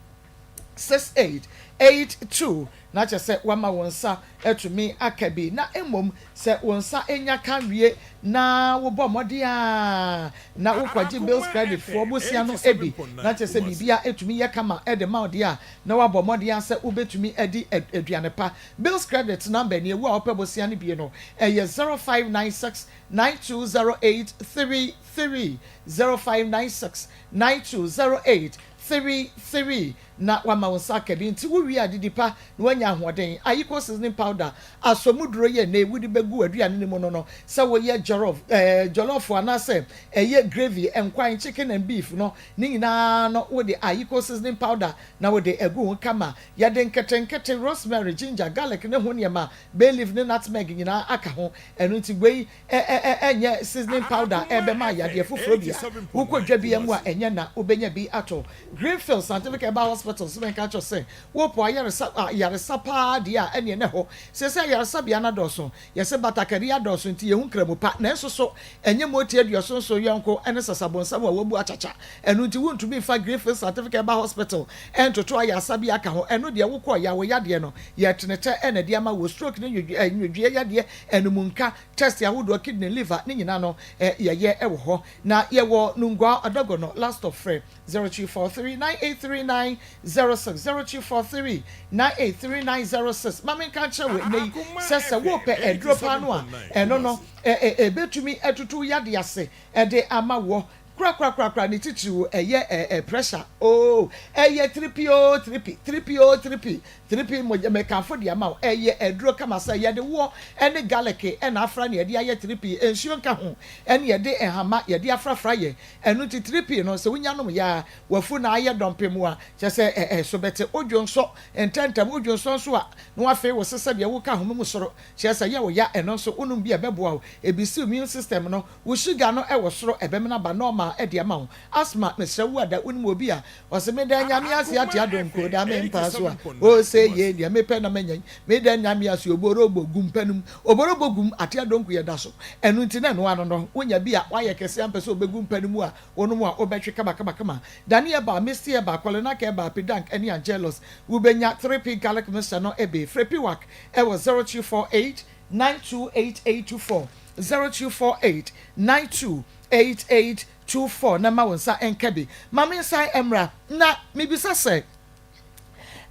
6882, na kyerɛ sɛ woama wo nsa atumi aka bi, na mmom sɛ wo nsa nya ka wie na wobɔ mmɔden ara na wokɔgye Bills Credit foɔ bosea no bi, na kyerɛ sɛ biribiara atumi yɛ kama de ma wo deɛ a, na woabɔ mmɔden ara sɛ wobɛtumi adi aduane pa. Bills Credit number nie, wo a wopɛ bosea no bi no, ɛyɛ 0596 920833, 0596 9208. 33 na wama wo nsa aka bi nti wo wie a didi pa na wanya ahoɔden. Ayiko seasoning powder asɔ mu duro yɛ nnɛ yi wode bɛgu w'aduane no mu no no sɛ woyɛ jollof eh jollof anaasɛ ɛyɛ gravy nkwan chicken and beef no ne nyinaa no wode ayiko seasoning powder na wode agu ho kama. Yɛde nketenkete rosemary, ginger, garlic ne ho nneɛma bay leaf ne nutmeg nyinaa aka ho ɛno nti wei Ɛnyɛ seasoning powder a ɛbɛma yadeɛ foforɔ bi a wokɔ dwa biara mu a ɛnyɛ na wobɛnya bi atɔ. Greenfield Scientific Herbal Hospital nso bɛka akyerɛ wo sɛ wopɔ ayaresa ayaresa paa deɛ a ɛneɛ na ɛhɔ. Seesei ayaresabea no adɔɔso. Yɛse batakari adɔɔso nti yɛhu nkramu pa. Nanso so ɛnyɛ mooti aduɔson nson yɔnko ne sasabonsam a wabu akyakya. Ɛno nti wontumi mfa Greenfield Scientific Herbal Hospital ntoto ayaresabea aka ho. Ɛno deɛ wokɔɔ yɛ a wo yadeɛ no yɛtenetɛ na ɛde ama wo. Stroke ne nwodwoeɛ yadeɛ Animunka, test ahodoɔ, kidney, liver ne nyinaa no yɛyɛ wɔ hɔ. Na yɛwɔ Nungua Ɔdɔgɔnɔ last stop frɛ 0243 9839 06 0243 9839 06 Ma menka nkyerɛ wo ɛnnɛ yi sɛ sɛ wopɛ aduro paa no a ɛno no ɛbɛtumi atutu wo yadeɛ ase de ama woɔ Korakorakorakora ne titiriw ɛyɛ ɛ ɛ pressure oo ɛyɛ tiripi oo tiripi tiripi oo tiripi tiripi mogya mekamfo de ama wo ɛyɛ aduro kama sɛ yɛde woɔ ɛne garlic ɛna afra na yɛde ayɛ tiripi nsuo nka ho ɛne yɛde nhama yɛde afrafra yɛ ɛno nti tiripi no sɛ wonya nom yɛ a wafu na ayɛ dɔmpem a kyerɛ sɛ ɛ ɛ so bɛte wodwo nsɔ ntɛntɛm wodwo nsɔ nso a na wafee wo se sɛdeɛ woka ahoma mu soro kyerɛ sɛ yɛ wo ya ɛno nso wonom bi a ɛbɛboa wo ɛbisi immune system no Wo sugar no wɔ soro ɛbɛmene aba normal de ama wo. Asthma mesrɛ wo ada wonim obi a ɔse meda Nyame ase ate adonko da me mpa so a ose yei deɛ mepɛ na manya yi meda Nyame ase oborobo gum pɛ nom oborobo gum ate adonko yɛ da so ɛno nti na ɛno ano no wonya bi a wayɛ kɛse ampɛ sɛ obɛgu mpa no mu a wonom a wobɛtwe kama kama kama Dani Herbal, Misty Herbal, Kolinak Herbal, Pidank ɛne Angelus wobɛnya 3P garlic mixture no bi frɛ Piwak ɛwɔ 0248 928824 0248 928824 na ma wo nsa nka bi. Ma me nsan mmra na mebisa sɛ,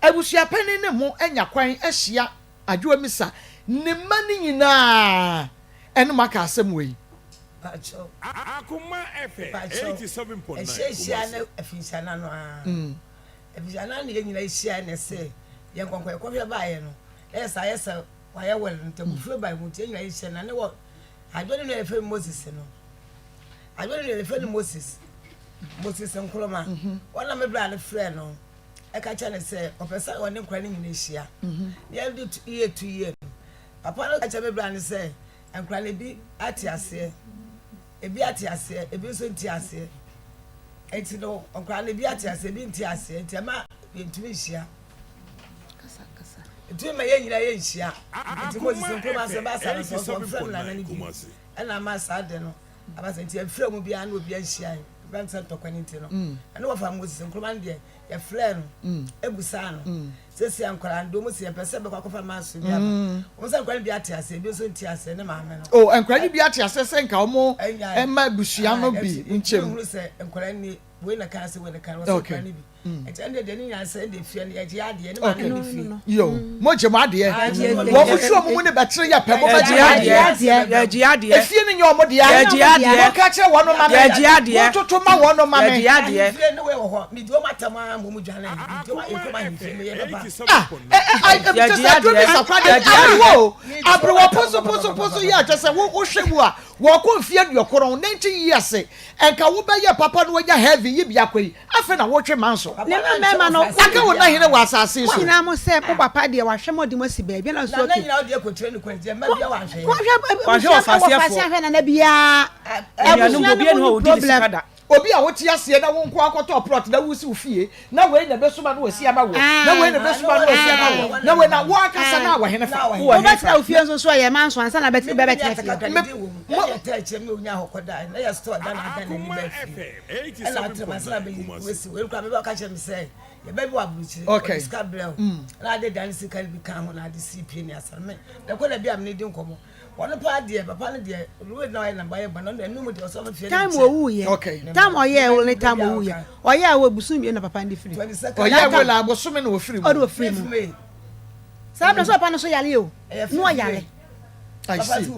Abusuapanin ne mo anya kwan ahyia Adwoa Misa? Ne mma no nyinaa ɛne mo aka asɛm wei. Pakyɛw. Akoma FM Pakyɛw, 87.9 ɛhyɛ hyia Kumasi. ne afinhyia no ara. Afinhyia no ara na yɛn nyinaa hyiae na ɛsɛ yɛn nkɔnkɔ yɛkɔhwɛ baeɛ no, ɛyɛ saa yɛ sɛ wayɛ wɛl no nti abufuo bae mu nti yɛn nyinaa yɛhyia na ne wɔ adwene no a yɛfrɛ no Moses no. Adwene no yɛfrɛ no Moses. Moses Nkrumah. Wɔn na me bra no frɛ no ɛka kyerɛ no sɛ ɔpɛ sɛ ɔne nkora no nyinaa hyia. Na yɛde yɛ tu yie no. Papa no ka kyerɛ me bra no sɛ Nkwadaa no ebi ate aseɛ, ebi ate aseɛ, ebi nso nte aseɛ. Nti no nkwadaa no ebi ate aseɛ, ebi nte aseɛ nti ɛma yɛntumi nhyia. Ntumi ma yɛn nyinaa yɛnhyia. Nti Moses Nkrumah sɛ ba saa no sɛ ɔfrɛ no nana no bi ɛna ama saa de no aba sɛ nti yɛmfrɛ mu biara na obi anhyia yɛn. Ɛbɛn sɛ ntɔkwa no nti no ɛne wɔfa Moses Nkrumah no deɛ yɛfrɛɛ no busaa no sɛsi a nkwadaa no deɛ wɔn si yɛn pɛ sɛ bɛkɔ akɔfa maa so bi aba wɔn sɛ nkwadaa no bi ate aseɛ ebi nso nte aseɛ ne maame no. O nkwadaa no bi ate aseɛ sɛ nka wɔn ɛma abusua no bi nkyɛn mu. Ehuru sɛ nkwadaa no wei na kan sɛ wei na kan wɔn sɛ nkwadaa no bi ɛkyɛ ɛnde deɛ ne nyinaa sɛ ɛnde fie no yɛgye adeɛ ne maame no fie. Yo mo gye mo adeɛ wɔn mo su wɔn mu ne bɛkyerɛ yɛ pɛ mo bɛ gye adeɛ yɛgye adeɛ efie no nyɛ wɔn dea yɛgye adeɛ mo nka kyerɛ wɔn ma me yɛgye adeɛ mo ntoto ma wɔn ma me yɛgye adeɛ ahemfie ne wei wɔ hɔ medi wɔn atam ara ma wɔn dwane medi wɔn ekɔm ahemfie meyɛ papa. Ah ɛ ɛ ɛ kyɛ sɛ aduro bi sakora de aberewa o aberewa poso poso poso yi a kyɛ sɛ wo wohwɛ mu a wɔkɔ mfie aduokron 90 years nka wobɛyɛ papa no wanya heavy yi biako yi Afei na wotwe man so. Ne mma mmarima no. Aka wo nna hene wɔ asase yi so. Mo nyinaa mo sɛ mo papa deɛ wahwɛ mo de mo asi baabi ɛna nso okay. Nana nyinaa ɔde akɔkyerɛ ne kwan nti mma bia wanhwɛ. Wɔhwɛ abusua wɔ faase ahwɛ nana biara. Abusua no mu ni problem. Obi a wote aseɛ na wo nko akɔtɔ plot na wosi wo fie na wei na ɛbɛsoma no wasi ama wo na wei na ɛbɛsoma no wasi ama wo na wei na wo ankasa na wɔ hene fa. Wobɛtena wo fie nso so ɛyɛ manso ansa na bɛbɛtena fie. Ɛna ɔtena ma sena bɛyi wesi wei kura mebɛ ɔka kyerɛ me sɛ yɛbɛ bi wɔ aburukyire Okay. ɔde sika brɛ o na ade dan sika no bi ka ho na ade si pie ne asɛm me dɛkɔ na bi a mene di nkɔmmɔ wɔn paa deɛ papa no deɛ ruwe na ɔyɛ na bayɛ bɔ no ɛnum deɛ ɔsɔ fie Time owu yɛ. Okay. Time ɔyɛ wo ne time owu yɛ. Ɔyɛ a wɔ bosom mmienu na papa no de firi. Ɔyɛ wo la abosome na ofiri mu. Ɔde ofiri mu. Saa bere so papa no so yare o. Na ɔyare. I see.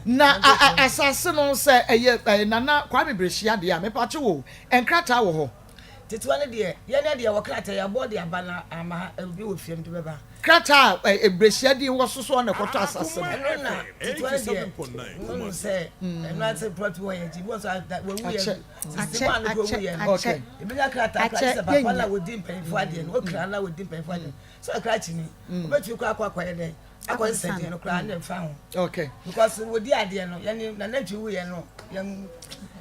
Na asase no sɛ ɛyɛ Nana Kwame Brehyia deɛ a, mepakye wo, nkrataa wɔ hɔ? Tetewa no deɛ, yɛn deɛ wɔ krataa, yɛabɔ de aba na ama ha, obi wɔ fie de bɛba. Krataa a Brehyia din wɔ so so ɔna ɛkɔtɔ asase no. Ɛno na tetewa no deɛ, wɔn sɛ ɛno ase plot wɔ yɛn akyi, bi wɔ so wɔwu yɛ, sisi wɔn ano kɔ wu yɛ no. Ebi nya krataa kora sɛ papa na wɔdi mpanyinfoɔ adeɛ no, okra na wɔdi mpanyinfoɔ adeɛ no, sɛ ɔkra kyini, obetumi kɔ akɔ akɔyɛ dɛ. Akɔ sɛ deɛ no koraa na ɛmfa ho. Okay. Because wɔdi adeɛ no yɛne nanantwi wuyɛ no yɛn.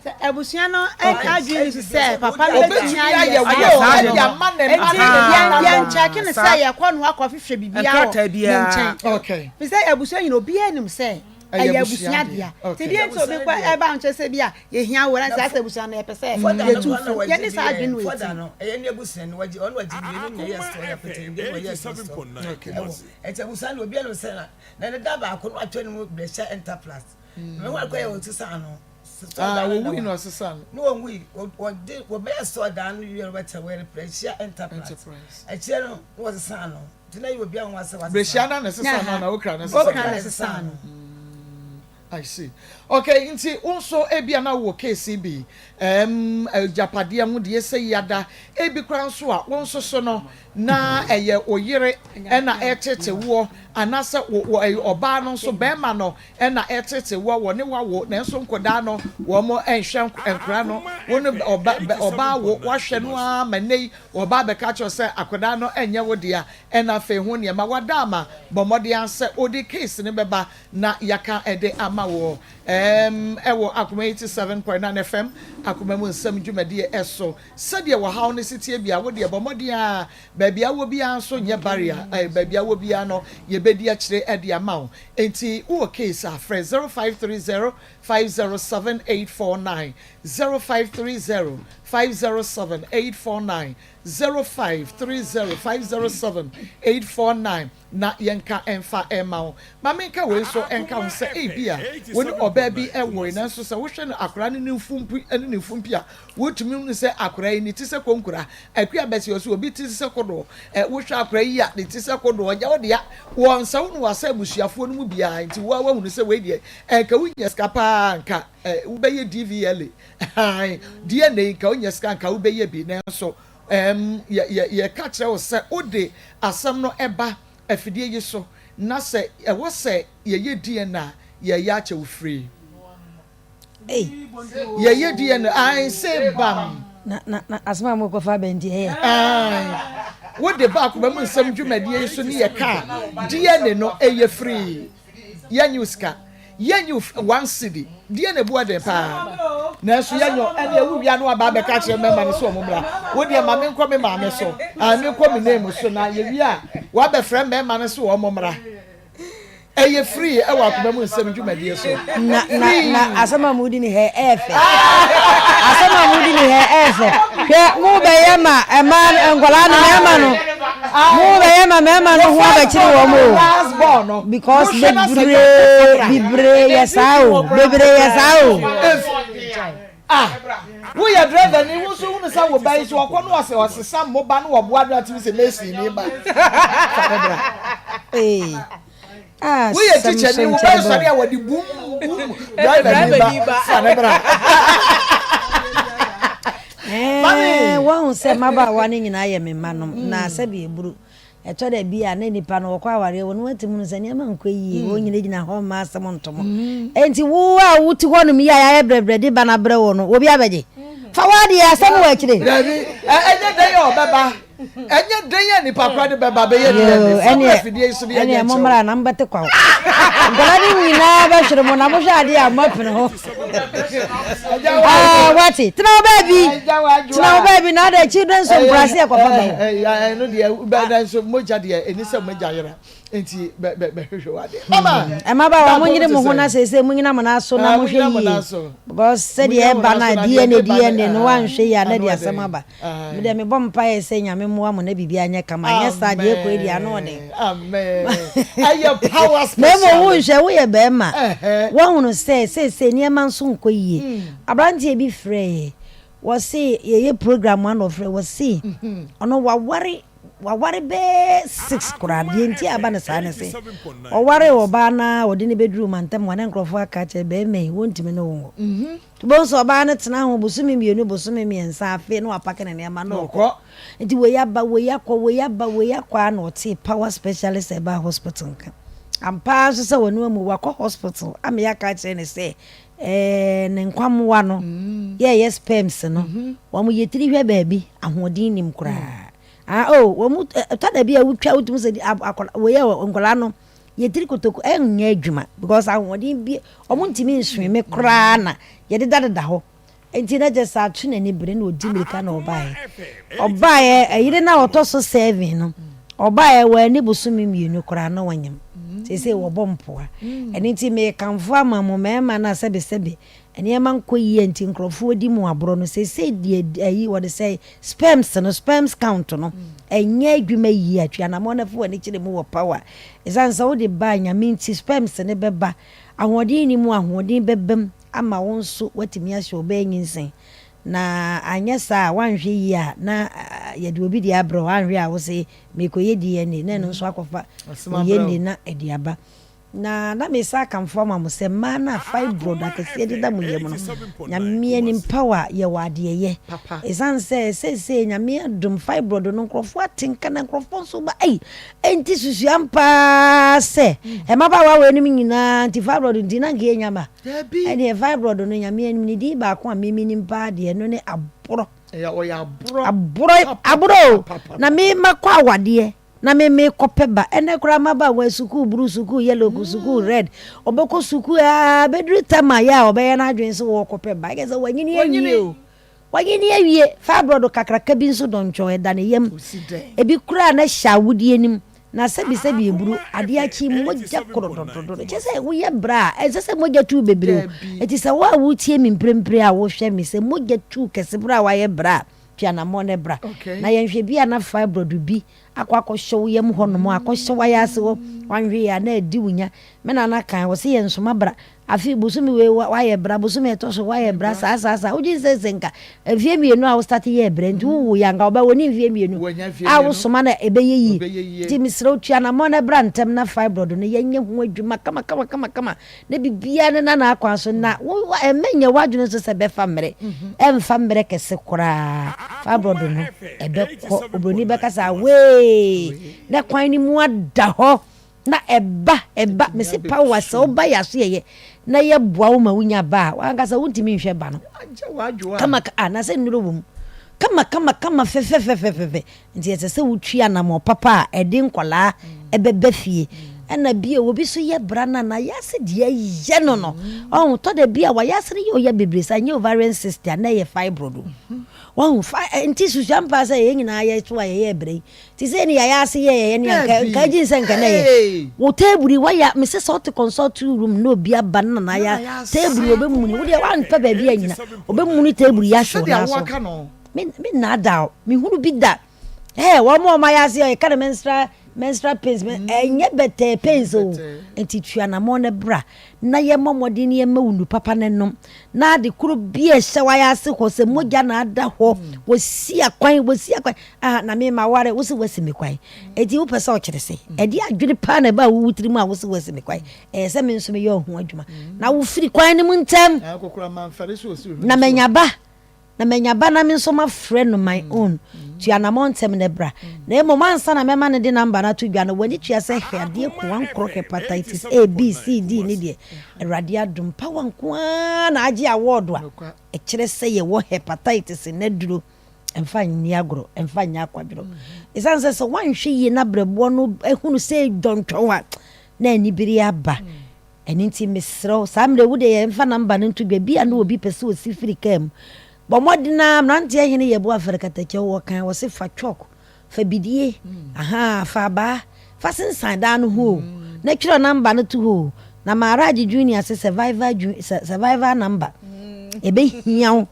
Sɛ abusua no adwene ni so sɛ papa no bɛtumi ayɛ ayɛ saa de ama ne mma nti yɛn yɛn kyɛke no sɛ yɛkɔ no akɔ hwehwɛ biribiara wɔ ne nkyɛn. Okay. Fi sɛ abusua nyina obiara nim sɛ ɛyɛ abusua dea. Nti deɛ nti obi kɔ ɛba nkyɛn sɛ bi a yɛhia wo na sɛ asɛ abusua no yɛpɛ sɛ yɛtu fo yɛne saa adwene wɔ Fɔda no ɛyɛ ne abusua no wɔgye ɔno wɔgye mmienu na ɛyɛ sɔ yɛ pete ndi na wɔyɛ sɔ ɛwɔ Ɛnti abusua no obiara nim sɛ na na ne da baako no watwa ne mu brɛhyɛ enterprise. Mm. Me ho akɔ yɛ wɔsesa no. Ah, wɔwui na ɔsesa no. Ne wɔwui wɔde wɔbɛyɛ sɔɔ dan no wie no wɔbɛtɛ wɔyɛ no brɛhyia enterprise. Akyire no na wɔsesa no. Nti na yɛ obiara ho asɛ wɔasesa. Brɛhyia na na ɛsesa no na okra na ɛsesa no. Okra na ɛsesa no. I see. Okay, nti wo nso ebia na wowɔ case bi, ɛɛm, agyapadeɛ ho deɛ sɛ yi ada, ebi koraa nso a wo nso so no na ɛyɛ wo yere ɛna ɛretete woɔ, anaasɛ wo wo ɛyɛ ɔbaa no nso bɛrima no ɛna ɛretete woɔ, wɔne wawo nanso nkɔdaa no wɔn ɛnhwɛ nkora no, wo ne ɔba ɔbaa wo wahwɛ no ara ma nnɛ yi ɔbaa bɛka akyerɛ wo sɛ akɔdaa no ɛnyɛ wo dea, ɛna afei ho nneɛma wada ama bɔ mmɔden ara sɛ wode case no bɛba na yɛaka de ama woɔ ɛɛm ɛwɔ Akoma 87.9 FM Akoma mu nsɛm dwumadie ɛso. Sɛdeɛ wɔhaw no si teɛ biara, wo deɛ bɔ mmɔden ara, baabi a wowɔ biara nso nyɛ barrier, ɛɛ baabi a wowɔ biara no yɛbɛdi akyire de ama wo. Enti wowɔ case a, frɛ 0530 507 849, 0530. 507 849 0530 507 849 na yɛnka mfa mma wo. Ma menka wei nso nka ho sɛ ebia wo ne ɔbaa bi woe nanso sɛ wohwɛ no akwadaa no ne mfumpi ne ne mfumpi a wotumi hunu sɛ akwadaa yi ne ti sɛ konkura. Akua bɛsi ɔsɛ obi ti sɛ kodoɔ. Ɛ wohwɛ akwadaa yi a ne ti sɛ kodoɔ nyɛ wo dea. Wɔn nsa wo no wɔ abusuafoɔ no mu biara nti wo a woahunu sɛ wei deɛ ɛnka wonya sika paa nka ɛ wobɛyɛ DVLA hann DNA nka wonya sika nka wobɛyɛ bi nanso Ɛɛm, yɛ, yɛ, yɛka kyerɛ wo sɛ wode asɛm no ba afidie yi so, na sɛ ɛwɔ sɛ yɛyɛ DNA a, yɛyɛ akyɛ wo free. Ei. Yɛyɛ DNA, ae, se bam. Na, na, na asɛm a mokɔfa aba nti ɛyɛ. Ae, wode ba akoma mu nsɛm dwumadie yi so ne yɛka a, DNA no ɛyɛ free. Yɛnnye wo sika. Yɛnnye wo one cedi. Deɛ na ebu ɛden paa. Nanso yɛnyɛ wo. Ɛnneɛ wo wia no aba abɛka akyerɛ mmarima no sɛ wɔn mmra. Wo deɛ ma menkɔ me maame so. Ah, menkɔ me name so na yɛwie a, woabɛfrɛ mmarima no sɛ wɔn mmra. Ɛyɛ free ɛwɔ akoma mu nsɛm dwumadie so. Na na na asɛm a mudi ne hɛ ɛyɛ fɛ. Asɛm a mudi ne hɛ ɛyɛ fɛ. Hwɛ mo bɛyɛ ma ɛmaa nkwadaa no mmarima no. Mo bɛyɛ ma mmarima no ho abɛkyere wɔn o. Because bebree bebree yɛ saa o. Bebree yɛ saa o. Ah, woyɛ driver ni wo nso hunu sɛ wo ba yi so ɔkɔ no ɔsɛ ɔsesa mmoba no wɔboa do atumi sɛ mesi ni ba. Fa ne bra. Ee. Ah, Woyɛ teacher ni wo ba yi sɔre a wɔde bum bum driver ni ba fa ne bra. Ɛɛ, woahu sɛ mmabaawa no nyinaa yɛ me mma nom, na sɛbi eburu. Ɛtɔ da bi a na nnipa no wɔkɔ awareɛ wɔ no wɔatumi hunu sɛ nneɛma nkɔ yie, wɔn nyina gyina hɔ mma asɛm nto mo. Enti wo a wote hɔnom yi a yɛayɛ brɛbrɛ de ba no abrɛ wo no, obi abɛgye? Fa w'adeɛ, asɛm wɔ akyire. Dabi, ɛnyɛ dɛn a ɔbɛba. Ɛnyɛ dɛn a nipa kora de bɛba bɛyɛ DNA. Fa bra afidie yi so na yɛnyɛ Ɛneɛ nkyerɛ wo. mommra na mobɛte kwaw. Nkwadaa no nyinaa bɛhwere mo na mohwɛ adeɛ a moapene ho. Ah, wate. Tena wo baabi. Tena wo baabi na ada children so nkurase yɛ kɔfa ba wo. Ɛno deɛ nanso mogya deɛ ɛni sɛ mogya yera nti bɛhwehwɛ wo adeɛ. Mama. Mmabaawa mo nyere mo ho na seesei mo nyina mo nan so na mo hwɛ yie because sɛdeɛ ɛba na DNA DNA no wanhwɛ yie a na de asɛm aba. Me deɛ mebɔ mpaeɛ sɛ Nyame mmoa mo na biribiara nyɛ kama anyɛ saa deɛ ɛkɔ yi deɛ ano ɔden. Ɛyɛ power Na special. mmom wonhwɛ woyɛ bɛrima woahunu sɛ seesei nneɛma nso nkɔ yie. Aberanteɛ bi frɛɛ wɔse yɛyɛ program ano ɔfrɛ wɔse ɔno waware waware bɛɛ six koraa deɛ nti a aba no saa ne se ɔwaree ɔbaa no ara ɔde no bɛduruu mantam hɔ na nkurɔfoɔ aka akyerɛ bɛrima yi wɔntumi ne wo nwo. Wobɛhu sɛ ɔbaa no tena ho bosome mmienu, bosome mmiɛnsa, afe na wapake ne nneɛma na ɔkɔ. Nti wei aba, wei akɔ, wei aba, wei akɔ ara na ɔtee Power Specialist Herbal Hospital nka. Ampa ara nso sɛ ɔno amu, wakɔ hospital ama yɛaka akyerɛ no sɛ ɛɛ ne nkwammoa no, yɛɛyɛ sperms no, wɔn yɛ tiri hwɛ baabi, ahoɔden nnim koraa. Ah oh, wɔn ɛtɔ da bi a wotwa wotumi sɛ akwadaa, wei yɛ nkwadaa no, Yɛ tiri kotoku ɛnyɛ adwuma because ahoɔden bi ɔmo ntumi nsweme koraa na yɛde da deda hɔ nti na kyɛ sɛ ato n'ani bere na ɔdi mirika na ɔbaeɛ ɔbaeɛ ɛyere no a ɔtɔ so seven no ɔbaeɛ wɔani bosome mmienu koraa na wanyam seesei wɔbɔ mpoa ɛno nti mekamfo ama mo mmarima no a sɛbesɛbe Nneɛma nkɔ yie nti nkorɔfoɔ di mu aborɔ no seesei deɛ ayi wɔde sɛ sperms no sperms count no ɛnyɛ adwuma yie a twe anamɔn na fa w'ani kyerɛ mu wɔ power ɛsiane sɛ wode ba a Nyame nti sperms no bɛba ahoɔden nni mu a ahoɔden bɛba mu ama wo nso woatumi ahyɛ ɔbaa nyinsɛn na anyɛ saa a woanhwɛ yie a na yɛde obi deɛ abrɛ wo anhwɛ a wose merekɔyɛ DNA na ɛno nso akɔfa oyɛnni na ɛde aba. Na na mesan akamfo ama mo sɛ mmaa no a fibroid akɛseɛ deda mo yam no, Nyame anim power yɛwɔ adeɛ yɛ. Ɛsiane sɛ seesei Nyame adom fibroid no nkurɔfoɔ ate nka na nkurɔfoɔ nso ba ei, enti susua ampa ara sɛ mmabaawa weinom nyinaa nti fibroid nti na nka yɛnnya mma. Ɛdeɛ fibroid no Nyame anim ne din baako a me menim paa deɛ ɛno ne aborɔ. Aborɔ, aborɔ o, na me makɔ awadeɛ. Na me me kɔ pɛ ba ɛnɛ koraa mmabaawa sukuu blue sukuu yellow mm. sukuu red ɔbɛkɔ sukuu aa bɛduru tam a yɛ a ɔbɛyɛ n'adwene sɛ wɔkɔ pɛ ba ɛkɛ sɛ wanyini awie o wanyini awie fibroid kakraka bi nso dɔntwɔn ɛda ne yam ebi koraa na hyɛ awodie nim. Na sɛbisɛbi eburu, adeɛ akyi mogya korodododo. Kyerɛ sɛ woyɛ bra a, ɛnsɛ sɛ mogya tu bebree o. Enti sɛ wo a woretie me mprempren a wohwɛ me, sɛ mogya tu kɛse bere a woayɛ bra a, tu anammɔn na bra. Na yɛnhwɛ bi a na fibroid bi akɔ akɔhyɛ wo yam hɔnom, akɔhyɛ w'ayaase hɔ, wanhwɛ yie a na adi wo nya. Me nana kae, ɔse yɛnsoma bra. Afei bosome wei wayɛ bra, bosome ɛtɔ so wayɛ bra, saa saa saa. Wogye sɛ sɛ nka mfeɛ mmienu a wo start yɛɛ bra nti wo woeɛ a nka ɔba wɔni mfeɛ mmienu a wosoma no ɛbɛyɛ yie. Nti mesrɛ wo tua anamɔn na bra ntɛm na fibroid no yɛnyɛ ho adwuma kama kama kama kama na biribiara ne na n'akwan so na wo ɛmɛ nyɛ w'adwene nso sɛ ɛbɛfa mmerɛ. Ɛmfa mmerɛ kɛse koraa fibroid no ɛbɛkɔ. Obroni bɛka sɛ away na kwan no mu ada hɔ. Na ɛba, ɛba, mese power sɛ woba yɛ aso yɛyɛ na yɛboa wo ma wonya ba a, wankasa wontumi nhwɛ ba no. Kama, ah, na sɛ nnuro wɔ mu. Kama, kama, kama, fɛfɛfɛfɛfɛ. Nti ɛsɛ sɛ wotwi anamɔ papa a ɛde nkɔlaa ɛbɛba fie. Ɛna bio, obi so yɛ bra no a, na yɛase deɛ ɛyɛ no no. Ɔho, tɔ da bi a wayɛ no yɛ ɔya bebree saa, ɛnyɛ ovarian cyst a, na ɛyɛ fibroid o. Wahu, fa, nti susua mpaa sɛ yɛn nyinaa yɛto a yɛyɛ bra yi. Te sɛ ni yɛayɛ ase yɛ yɛyɛ ne anka nka gye sɛ nka na yɛ wo table yi waya me sɛ sɛ wote consult room na obi aba no na ya table yi obɛmuni wo deɛ woampɛ baabi anyina obɛmuni table yi ahwɛ wo naa so me me naadaa o mehunu bi da ɛɛ wɔn a wɔn ayɛ ase yɛ ka no menstrual menstrual pains ɛnyɛ bɛtɛɛ pains o nti tua namɔ no bra na yɛmmɔ mmɔden na yɛmma wo nnu papa no nnom, na ade koro bi a ɛhyɛ w'ayɛ ase hɔ sɛ mogya na ada hɔ, wɔsi akwan, wɔsi akwan, ah, na me ma ware, wo sɛ woasi me kwan. Eti wopɛ sɛ ɔkyerɛ sɛ, ɛde adwene paa na ɛbaa wo tiri mu a wo sɛ woasi me kwan. Ɛyɛ sɛ me nso meyɛ ɔho adwuma. Na wofiri kwan no mu ntɛm. Na manya ba. Na manya ba na me nso mafrɛ no my own. Tu anamɔn ntɛm na bra. Na mmom ansa na mɛma no de number no ato dwa no, w'ani tua sɛ hwɛ adeɛ koa nkorɔ hepatitis A, B, C, D ne deɛ Awurade adom power nko ara na agye award a ɛkyerɛ sɛ yɛwɔ hepatitis nnaduro. Ɛmfa nni agorɔ, ɛmfa nyɛ akwadworɔ. Ɛsiane sɛ sɛ woanhwɛ yie na brɛboɔ no hunu sɛ dwɔntwɔn a, na anibere aba. Ɛno nti mesrɛ wo, saa mmerɛ yi wo deɛ yɛmfa number no nto dwa, ebia na obi pɛ sɛ ɔsi firi kaa mu. Bɔ mmɔden ara, mmeranteɛ hene yɛ bo afɛre katakyɛ wɔ kan, wɔse fa chalk, fa bidie, ahaa, fa abaa, fa sensan dan no ho o, na twerɛ number no to hɔ o. Na Maharaj Junior se survival, survival number, ɛbɛhia wo.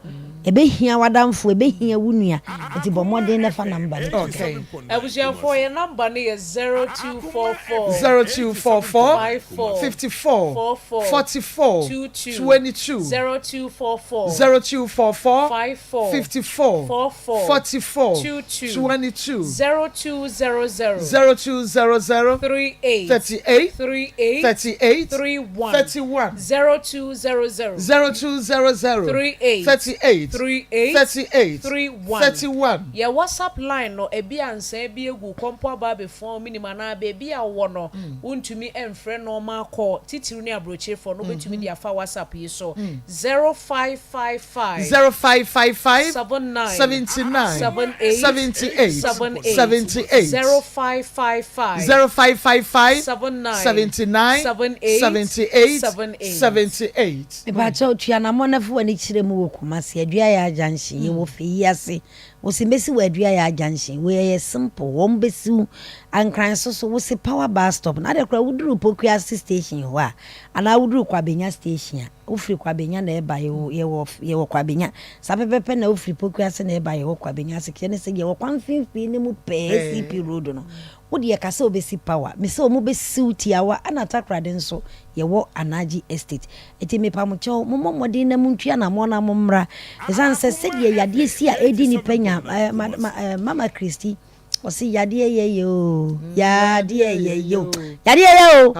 Ɛbɛhia w'adamfo, ɛbɛhia wo nua, nti bɔ mmɔden na fa number no to dwa. Abusuafoɔ yɛn number no yɛ 0244. 0244 54 54 44 44 22 22 0244 0244 54 54 44 44 22 22 0200 0200 38 38 38 38 31 31 0200 0200 38 38 38 38 31 31. Yɛ WhatsApp line no ebia nsaa bi agu kɔ mpo aba abɛfua wo menim anaa baabi a wowɔ no wontumi mfrɛ normal call titiriw ne abrokyerefoɔ no wobɛtumi de afa WhatsApp yi so 0555 0555 79 79 78 78 78 78 0555 0555 79 79 78 78 78. 78. Mepakyɛw tu anamɔn na fa w'ani kyerɛ mu wɔ Kumasi, Aduayaa Junction, yɛwɔ Feyi ase. Wose mɛsi wɔ Aduayaa Junction, wei ɛyɛ simple, wɔn bɛsi wo Ankran so so, wose Power Bus Stop, na adɛ koraa woduru Pokuase Station hɔ a, anaa woduru Kwabenya Station a, wofiri Kwabenya na ɛba, yɛwɔ, yɛwɔ, yɛwɔ Kwabenya, saa pɛpɛpɛ na wofiri Pokuase na ɛba, yɛwɔ Kwabenya ase, kyerɛ ne sɛ yɛwɔ kwan mfimfini no mu pɛɛ, ACP Road no. Wo deɛ ka sɛ wobɛsi power, me sɛ ɔmo bɛsi wo tiawa ɛna Takoradi nso yɛwɔ Anagye estate nti mepamokyɛw mommɔ mmɔden na montu anamɔn na mommra ɛsiane sɛ sɛdeɛ yadeɛ si a ɛredi nnipa nya eh, ma, ma, eh, Mama Christy ɔse yadeɛ yɛ yɛ o yadeɛ yɛ yɛ o yadeɛ yɛ o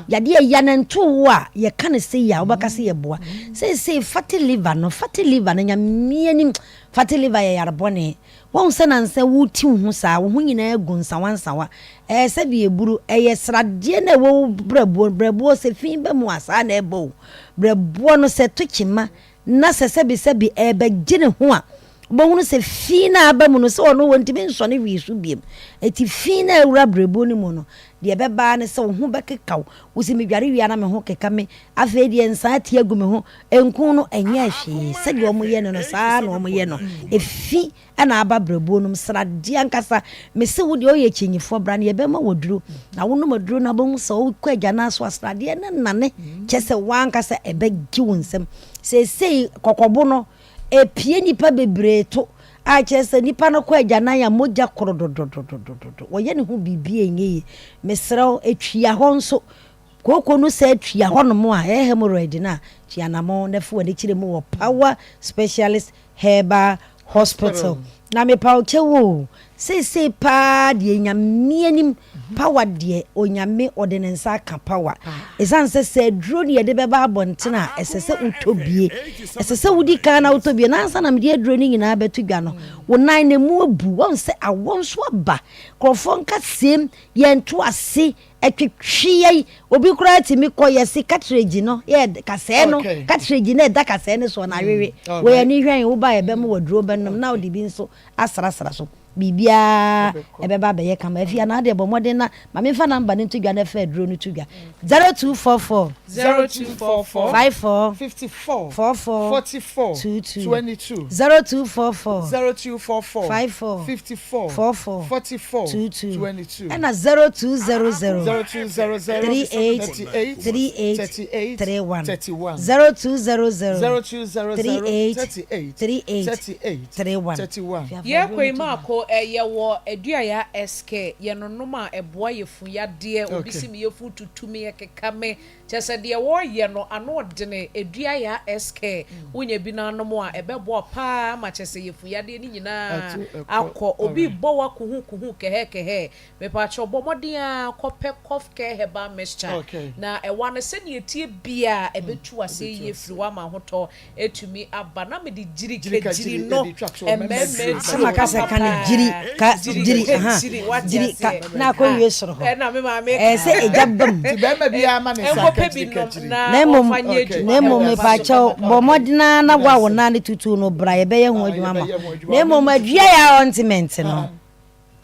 yadeɛ ya na nto wo a yɛka no sɛ yi a wobɛka sɛ yɛboa seesei fatty liver no fatty liver no nyameɛ nim fatty liver yɛ yare bɔne Woahu sɛ nnansa worete wo ho saa, wo ho nyinaa agu nsawansawa. Ɛɛ, sɛdeɛ aburu, ɛyɛ sradeɛ no a ɛwɔ wo berɛboɔ, berɛboɔ sɛ fi ba mu a, saa na ɛba o. Berɛboɔ no sɛ ɛto kyema na sɛ sɛbesɛbe ɛrebɛgye ne ho a, Wobɛhunu sɛ fi no a aba mu no, sɛ ɔno wɔntumi nsɔne hwee so biom. Enti fi no a awura berɛboɔ no mu no, deɛ ɛbɛba ara ne sɛ wo ho bɛkeka wo. Wo se medware wie a na me ho keka me, afei deɛ nsa ati agu me ho. Nku no, ɛnyɛɛ hwee. Sɛdeɛ wɔyɛ no no, saa ara na wɔyɛ no. Efi na aba berɛboɔ no mu, sradeɛ ankasa. Mese wo deɛ woyɛ kyinyifoɔ, bra na yɛbɛma wo aduro. Na wonom aduro no a, wobɛhu sɛ wokɔ agyanan so a, sradeɛ no nane. Kyerɛ sɛ w'ankasa ɛbɛgye wo nsam. Seesei kɔkɔbo no, Epue nnipa bebree to a kyerɛ sɛ nipa no kɔ agyanan a mogya koro dodododododo. Wɔyɛ ne ho biribi a ɛnyɛ yie. Mesrɛ wo, tua hɔ nso. Kooko no sɛ tua hɔnom a, ɛyɛ hemorrhoid no a, tua anamɔn na fa w'ani kyerɛ mu wɔ Power Specialist Herbal Hospital. Na mepa wo kyɛw o, seesei paa deɛ Nyame anim power deɛ Onyame ɔde ne nsa aka power. Ɛsiane sɛ sɛ aduro ne yɛde bɛba abɔnten a ɛsɛ sɛ wotɔ bie. Ɛsɛ sɛ wodi kan na wotɔ bie. Na ansa na mede aduro no nyinaa bɛto dwa no, wo nan no emu abu. Wahu sɛ awɔ nso aba. Nkurɔfoɔ nkaseɛm, yɛnto ase, ɛtwetwe yɛn. Obi koraa tumi kɔ yɛse cartridge no yɛ kasɛɛ no, cartridge no ɛda kasɛɛ no soɔ no awewe. Wei ani hwɛn wo ba a yɛbɛma wo aduro bɛnom na wode bi nso asrasra so. Biribiara ɛbɛba abɛyɛ kama. Afie anaa deɛ bɔ mmɔden na ma memfa number no nto dwa na fa aduro no to dwa. 0244 0244 54 54 44 44 22 22 0244 0244 54 54 44 44 22 22 ɛna 0200 0200 38 38 38 38 31 31 0200 0200 38 38 38 38 31 31. Yɛ kɔ yi maako ɛ yɛ wɔ aduaya SK yɛ nonom a ɛboa yɛ fun yadeɛ obi Okay. se me yɛfun tutu me ɛkeka me kyɛ sɛ deɛ wɔ yɛ no ano ɔdene aduaya SK wo nya bi na anom a ɛbɛboa paa ama kyɛ sɛ yɛfun yadeɛ no nyinaa Atu ɛkɔ akɔ obi alright. bɔ wa kuhu kuhu kɛhɛ kɛhɛ Mepakyɛw bɔ mmɔden ara kɔpɛ Cough Care Herbal Mixture Okay. na ɛwa no sɛnea ɛteɛ biara ɛbɛtu aseɛ Ɛbɛtu yie aseɛ. firi hɔ ama ahotɔ atumi aba. Na mede Gyiri gyirika ka gyiri gyiri no ɛde twa toɔ mɛmɛ mmarima duro. Sɛ aduro maka sɛ papa ka no paa. gyiri ka Gyiri gyiri ka aha gyiri wate gyiri ka aseɛ. na akɔ Ha wie soro hɔ. ɛna me maame Ɛyɛ ka. sɛ egya ba mu. Nti bɛrima biara ma ne nsa nka Nkɔpɛ bi gyiri ka nom gyiri. na Na mmom ɔmfa nyɛ Okay. adwuma na mmom ɛwɔ mfa so mepakyɛw ɛma bɔ wo. mmɔden ara na Meda wo a wo ase. nan no tutu no bra yɛbɛyɛ ho Ah, adwuma ama wo. yɛbɛyɛ ho adwuma. Na Wo mmom nan tutu adua a. yɛ a ɔntiment no. Ah.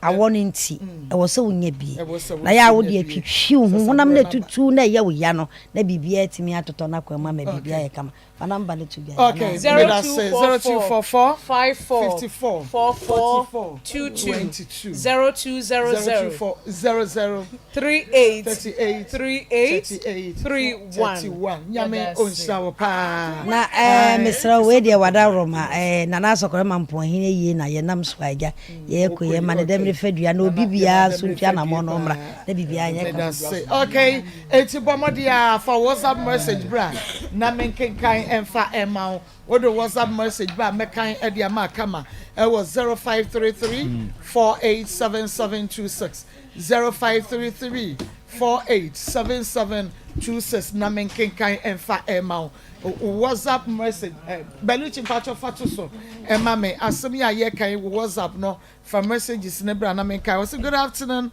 Awɔ no nti, ɛwɔ sɛ wonya bi. Ɛwɔ sɛ Na yɛ a wode wonya bi. atwitwi wo ho, Sɛ honam no sabrɛ no aba. atutu na ɛyɛ wo ya no, na biribiara atumi atotɔ n'akwan mu ama biribiara Okay. ayɛ kama. Fa number no to dwa Okay, anaa? meda ase. 0244 0244 54 54 44 44 22 22 0200 024 00 38 38 38 38 31. 31. Nyame Yɛda ase. ɔnhyira wo paa. Na ɛɛ mesrɛ wo wei deɛ wada Roma ɛɛ Nana Asɔkɔrɔ ma Mpoahene yie na yɛnam so a agya yɛkɔ yɛ ma ne dɛm ne fa dua na obi biara nso ntua anamɔ no ɔmmra na biribiara nyɛ kama. Medase. Okay, eti bɔ mmɔden a fa WhatsApp message bra na menkenkan ɛmfa ɛma wo. Wode WhatsApp message ba a mɛkan ɛde ama kama ɛwɔ 0533 487726 0533 487726 na menkenkan ɛmfa ɛma wo. Wo WhatsApp message eh, Beluchi mpakyɛ fa to so ɛma me asɛm yi a yɛka yi wo WhatsApp no fa messages ne bra na menkae. Ɔse good afternoon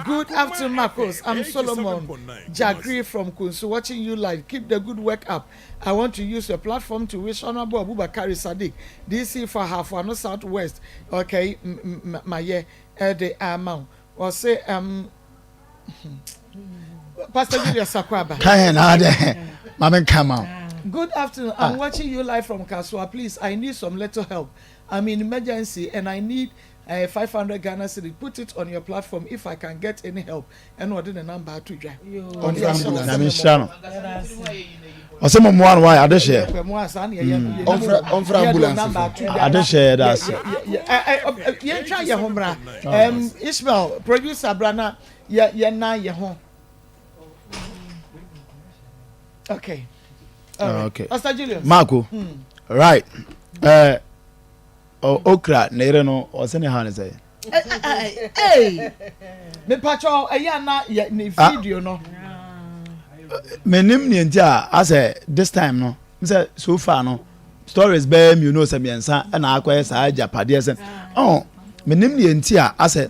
good afternoon Marcos I'm Solomon Jagri from Kunsu watching you live keep the good work up I want to use your platform to wish Honorable Abubakari Sadiq DC for Ahafo-Ano South West okay mayɛ ɛde ama wo ɔse Pastor Julius Akwaba. Kae na ade ma me nka ma. Good afternoon. I'm watching you live from Kasua. Please, I need some little help. I'm in emergency and I need 500 Ghana cedi. Put it on your platform if I can get any help. And ɔde ne number ato dwa. Ɔde ahyɛ wɔ Nyame nhyira no. Ɔsɛ mo mmoa no wayɛ adehyeɛ. Ɔmfrɛ ambulance fo. Adehyeɛ yɛda ase. Yɛntwa yɛ ho mmra. Ishmael, producer bra na yɛ yɛnan yɛ ho. Okay. All right. Okay. Pastor Julius. Marco. Right. Okra ne yere no ɔsɛ ne ha ne sɛ. Hey. Mepacho ɛyɛ ana yɛ ne video no. Menim ne nti a asɛ this time no sɛ so far no stories bɛyɛ mmienu sɛ mmiɛnsa ɛna akɔyɛ saa agyapadeɛ sɛ ɔn menim ne nti a asɛ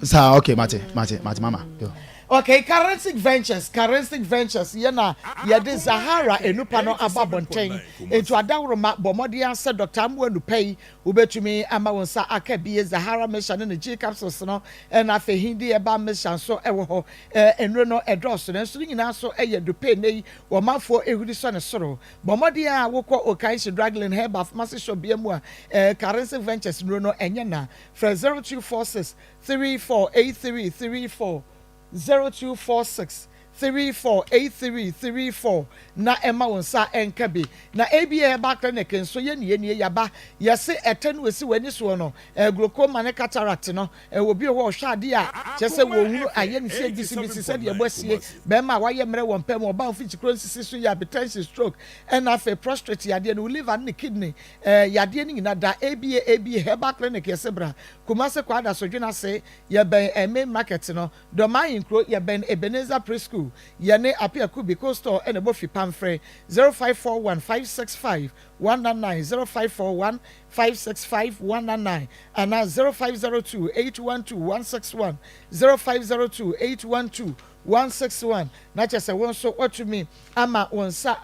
saa okay mate mate mate mama. Yo. Okay, Karensic Ventures, Karensic Ventures yɛ na yɛde Zahara enupa no aba abɔnten. Nti adaworoma bɔ mmɔden ara sɛ Dɔkta Amoah Nupa yi wobɛtumi ama wo nsa aka bi. Zahara Mixture ne ne G capsules no ɛna afei Hindi Herbal Mixture nso ɛwɔ hɔ. Ɛɛ nnuro no ɛdɔɔso nanso ne nyinaa nso ɛyɛ dupɛ nnɛ yi wɔmanfoɔ ehuri sɔ ne soro. Bɔ mmɔden ara wokɔ Okainshi Drug Lane Herbal Pharmacy Shop bia mu a ɛɛ Karensic Ventures nnuro no ɛnyɛ na. Frɛ 0246 348334, 0246 348334 na ɛma wo nsa nka bi. Na ABA Herbal Clinic nso yɛ nie nie yaba yɛse ɛtɛ no ɛsi w'ani soɔ no eh, glaucoma ne cataract no eh, obi wɔ hɔ ɔhwɛ adeɛ a kyerɛ sɛ wɔhunu ayɛ ne sie bisibisi sɛdeɛ ɛbɔ asie bɛrima a wayɛ mmerɛ wɔ mpɛ mu ɔbaa mfikyikuro nsisi so yɛ hypertension stroke ɛna afei prostrate yadeɛ no wo liver ne ne kidney eh, yadeɛ no nyina da ABA ABA Herbal Clinic yɛse bra Kumase Kwada Sodwen ase, yɛbɛn eh, main market no, Dɔm Ahenkuro, yɛbɛn Ebenezer Preschool, yɛne Appiah Kubi Cold Store na ɛbɔ fipam frɛ 0541 565 199, 0541 565 199 anaa 0502 812 161, 0502 812 161 na kyerɛ sɛ wo nso woatumi ama wo nsa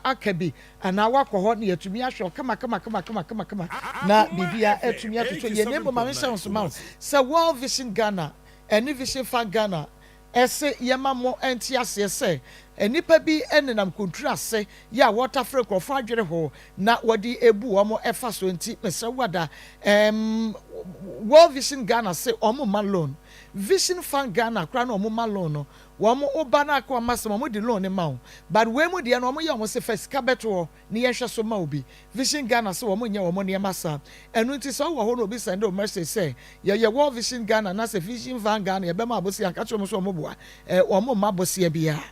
aka bi anaa woakɔ hɔ na yɛatumi ahwɛ wo kamakamakamakama na biribiara atumi atotɔ yie. Na mmom ma menhyɛ wo nso ma wo sɛ World Vision Ghana ɛne Vision Fund Ghana ɛse yɛma mo nte aseɛ sɛ nnipa bi nenam konturu ase yɛ a wɔtafere nkurɔfoɔ adwene ho na wɔde ebu wɔn ɛfa so nti mesrɛ wo ada ɛm World Vision Ghana se wɔn mma loan Vision Fund Ghana koraa na wɔn ma loan no Wɔn wo ba no aka wɔn asɛm wɔn de loan no ma wo but wei mu deɛ no wɔn yɛ wɔn se fa sika bɛto hɔ ne yɛn hwɛ so ma wo bi. Vision Ghana se wɔn nyɛ wɔn nneɛma saa. Ɛno nti sɛ wo wɔ hɔ na obi sɛnde wo message sɛ yɛyɛ World Vision Ghana anaasɛ Vision Van Ghana yɛbɛma abosea nka kyerɛ wɔn sɛ wɔn boa eh wɔn mma bosea biara.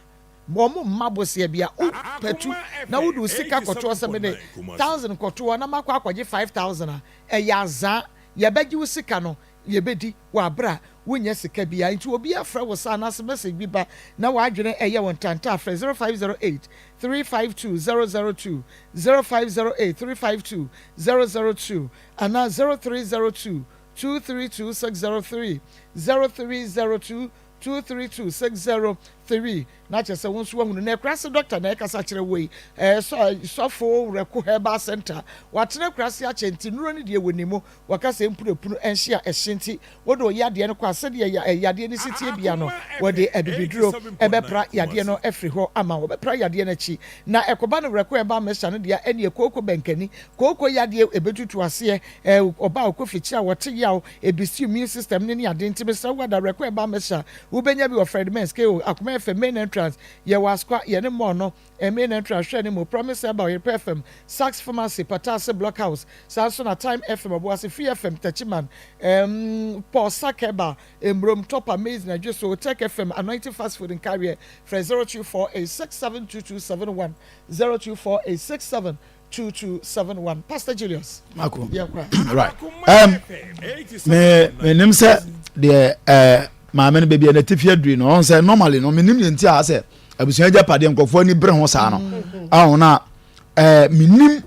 Wɔn mma bosea biara. Wo patu na wode wo sika kɔto hɔ sɛ mede thousand kɔto hɔ na makɔ akɔgye 5000 a ɛyɛ azaa. Yɛbɛgye wo sika no yɛbɛdi wɔ aberɛ a wonnya sika biara nti obi afrɛ wo saa anaasɛ message bi ba na w'adwene ɛyɛ wo ntanta a frɛ 0508 352 002, 0508 352 002 anaa 0302 232 603, 0302 232 603 na kyerɛ sɛ wo nso wahunu na akurase dɔkta na ɛkasa kyerɛ wo yi ɛɛ sɔfo Werɛko Herbal Center watena akurase akyɛ nti nnuro no deɛ wɔ ne mu Wɔka sɛ mpunapunu nhye a ɛhye nti wode wo yadeɛ no kɔ a sɛdeɛ yadeɛ no si teɛ biara no wɔde abibiduro bɛpra yadeɛ no afiri hɔ ama wo. Wɔbɛpra yadeɛ no akyi na ɛkɔba no werɛko a ɛba mmɛsa no deɛ ɛneɛ kooko bɛnkani, kooko yadeɛ ɛbɛtutu aseɛ, ɔba a ɔkɔ fikyire a wɔte yaw, ɛbisi immune system no ne ade nti mesrɛ wo ada werɛko a ɛba mmɛsa wobɛnya bi wɔ Fred Mens, KO, Akoma FM main entrance, yɛwɔ Asokwa, yɛne mall no Main entrance hwɛ ne mu, Promise Herbal, Yerepɛ FM, Sachs Pharmacy, Pataase Block House, saa nso na Time FM, Ɔboase, Free FM, Techiman, um, Paul Sack Herbal, Mmrom, Topper, Maize, Nadweso, Tech FM, Anointing Fast Food, Nkareɛ, frɛ 0248672271, 024867 2271. Pastor Julius. Mako. Right. Um, me me nim sɛ deɛ ɛɛ maame no baabi a n'atifi aduri no ɔn sɛ normally no me nim deɛ nti a sɛ abusua agyapadeɛ nkurɔfoɔ ani bere ho saa no ahun na ɛɛ me nim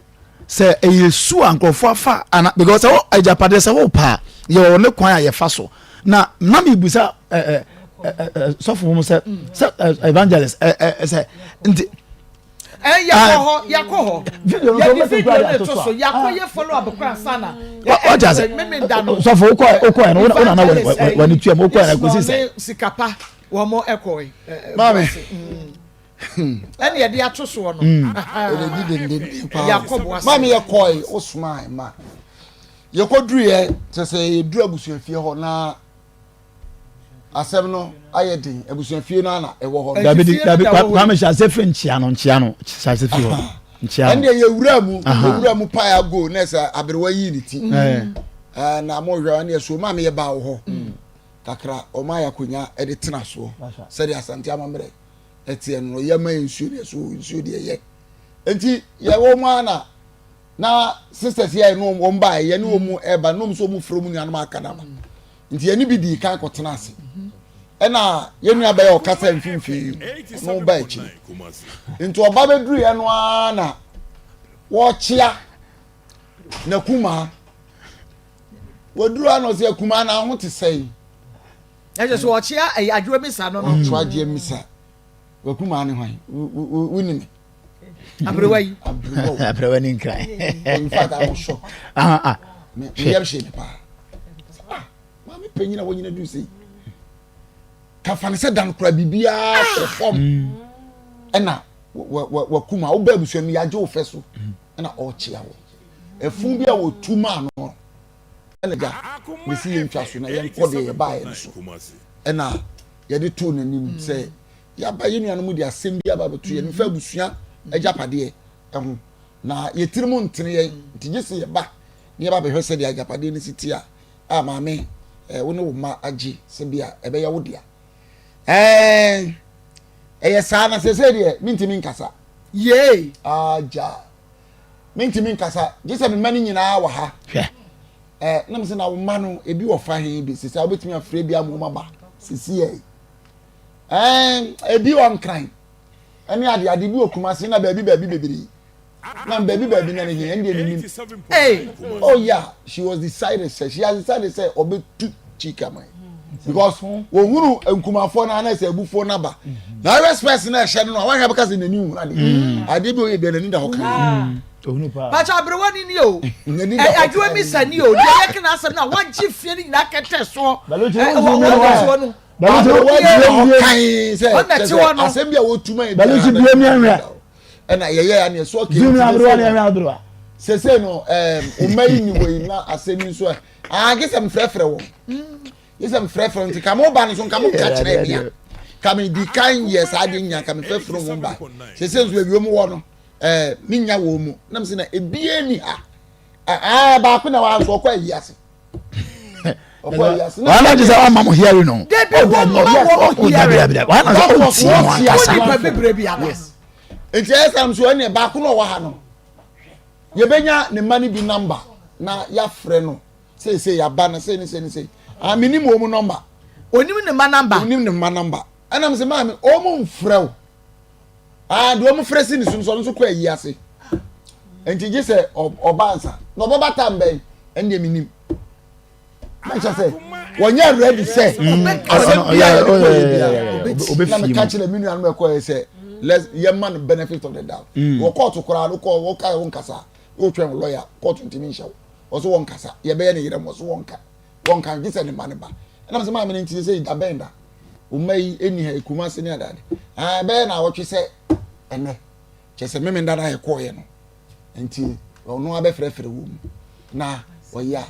sɛ ɛyɛ su a nkurɔfoɔ afa ana because sɛ agyapadeɛ sɛ wɔ paa yɛ wɔ ne kwan a yɛfa so na na mi busa ɛɛ ɛɛ sɔfo mu sɛ sɛ evangelist ɛɛ sɛ nti. Ɛ yakɔ hɔ yakɔ hɔ yɛde video no to so yakɔ yɛ follow up kora sana. Wọ́n ti ase sɔfo okɔ okɔ yɛn no wọ́n nana wọ́n ni tuya mu okɔ yɛn kosi sɛ. Sikapa wɔn mo ɛkɔ yi. Maame. Ɛna yɛde ato soɔ no. Ɛde di dendenden paa. Yakɔ bo ase. Maame yɛ kɔɔ yi o suma ma yɛkɔ duru yɛ kyɛ sɛ yɛ duru abusuafie hɔ na. asɛm no ayɛ den abusuafie no ana ɛwɔ hɔ. Dabi dabi kwame hyɛ ase firi nkyia no nkyia no hyɛ ase firi hɔ nkyia no. Ɛnna yɛwura mu yɛwura mu pae ago na ɛsɛ aberewa yii ne ti na mo hwɛ ɛnna ɛso maame yɛ baa wɔ hɔ mm. kakra ɔmo ayɛ akonnwa ɛde tena soɔ sɛdeɛ asante amammerɛ ɛteɛ no yɛ ma yɛ nsuo deɛ so nsuo deɛ yɛ nti yɛwɔ mu ana na sisters yɛ no wɔn ba yɛ ne wɔn mu ɛba ne wɔn nso wɔn fura wɔn nuanom aka na ba. Nti yɛne bi dii kan kɔtena ase. Ɛna yɛn nua bɛyɛ ɔkasa mfimfini ɔno ba akyiri. Nti ɔba bɛduruiɛ no ara na wɔkyea n'akumaa. Wɔduru ano sɛ akumaa na ho te sɛn. Ɛkyɛ sɛ ɔkyea ɛyɛ adwoa misa no no. Ɔto agyeɛ misa. Wakumaa ne hwan? Woni me. Aberewa yi. Aberewa ni nkran. In fact, I was shocked. Ah ah. Me yam hyɛ me paa. Ah, maame panyin a wɔnyina du sei. Kafa ne sɛ dan kora biribiara kɔ fam. Ɛna wakuma wo ba abusua no yɛagye wo fɛ so ɛna ɔrekyea wo. Ɛfun bi a wɔtu maa no ɛna gya mesi yɛntwa so na yɛnkɔ deɛ yɛbaeɛ no so. Ɛna yɛde too n'anim sɛ yɛaba yɛn nuanom de asɛm bi aba abɛto yɛn mfa abusua agyapadeɛ ho na yɛ tirim ntene yɛn nti gye sɛ yɛba na yɛba bɛhwɛ sɛdeɛ agyapadeɛ no si te a a maame eh, wo ne wo mma agye sɛ bi a ɛbɛyɛ wo dea ɛɛ ɛyɛ saa na sɛsɛ deɛ mentumi nkasa yee agya mentumi nkasa gye sɛ me mma no nyinaa wɔ ha hwɛ eh, na mesɛ na wo mma no ebi wɔ fa he bi sisi a wobɛtumi afrɛ bi ama wɔn aba sisi yɛ ɛn ebi wɔ nkran ɛne ade ade bi wɔ kumase na baabi baabi bebree na baabi baabi na ne he ɛndeɛ ne nim hey. oh yeah she was decided sɛ she has decided sɛ ɔbɛtu chika man because wɔhunu nkumafoɔ no anasɛ abufoɔ no aba na respect na ɛhyɛ no no a wɔahwɛ bɛka sɛ n'ani nhunu ade adeɛ bi ɔyɛ bia n'ani da hɔ kan Pakyɛ aberewa ni ni o. Adwoa mi sa ni o. Deɛ yɛ kena asɛm na wagye fie no nyinaa kɛtɛ soɔ. Wɔwɔ soɔ no. Aberewa ni hɔ kan sɛ asɛm bi a wɔtu ma yɛ biara. Bie mi ahwɛ. Ɛna yɛyɛ ya ne ɛso ɔkè. Zumi aberewa ni ahwɛ aberewa. Sese no ɛɛm ɔma yi ni wɔ yi na asɛm yi nso ɛ aa gye sɛ mfrɛfrɛ wɔ. Gye sɛ mfrɛfrɛ nti ka mo ba no so nka mo ka kyerɛ mi a ka mi di kan yɛ saa de nya ka mi frɛfrɛ wɔn ba. Sese nso ebi wɔn wɔ no. ɛɛ menya wɔn mu nam sɛ na ebie ni ha ɛɛ baako na wa nso ɔkɔ ayi ase ɔkɔ ayi ase. wɔn anagye sɛ ɔma mo hearing no. debi wɔn ma wɔn hearing wɔn anagye sɛ ɔntie mo ankasa. nipa bebree bi aba. nti ɛyɛ sɛ nso ɛnna baako na ɔwɔ ha no yɛbɛnya ne mma no bi namba na yɛafrɛ no seesei yɛaba no sei ne sei ne sei ah menim wɔn mu nɔmba. onim ne mma namba. onim ne mma namba ɛnam sɛ maame wɔn mfrɛ wo. Ah, deɛ wɔn frɛ si ne so nso ɔno nso kɔ ayi ase. Nti gye sɛ ɔba ansa. Na ɔbɛba tam bɛn? Ɛndeɛ menim. Na kyerɛ sɛ wɔnyɛ ready sɛ asɛm biara yɛde kɔ yɛ biara. Na meka kyerɛ me nuanom ɛkɔ yɛ sɛ let's yɛma no benefit of the doubt. Wɔ kɔɔto koraa no kɔ wɔka yɛ wo nkasa wotwɛn wo lawyer kɔɔto ntumi nhyɛ wo. Ɔso wɔn nkasa yɛbɛyɛ ne yerɛ mu ɔso wɔn nka wɔn nka gye sɛ ne ma ne ba. Ɛnam sɛ maame no nti sɛ da bɛn da. Wo mma yi ɛnni ha, Kumasi ne adeade. Ah, ɛbɛyɛ naawɔtwe sɛ ɛnɛ. Kyerɛ sɛ Memenda no a yɛkɔɔeɛ no. Nti ɔno abɛfrɛfrɛ wɔ mu. Na ɔyɛ a.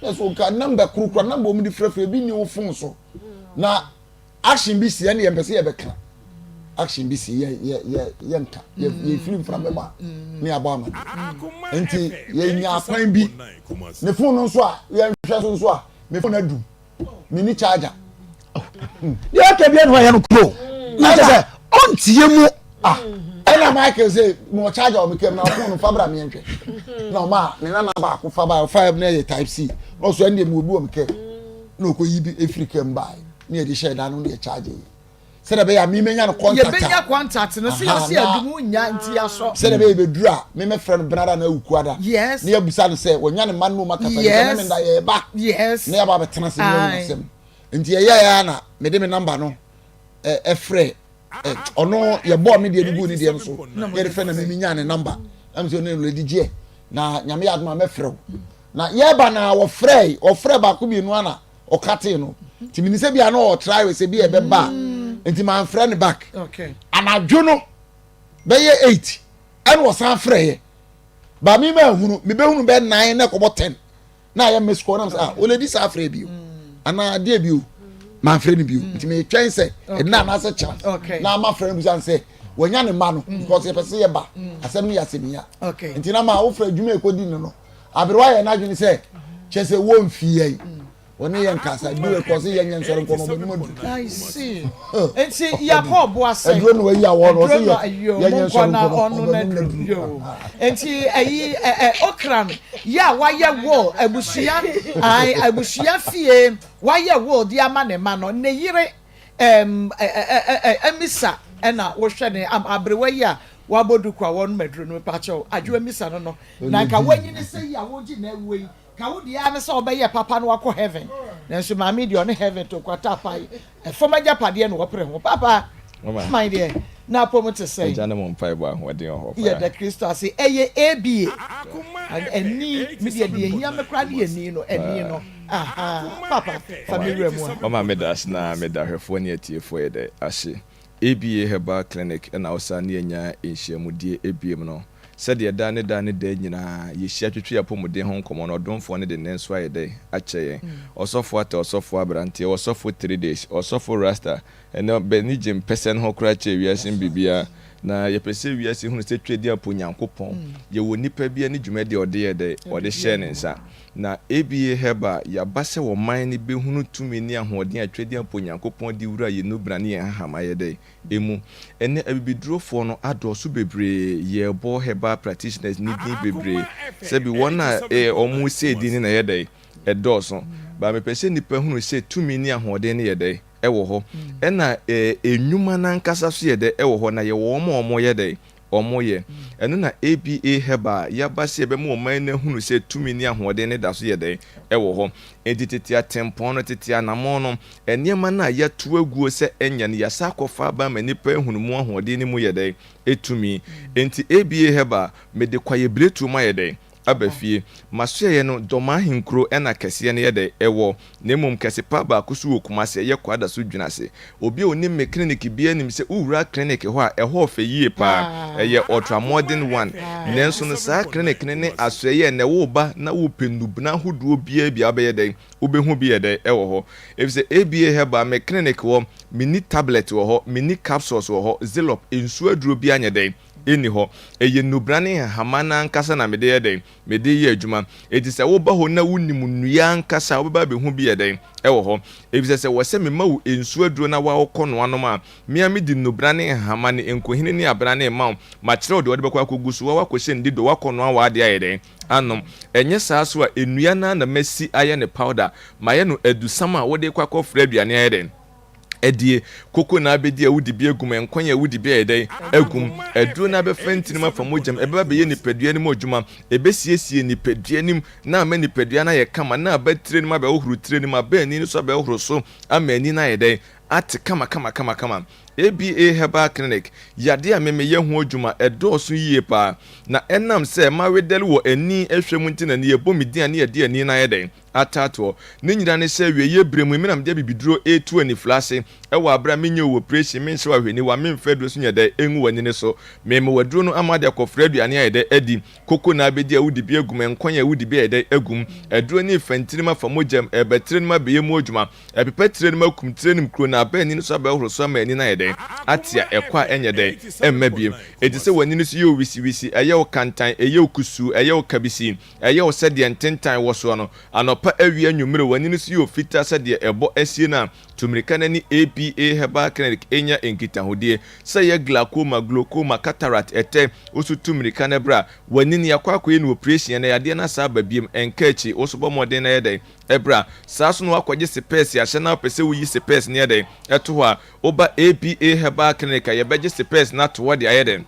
Na so nka namba koro kora, namba wɔn de frɛfrɛ ebi nni wo fon so. Na action bi si ɛne yɛmpɛ sɛ yɛbɛka. Action bi si yɛ yɛ yɛ yɛnka. Yɛ yɛfiri mframa mu a ne yɛabɔ ama. Nti yɛnya akwan bi. Ne fon no nso a yɛnhwɛ so nso a me fon adum. mini charger. deɛ ɔka bia na wayɛ no kuro na kyɛ sɛ ɔntie mu ah ɛna michael sɛ mo charger wɔ me kam na ɔfon no fa bra meɛnhwɛ na ɔma ne nana baako fa ba ɔfa na ɛyɛ type c na ɔso ɛne deɛ mo obi wɔ me kam na ɔkɔyi bi ɛfiri kam bae ne yɛde hyɛ da no ne yɛ charger yi sɛdeɛ ɛbɛyɛ a memenya no contact a yɛbɛnya contact no sɛ yɛsi adumu nya nti asɔ sɛdeɛ ɛbɛyɛ bɛduru a memɛfrɛ no benada na awukuada yes na yɛbusa no sɛ wɔnya ne mma no ma kasa yes ne menda yɛba yes na yɛba bɛtena se ne yɛhu asɛm nti yɛyɛɛ a na mede me namba no ɛfrɛ ɔno yɛbɔɔ me deɛ no guu ne deɛ no so yɛde frɛ na memenya ne namba na mesɛ ɔne no lady gyeɛ na nyame yɛ adom a mɛfrɛ wo na yɛba na wɔfrɛ ɔfrɛ baako mmienu ana ɔkatee no nti menim sɛ bia na ɔtrae sɛ bi ɛbɛba a nti manfrɛ no back anadwo no bɛyɛ 8 ɛna ɔsan frɛeɛ ba me ma ahunu mebɛhunu bɛ 9 na ɛkɔbɔ 10 na ayɛ miss call na sɛ ah oledi saa frɛ bio anaa adeɛ bio manfrɛ no bio nti metwɛn sɛ ɛnna anaasɛ kyena na ama frɛ no bisa sɛ wɔnya ne mma no because yɛpɛ sɛ yɛba asɛm no yɛ asɛm ya nti na ma wofrɛ adwuma ɛkɔdi no no Aberewa yɛ n'adwene sɛ kyɛ sɛ wɔmfi yɛn wɔne yɛn nkasa bi wɔ kɔ sɛ yɛnyɛ nsɔre nkɔ no ɔbɛnum aduru. I see. Nti yakɔ ɔbo ase. Aduro na wayi awɔ no ɔsɛ yɛ yɛnyɛ nsɔre nkɔ no ɔbɛnum aduru. Nti ɛyi ɛ ɛ okran yɛ a wayɛ will abusua ayi abusua fie wayɛ will de ama ne ma no ne yere ɛm ɛ ɛ ɛ ɛmisa ɛna wohwɛ ne aberewa yi a wabɔ duku a wɔnom aduro no mepakyɛw adwo amisa no no Na nka wanyini sɛ yi a wogye no awuo yi, ka wo deɛ ara ne sɛ wobɛyɛ papa na wakɔ heaven. Nanso maame deɛ ɔne heaven to kwata apae. Ɛfam agyapadeɛ na wɔpere ho. Papa, man deɛ, na apɔ mu te sɛn? Agya ne mo mpaebɔ ahoɔden wɔ hɔ paa. Yɛda Kristo ase. Ɛyɛ ABA. Ani, me deɛ deɛ ɛhia me koraa ne ani no, ani no. Aha, papa, fa me wura mu a. Mama meda ase na meda ahwɛfoɔ ne atiefoɔ yɛ dɛ ase. ABA Herbal Clinic na wosan ne yɛnya nhyiamudie biom no. Sɛdeɛ daa ne daa ne daa nyinaa yɛhyia twetwe yɛn apɔmuden ho nkɔmmɔ no, ɔdomfoɔ no de nnɛ nso ayɛ dɛn akyɛ yɛn? Ɔsɔfo Ata, Ɔsɔfo Aberanteɛ, Ɔsɔfo Three Days, Ɔsɔfo Rasta, ɛnnɛ b'ani gye mpɛsɛ no ho koraa kyɛn wiase mu biribiara. Na yɛpɛ sɛ wiase hunu sɛ Tweaduampɔ Nyankopɔn, yɛwɔ nipa bi ne dwumadi a ɔde yɛɛ dɛn? Ɔde hyɛɛ ne nsa. Na ABA Herbal, yɛaba sɛ ɔman no bɛhunu tumi ne ahoɔden a Tweaduampɔ Nyankopɔn de wura yɛn nnubena ne yɛn nhahamma yɛ dɛn? Mu. Ɛnnɛ abibidurofoɔ no adɔɔso bebree, yɛrebɔ herbal practitioners no din bebree, sɛbi wɔn a wɔresɛe din no na ɛyɛ dɛn? Ɛdɔɔso. But mepɛ sɛ nnipa hunu sɛ tumi ne ahoɔden no yɛ dɛn? Ɛwɔ hɔ. Ɛna nnwuma no ankasa nso yɛ dɛn? Ɛwɔ hɔ. Na yɛwɔ wɔn a wɔyɛ dɛn? Wɔyɛ. Ɛno na ABA Herbal yɛaba sɛ yɛbɛma ɔman no ahunu sɛ tumi ne ahoɔden no da so yɛ dɛn? Ɛwɔ hɔ. Enti tete atempɔn no, tete anammɔn no, nneɛma no a yɛato aguo sɛ ɛnyɛ no, yɛasan akɔfa aba ama nnipa ahunu mu ahoɔden no mu yɛ dɛn? Tumi. Enti ABA Herbal, mede kwaeɛbiretuo mayɛ dɛn? aba fie. M'asoɛeɛ no, Dɔm ahenkuro na kɛseɛ no yɛ dɛ? Ɛwɔ. Na mmom kɛse paa baako so wɔ Kumasi, ɛyɛ Kwadaso Dwenase. Obi a ɔnim me clinic biara nim sɛ wowura clinic hɔ a, ɛhɔ ɔfɛ yie paa. Ɛyɛ ultra modern one. Nanso no saa clinic no ne asoɛeɛ a ɛnnɛ woreba na worepɛ nnubena ahodoɔ biara bi a wobɛyɛ dɛn? Wobɛhu bi yɛ dɛn? Ɛwɔ hɔ. Ɛfiri sɛ ABA Herbal, me clinic hɔ, menni tablet wɔ hɔ, menni capsules wɔ hɔ, Xylop, nsuo aduro biara nyɛ dɛn? Nni hɔ. Ɛyɛ nnubena ne nhahama no ankasa na mede yɛ dɛn? Mede yɛ adwuma. Enti sɛ woba hɔ na wunim nnua ankasa a, wobɛba abɛhu bi yɛ dɛn? Ɛwɔ hɔ. Efisɛ sɛ wɔsɛ mema wo nsu aduro na woakɔnoa nom a, me ara mede nnubena ne nhahama ne nkohini ne abena no rema wo. Makyerɛ wo deɛ wode bɛkɔ akɔgu so, woakɔhyɛ no dido, woakɔnoa w'adeɛ ayɛ dɛn? Anom. Ɛnyɛ saa nso a, nnua no ara na masi ayɛ no powder, mayɛ no adusam a wode rekɔ akɔfra aduane ayɛ dɛn? Adie, koko na abɛdi a wodi bi agum, nkwan a wodi bi ayɛ dɛn agum, aduro no abɛfa ntini mu afa mogya mu, ɛbɛba abɛyɛ nipadua no mu adwuma, ɛbɛsiesie nipadua no mu na ama nipadua no ayɛ kama, na aba tire no mu abɛhohoro tire no mu, aba ani no so abɛhohoro so ama ani no ayɛ dɛn ate kama kama kama kama. ABA Herbal Clinic, yadeɛ a me meyɛ ho adwuma ɛdɔɔso yie paa, na ɛnam sɛ mawedɛre wɔ ani hwɛ mu nti na ne yɛbɔ me din a ne yɛde ani no ayɛ dɛn ataatoɔ. Ne nyinaa ne sɛ awieeɛ berɛ mu yi me na mede abibiduro retu anifira ase wɔ aberɛ a menyɛ wo oprehyɛn, menhyɛ wo ahwɛniwa, memfa aduro so nyɛ dɛ ngu w'ani no so. Mema wo aduro no ama de akɔfra aduane ayɛ dɛ adi, koko na abɛdi a wodi bi agu mu, nkwan a wodi bi ayɛ dɛ agu mu. Aduro no refa ntini mu afa mogya mu, ɛreba tire no mu abɛyɛ mu adwuma, ɛpepa tire no mu akum tire no mu kuro na aba ani no so abɛhohoro so ama ani no ayɛ dɛ ate a ɛkɔ a ɛnyɛ dɛ ɛmma bio. Enti sɛ w'ani no so yɛ wo wisiwisi, ɛyɛ wo kantan, ɛyɛ wo kusuu, ɛyɛ wo kabisi, Ɛyɛ wo sɛ deɛ ntentan wɔ soɔ no, anɔpa, awia, anwummere, w'ani no so yɛ ofitaa sɛ deɛ ɛbɔ asie no a, tu mmirika na ne APA Herbal Clinic nya nkitahodie. Sɛ ɛyɛ glaucoma, glaucoma, cataract, ɛtɛ, wo nso tu mmirika na bra. W'ani no, yɛakɔ akɔyɛ no oprehyɛn na yadeɛ no asan aba biom, ɛnka akyi, wo nso bɔ mmɔden na yɛ dɛn? Bra. Saa nso na woakɔgye sepɛɛse ahyɛ na wopɛ sɛ woyi sepɛɛse no yɛ dɛn? To hɔ a, woba APA Herbal Clinic a, yɛbɛgye sepɛɛse no ato hɔ de ayɛ dɛn?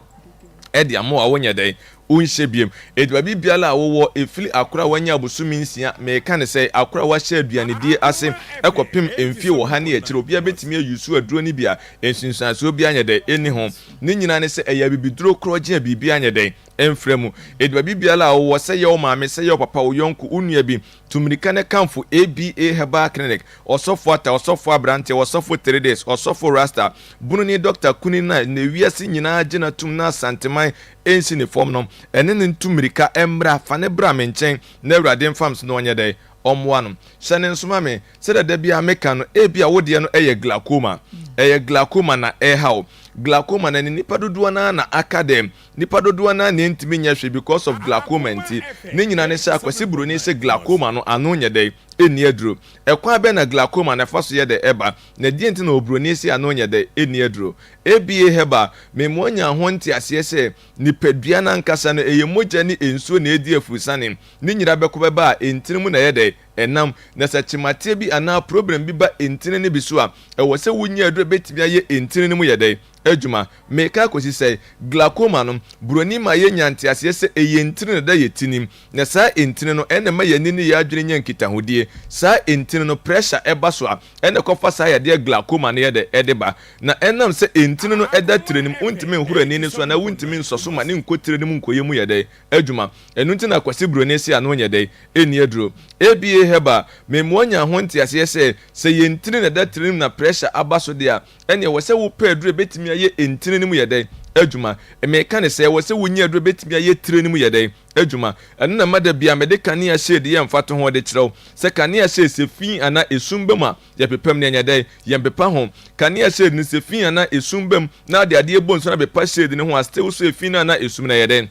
De ama wo a wonyɛ dɛn? Wonhyɛ biom. Enti baabi biara a wowɔ, ɛfiri akora a wanya abosome nsia, meka no sɛ, akora a wahyɛ aduanedie ase kɔpem mfie ɔha ne akyire, obiara bɛtumi ayusu aduro no bi a nsunsuansoɔ biara nyɛ dɛn? Ɛnni ho. Ne nyinaa ne sɛ, ɛyɛ abibiduro korɔgyen a biribiara nyɛ dɛn? Ɛmfra mu. Enti baabi biara a wowɔ, sɛ ɛyɛ wo maame, sɛ ɛyɛ wo papa, wo yɔnko, wo nua bi, tu mmirika na kamfo ABA Herbal Clinic, Ɔsɔfo Atta, Ɔsɔfo Aberanteɛ, Ɔsɔfo Three Days, Ɔsɔfo Rasta, Bununi Dɔkta Kunini a nnɛ wiase nyinaa gye no atum na Asanteman nsi ne fam no, ɛne no ntu mmirika mmra, fa no bra me nkyɛn na Awurade mfa me so na ɔnyɛ dɛn? Ɔmmoa no. Hyɛ no nso ma me, sɛdeɛ da biara meka no, ebia wo deɛ no yɛ glaucoma. Ɛyɛ glaucoma na ɛreha wo. Glaucoma no, ɛne nnipa dodoɔ no ara na aka dɛm. Nnipa dodoɔ no ara na ɛntumi nyɛ hwee because of glaucoma nti. Ne nyinaa ne sɛ Akwasi Buroni se glaucoma no ano nyɛ dɛn? Ɛnni aduro. Ɛkwan bɛn na glaucoma no ɛfa so yɛ dɛn ɛba? Na deɛn nti na oburoni se ano nyɛ dɛn? Ɛnni aduro. ABA Herbal, Mema ɔnyaa ho nteaseɛ sɛ nipadua no ankasa no ɛyɛ mogya ne nsuo na ɛredi afurusane. Ne nyinaa bɛkɔ bɛba a ntini mu na ɛyɛ dɛn? Ɛnam. Na sɛ kyemateɛ bi anaa problem bi ba ntini no bi so a, ɛwɔ sɛ wonya aduro a ɛbɛtumi ayɛ ntini no mu yɛ dɛn? Adwuma. Meka akɔsi sɛn? Glaucoma no, buroni ma yɛnya nteaseɛ sɛ ɛyɛ ntini na ɛda yɛn tinim. Na saa ntini no, ɛna ɛma yɛn ani ne yɛn adwene nya nkitahodie. Saa ntini no pressure ɛba so a, ɛna ɛkɔfa saa yadeɛ glaucoma no yɛ dɛ ɛde ba. Na ɛnam sɛ ntini no ɛda tire no mu, wontumi nhoro ani no so anaa wontumi nsɔ so ma ne nkɔ tire no mu nkɔyɛ mu yɛ dɛ adwuma. Ɛno nti na Kwasi Broni se ano nyɛ dɛ ɛnni aduro. ABA Herbal, Memmoa nyaa ho nteaseɛ sɛ, sɛ yɛn ntini na ɛda tire no mu na pressure aba so deɛ a, ɛnneɛ ɛwɔ sɛ wopɛ aduro a ɛbɛtumi ayɛ ntini no mu yɛ dɛn? Adwuma. Meka no sɛ, ɛwɔ sɛ wonya aduro a ɛbɛtumi ayɛ tire no mu yɛ dɛn? Adwuma. Ɛno na ɛma da biara mede kanea shade yɛ mfatoho de kyerɛ wo sɛ kanea shade sɛ fi anaa esum ba mu a, yɛpepa mu na ɛnyɛ dɛn? Yɛmpepa ho. Kanea shade no sɛ fi anaa esum ba mu na wode adeɛ bɔ nsuo na pepa shade no ho a, still so efi no anaa esum no ɛyɛ dɛn?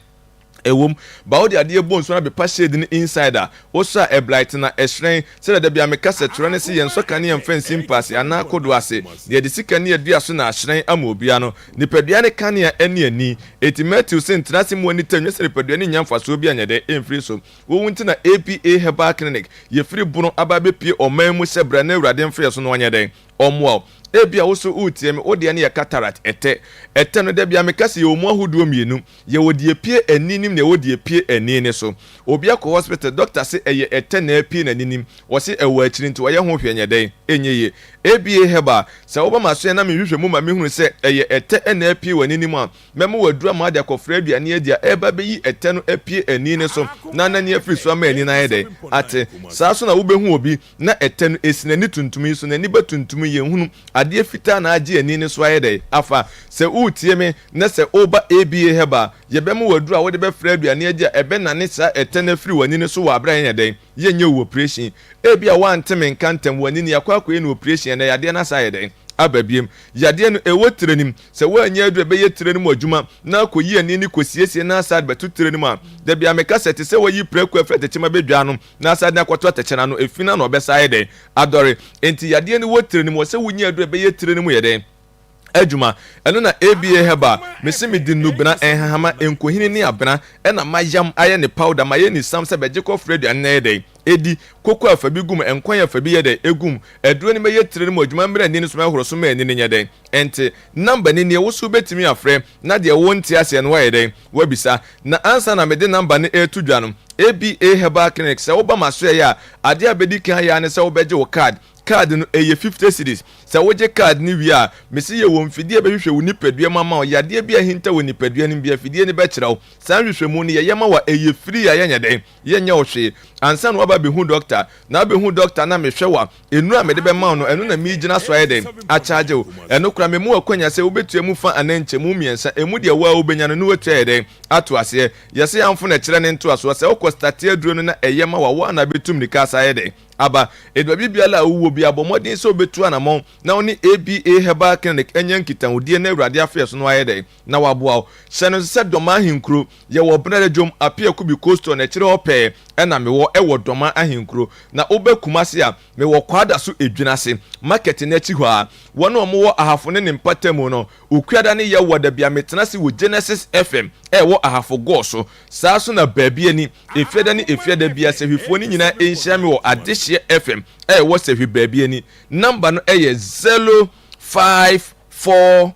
Ɛwom, ba wode adeɛ bɔ nsuo na bepa shade no inside a, wosɔ a ɛblight na ɛhyerɛn. Sɛdeɛ da biara meka sɛ twerɛ ne se yɛnsɔ kanea mfa nsi mpa ase anaa kodoɔ ase, na yɛde si kanea dua so na ahyerɛn ama obiara no. Nipadua ne kanea ne ani. Enti Matthew se ntena ase mmu ani tɛ nyɛ sɛ nipadua no nnya mfasoɔ bi anyɛ dɛ ɛmfiri so. Wowu nti na APA Herbal Clinic yɛfiri bono aba abɛpue ɔman mu sɛ bra na Awurade mfa yɛ so na ɔnyɛ dɛn? Ɔmmoa wo. Ebia wo so woretie me, wo deɛ no yɛ cataract, ɛtɛ. Ɛtɛ no da biara meka sɛ yɛwɔ mu ahodoɔ mmienu. Yɛwɔ deɛ epue ani nim na yɛwɔ deɛ epue ani no so. Obi akɔ hospital, doctor se ɛyɛ ɛtɛ na apue n'ani nim, ɔse ɛwɔ akyiri nti ɔyɛ ho hwɛ nyɛ dɛn? Ɛnyɛ yie. ABA Herbal, sɛ woba m'asoɛɛ na mehwehwɛ mu ma mehunu sɛ ɛyɛ ɛtɛ na apue w'ani no mu a, mɛma wo aduru ama wode akɔfra aduane adi a ɛreba abɛyi ɛtɛ no apue ani no so na anane afiri so ama ani no ayɛ dɛn? Ate. Saa nso na wobɛhu obi na ɛtɛ no ɛsi n'ani tuntum yi so, n'ani ba tuntum yi, yɛnhunu. Adeɛ fitaa na agye ani no so ayɛ dɛn? Afa. Sɛ woretie me na sɛ woreba ABA Herbal a, yɛbɛma wo aduru a wode bɛfra aduane adi a ɛbɛnane saa ɛtɛ no afiri w'ani no so wɔ aberɛ a yɛnyɛ dɛn? Yɛnyɛ wo oprehyɛn. Ebia woante me nka ntɛm, w'ani no yɛakɔ akɔyɛ no oprehyɛn ɛnnɛ yadeɛ no asan ayɛ dɛn? Aba biom. Yadeɛ no, ɛwɔ tire no mu. Sɛ woannya aduru a ɛbɛyɛ tire no mu adwuma na akɔyi ani no kɔsiesie na asan de bɛto tire no mu a, da biara meka sɛ ɛte sɛ woayi prako afiri atɛkyɛ mu abɛdwa ano na asan de no akɔto atɛkyɛ no ano, efi no ano ɔbɛsan ayɛ dɛn? Adɔre. Enti yadeɛ no wɔ tire no mu, ɛwɔ sɛ wonya aduru a ɛbɛyɛ tire no mu yɛ dɛn? Adwuma. Ɛno na ABA Herbal, mese mede nnubena, nhahama, nkohini ne abena ɛna mayam ayɛ ne powder, mayɛ ne sam sɛ bɛgye kɔ frɛ aduane no ayɛ dɛn? Edi. Koko a fa bi gu mu, nkwan a fa bi yɛ dɛn? Egu mu. Aduro no bɛyɛ tire no mu adwuma mmerɛ ani no so mɛhoro so ma ani no nyɛ dɛn? Ɛnte. Number no nie, wo nso wobɛtumi afrɛ na deɛ wonte aseɛ no woayɛ dɛn? Woabisa. Na ansa na mede number no reto dwa no, ABA Herbal Clinic, sɛ woba m'asoɛeɛ a, adeɛ a bɛdi kan ayɛ ara ne sɛ wobɛgye wo card. Card no, ɛyɛ 50 cedis. Sɛ wogye card no wie a, mese yɛwɔ mfidie a ɛbɛhwehwɛ wo nipadua mu ama wo. Yadeɛ bi a ahinta wɔ nipadua no mu biara, afidie no bɛkyerɛ wo. Saa nhwehwɛmu no, yɛyɛ ma wo a, ɛyɛ free a yɛnyɛ dɛn? Yɛnyɛ wo hwee. Ansa na woaba abɛhu dɔkta, na abɛhu dɔkta na mehwɛ wo a, nnuro a mede bɛma wo no, ɛno na meregyina so ayɛ dɛn? Akyagye wo. Ɛno koraa, mema wo akwanya sɛ wobɛtua mu fa anaa nkyɛmu mmiɛnsa, ɛmu deɛ wo ara wobɛnya no na woatua ayɛ dɛn? Ato aseɛ. Yɛse amfo na ɛkyerɛ ne ntoasoɔ. Sɛ wokɔ starte aduro no na ɛyɛ ma wo a, wo ara na bɛtu mmirika asa ayɛ dɛn? Aba. Enti baabi biara a wowɔ biara, bɔ mmɔden sɛ wobɛtu anamɔn na wo ne ABA Herbal Clinic anya nkitahodie na Awurade afeɛ so no ayɛ dɛn? Na waboa wo. Hyɛ no nso sɛ Dɔmaa Ahenkuro, yɛwɔ Benada Dwom, Apia Kubi Coastal no akyire hɔ pɛɛ na mewɔ wɔ Dɔmaa Ahenkuro. Na woba Kumasi a, mewɔ Kwadaso Edwinase Market no akyi hɔ ara. Wɔn a wɔwɔ Ahafo ne ne mpatamu no, Okuada ne Yawada bia metena ase wɔ Genesis FM a ɛwɔ Ahafo Gɔɔ so. Saa ara nso na Baabi Ani, Efiada ne Efiada biara Sahwifoɔ no nyinaa nhyia me wɔ Adehyeɛ FM a ɛwɔ Sahwi Baabi Ani. Number no yɛ 0541.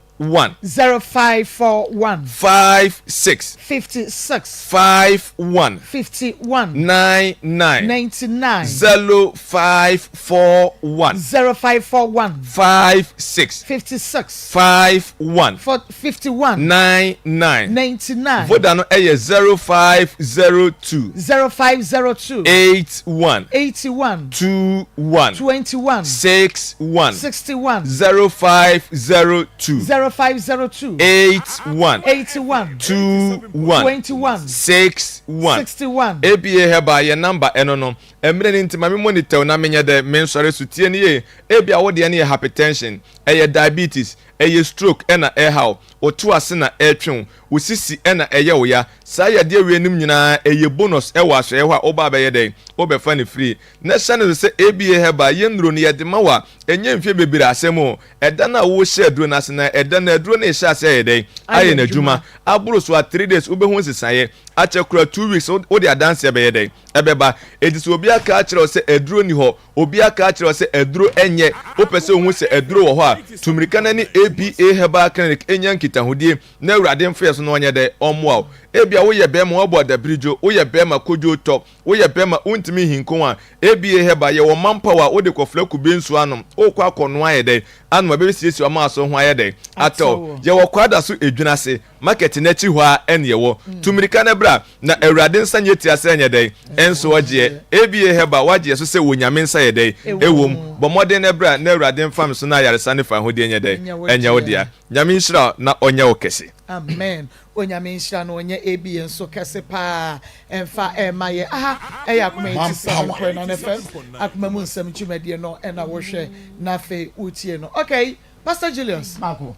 0541. 56. 56. 51. 51. 99. 99. 0541. 0541. 56. 56. 51. 51. 99. 99. Voda no yɛ 0502. 0502. 81. 81. 21. 21. 61. 61. 0502. 0502. 81. 81. 21. 21. 61. 61. ABA Herbal yɛ number ɛno no. Mmerɛ no nti ma me monitor wo na menyɛ dɛ mensɔre so tie no yie. Ebia wo deɛ no yɛ hypertension, ɛyɛ diabetes, ɛyɛ stroke ɛna ɛreha wo, wo to ase na ɛretwe wo, wo sisi ɛna ɛyɛ wo ya. Saa yadeɛ wei nom nyinaa ɛyɛ bonus ɛwɔ asɔeɛ hɔ a woba abɛyɛ dɛn? Wobɛfa no free. Na hyɛ no nso sɛ ABA Herbal yɛ nnuro no yɛde ma wo a ɛnyɛ mfeɛ bebree asɛm o. Ɛda no a worehyɛ aduro no ase no ɛda no aduro no rehyɛ aseɛ ayɛ dɛn? Ayɛ n'adwuma. Aboro so a three days wobɛhu nsesaeɛ. Akyɛ koraa 2 weeks wode adanseɛ bɛyɛ dɛn? Ɛbɛba. Enti sɛ obi aka akyerɛ wo sɛ aduro nni hɔ, obi aka akyerɛ wo sɛ aduro nyɛ, wopɛ sɛ wohu sɛ aduro wɔ hɔ a, tu mmirika na ne ABA Herbal Clinic nya nkitaho. nkitahodie na Awurade mfa yɛ so na ɔnyɛ dɛn? Ɔmmoa wo. Ebia woyɛ bɛrima woabɔ adabirigyo, woyɛ bɛrima kodwo tɔ, woyɛ bɛrima wontumi nhinkon a, ABA Herbal, yɛwɔ manpower a wode kɔfra kube nsuo anom, wokɔ akɔnoa ayɛ dɛn? Anom a, ɛbɛsiesie wo ama aso ho ayɛ dɛn? Atɔ wo. Yɛwɔ Kwadaso Edwinase. Market no akyi hɔ ara ɛne ɛwɔ. Tu mirika na bra, na Awurade nsa nyɛ tia sɛ ɛnyɛ dɛn? Ɛnso ɔgyeɛ. ABA Herbal, woagye so sɛ Onyame nsa yɛ dɛn? Ɛwom. Bɔ mmɔden na bra, na Awurade mfa me so na ayaresa ne fawohodie nyɛ dɛn? Ɛnyɛ wo dea. Nyame nhyira wo na ɔnyɛ wo kɛse. Amen Onyame nhyira no ɔnyɛ ABA nso kɛse paa ɛmfa ɛma yɛ aha ɛyɛ Akoma 87.9 FM Akoma mu nsɛm dwumadie no ɛna wohwɛ na afei wotie no okay Pastor Julius. Mako.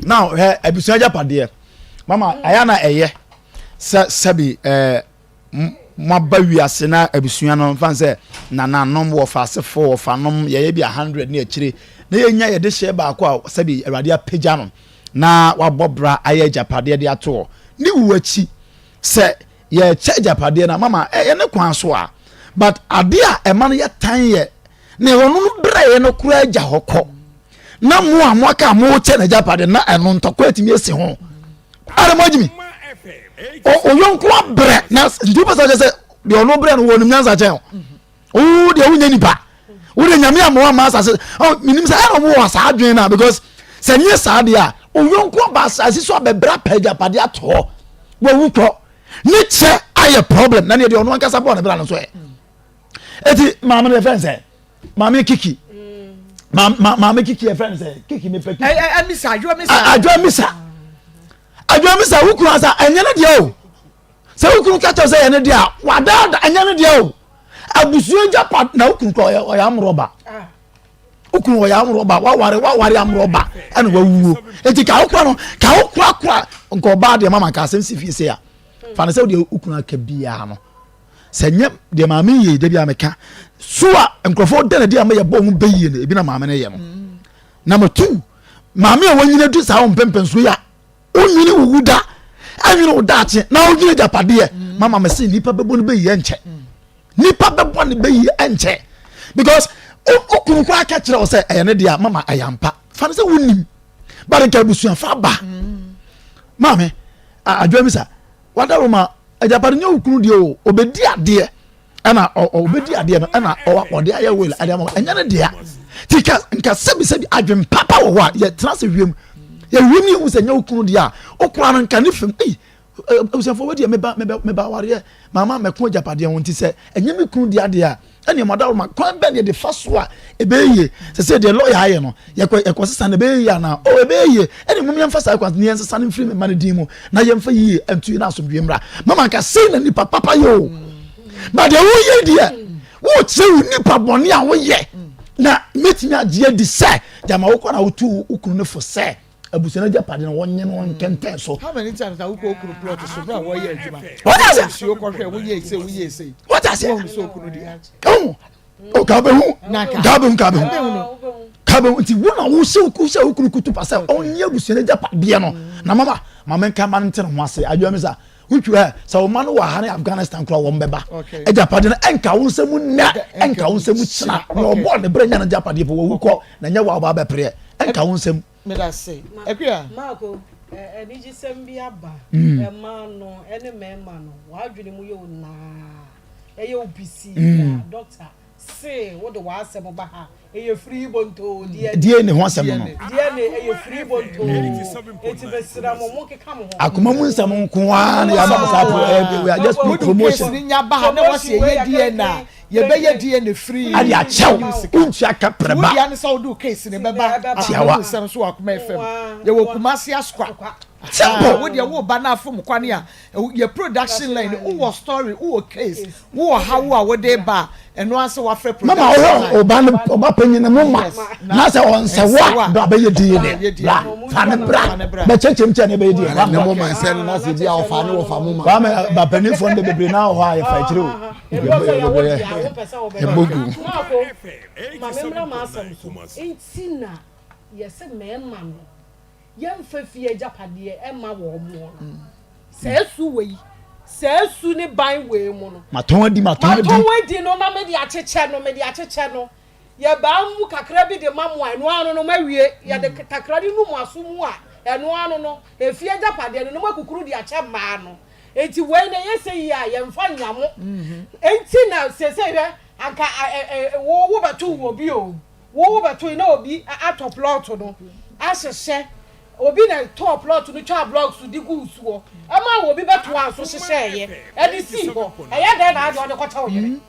Now, hwɛ abusua agyapadeɛ. Mama, ɛyɛ na ɛyɛ sɛ sɛbi ɛɛ moaba wiase na abusua no mfa sɛ nananom wɔfa asefo wɔfanom yɛyɛ bi a hundred ne akyire na yɛnya yɛde hyɛ baako a sɛbi awurade apagya no na wabɔ bra ayɛ agyapadeɛ de ato hɔ ne wu akyi sɛ yɛkyɛ agyapadeɛ no mama ɛyɛ ne kwan so a but adeɛ a ɛma no yɛ tan yɛ na ɔno no brɛeɛ no koraa gya hɔ kɔ na mo a moaka a mokyɛ n'agyapadeɛ na ɛno ntɔkwa atumi asi ho ara mo agyimi ɔyɔnko abrɛ na nti wopɛ sɛ ɔkyɛ sɛ deɛ ɔno brɛ no wɔ nim nyansa kyɛn o wo deɛ wonyɛ nipa wo deɛ nyame ama wama asase menim sɛ ɛna ɔmo wɔ saa adwene no a because sɛ nyɛ saa deɛ a ɔyɔnko aba asase so abɛbrɛ apɛ agyapadeɛ ato hɔ wawu kɔ ne kyɛ ayɛ problem na neɛ deɛ ɔno ankasa bɔɔ ne bra no nso ɛ eti maame no yɛfrɛ no sɛ maame kiki maame kiki yɛfrɛ no sɛ kiki mepɛ kiki ɛmisa adwoa misa adwoa misa adwoa misa wo kunu asa ɛnyɛ ne deɛ o sɛ wo kunu kakyɛ sɛ ɛyɛ ne deɛ a wadaada ɛnyɛ ne deɛ o abusua gya pa na wo kunu kɔ ɔyɛ ɔyɛ amorɔba wo kunu ɔyɛ amorɔba waware waware amorɔba ɛna wawuo eti ka wo kura no ka wo kura kura nka ɔbaa deɛ mama nka asɛm si fie se a fa ne sɛ wo deɛ wo kunu aka biara no. Sɛ nyɛ deɛ maame yie da bi a meka so a nkurɔfoɔ da na di ama yɛbɔ ho bɛ yie no ebi na maame no yɛ no number two maame a wanyina du saa mpɛmpɛnso yi a wonwene wo wu da ɛnwene wo daakye na wodwene agyapadeɛ mama me se nipa bɛbɔ no bɛ yie ɛnkyɛ nipa bɛbɔ no bɛ yie ɛnkyɛ because okunu koraa ka kyerɛ wo sɛ ɛyɛ ne deɛ mama ɛyɛ ampa fa no sɛ wonim but nka abusuafo aba maame adwoa mi sa Wadaroma, agyapade nyɛ wo kunu deɛ o, ɔbɛdi adeɛ ɛna ɔbɛdi adeɛ no ɛna ɔde ayɛ will ɛde ama ɛnyɛ ne dea. Ti ka nka sɛbi sɛbi adwen papa wɔ hɔ a yɛtena ase wiem yɛwie ne yɛhu sɛ nyɛ wo kunu deɛ a okura no nka ne fam ei abusuafoɔ wɔ deɛ meba meba meba awareɛ mama mɛko agyapadeɛ ho nti sɛ ɛnyɛ me kunu deɛ adeɛ a ɛne mo adaworoma kwan bɛn yɛde fa so a ɛbɛyɛ yie sɛ sɛ deɛ lɔya ayɛ no yɛkɔ yɛkɔ sesa no ɛbɛyɛ yie anaa o ɛbɛyɛ yie ɛne mom yɛmfa saa kwan ne yɛnsesa no mfiri me ma no din mu na yɛmfa yie nto yi na asomdwoe mmra mama nka sei na nipa papa yɛ o ba deɛ woyɛ deɛ wokyerɛ wo nipa bɔne a woyɛ na mɛtumi agye adi sɛ gyama wokɔ na wotu wo kunu no fo sɛ abusua no agyapade no wɔnyɛ no nkɛntɛn so. How many times na wokɔ okunu plot so bere a wɔyɛ adwuma? Wọ́n ase. Nsuo kɔhwɛ woyɛ ese woyɛ ese. Wọ́n ase. Wọ́n sɛ okunu deɛ. Ɔhun o ka bɛ hu ka bɛ hu ka bɛ hu ka bɛ hu nti wo na wo hyɛ wo hyɛ okunu kutu pa sɛ ɔnyɛ abusua no agyapadeɛ no na mama maame nka ma no nte ne ho ase adwoa mi sa wotwi ɛ sɛ wo ma no wɔ ha ne Afghanistan kora wɔn bɛba agyapadeɛ no ɛnka wo nsɛm nnɛ ɛnka wo nsɛm kyena na ɔbɔ ne berɛ nya no agyapadeɛ pɔ wɔwu kɔ na nyɛ wo a wɔba bɛpereɛ ɛnka wo nsɛm. Medase. Akua. Marko, anigyesɛm bi aba. Mmaa no ne mmarima no, w'adwene mu yɛ wo naa, ɛyɛ wo pisii a, dɔkta se wode w'asɛm ba ha, ɛyɛ free bontoo. DNA ho asɛm no. DNA ɛyɛ free bontoo. Enti mesrɛ mo, monkeka mo ho. Akoma mu nsɛm nko ara na yɛama mo saa pro, we are just promotion. Wode case no nya ba ha na wɔse ɛyɛ DNA a, Yɛbɛyɛ DNA free. Ade akyɛw wontua ka prɛ ba. Wo dea ne sɛ wode wo case no bɛba Akoma mu nsɛm so wɔ Akoma FM. Yɛwɔ Kumasi Asokwa. Simple. Wo deɛ wo ba no afom kwane a, yɛ production line no, wowɔ story, wowɔ case, wowɔ haw a wode ba a, ɛno ara sɛ wafrɛ production line. Mama wohwɛ ɔba no ɔba panyin no mo ma na sɛ ɔnsɛ wo a bra bɛyɛ DNA bra fa ne bra bɛkyɛkyɛm kyɛ ne bɛyɛ DNA. Ne mo ma nsɛ no na sɛ bi a ɔfa ne wɔfa mo ma. Kwame ba panyin fo no de bebree na wɔ hɔ a yɛfa akyire o. Yɛbɔ gu. Ma me mmra m'asɛm so. Nti na yɛse mmarima no yɛmfa fie agyapadeɛ mma wɔn no. Saa su wei, saa su ne ban wei mu no. Matɔn adi, matɔn adi. Matɔn adi no na mede akyekyɛ no, mede akyekyɛ no. Yɛbaa mu kakra bi de ma mo a, ɛno ara no no moawie. Yɛde takra no nu mo aso mu a. Ɛno ano no, efie agyapadeɛ no, na moakukuru de akyɛ mmaa no. Enti wei no, ɛyɛ sɛ yie a, yɛmfa nnya mo. Enti na seesei hwɛ, anka wo wobɛto wɔ bi o, wo wobɛto na obi atɔ plɔt no ahyehyɛ, obi na tɔɔ plɔt no twaa blɔks de guu soɔ, ɛmaa obi bɛtoaa so hyehyɛeɛ de sii hɔ. Ɛyɛ dɛn na adeɛ wode kɔkyɛ wo yere?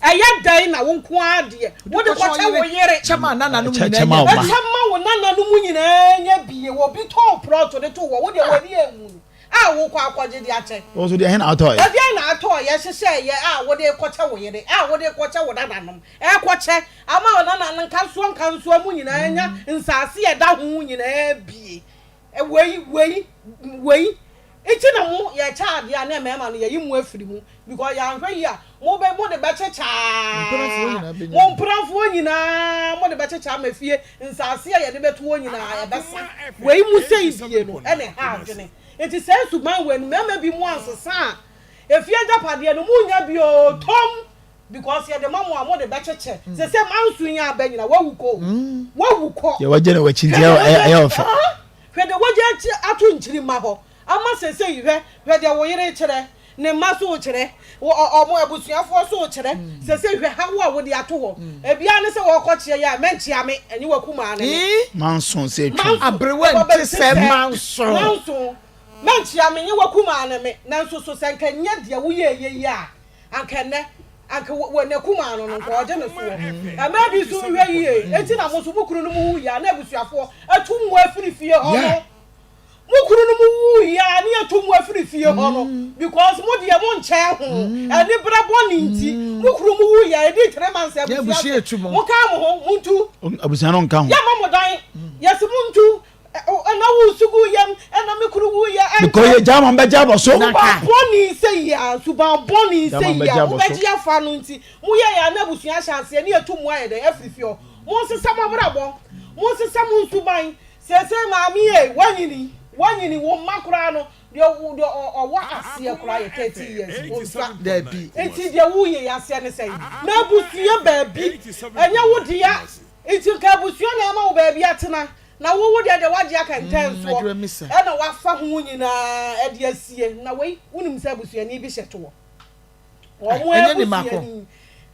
Ɛyɛ dɛn na wo nko ara deɛ wode kɔkyɛ wo yere? Kyɛ ma nananom nyinaa nya bi. Kyɛ ma wo nananom nyinaa nya bi. Obi tɔɔ plɔt de too hɔ, wo deɛ w'ani anwu no a wokɔ akɔgye de akyɛ. Wo nso deɛ ɛhe na wotɔeɛ? Ɛdeɛn na atɔeɛ hyehyɛeɛ a wode rekɔkyɛ wo yere, a wode rekɔkyɛ wo nananom? Ɛrekɔkyɛ ama wo nananom nkansoɔ nkansoɔ mu nyinaa anya nsaase a ɛda ho nyinaa bie. Wei, wei, wei nti na mo yɛkyɛ adeɛ a na mmarima no yɛyi mo afiri mu because yɛanhwɛ yie a mo bɛ mo de bɛkyekyɛ mo mpenafoɔ nyinaa mo de bɛkyekyɛ ama fie nsaase a yɛde bɛto hɔ nyinaa ɛbɛsa. Wei mu sei bie no ɛna ɛha adwene. Nti saa suban wei no mmarima bi mo ansesa a efie agyapadeɛ no mo nnya bi oo tom Because yɛde ma mo a mode bɛkyekyɛ. Sese manso yi aba nyina wawu kɔ o. Wawu kɔ. Deɛ wagya no wakyi nti ɛyɛ ɔfɛ. Hwɛ deɛ wagya ato nkyirimma hɔ ama sese yi hwɛ hwɛ deɛ wo yere kyerɛ ne mma so kyerɛ ɔmo abusuafoɔ so kyerɛ sese hwɛ haw a wode ato hɔ. Ebia ne sɛ wɔkɔ kyeɛ yɛ a mɛnkyea me ɛnye wakumaa ne me. Manso sɛ twam. Aberewa nte sɛ manso. Manso mɛnkyea me nye wakumaa ne me nanso so sɛ nka nyɛ deɛ woyɛɛyɛ yi a Anka ɛnnɛ, anka wɔ n'akumaa no no, nka ɔgye no soɔ. Mmaa bi nso nhwɛ yie, enti na mo nso mo kununom wuiɛ a na abusuafoɔ atu mo afiri fie hɔ no. Mo kununom wuiɛ a ne yɛtu mo afiri fie hɔ no because mo deɛ mo nkyɛn ho, aniberɛ bɔne nti. Mo kunu mo wuiɛ a, ɛdii 3 months abusua se monka mo ho, montu. Abusua no nka ho. Yɛmma mo dan, yɛse montu. Ɛna wo nsu gu yam, ɛna me kunu wu yɛ ɛnkyɛ. Because yɛ gya ma mbɛgye abɔ so. Suban bɔne sɛ yi a, suban bɔne sɛ yi a, mobɛgye afa no nti, mo yɛ yɛ a na abusua ahyɛ aseɛ ne yɛtu mo ayɛ dɛn afiri fie hɔ. Monsesa mo abrabɔ, monsesa mo nsuban. Seesei maame ei, woanyini, woanyini, wo mma koraa no, deɛ deɛ ɔwɔ aseɛ koraa yɛ 30 years, ɔnsua. Dabi. Nti deɛ woyɛ yi aseɛ ne sɛn? Na abusua baabi, ɛnyɛ wo dea, nti nka abusua na ama wo baabi atena. Na wo wo deɛ deɛ woagye akɛntɛn soɔ ɛna woafa ho nyinaa ɛde asie na wei wonim sɛ abusuani bi hyɛ toɔ wɔn Ɛnyɛ ne mako. abusuani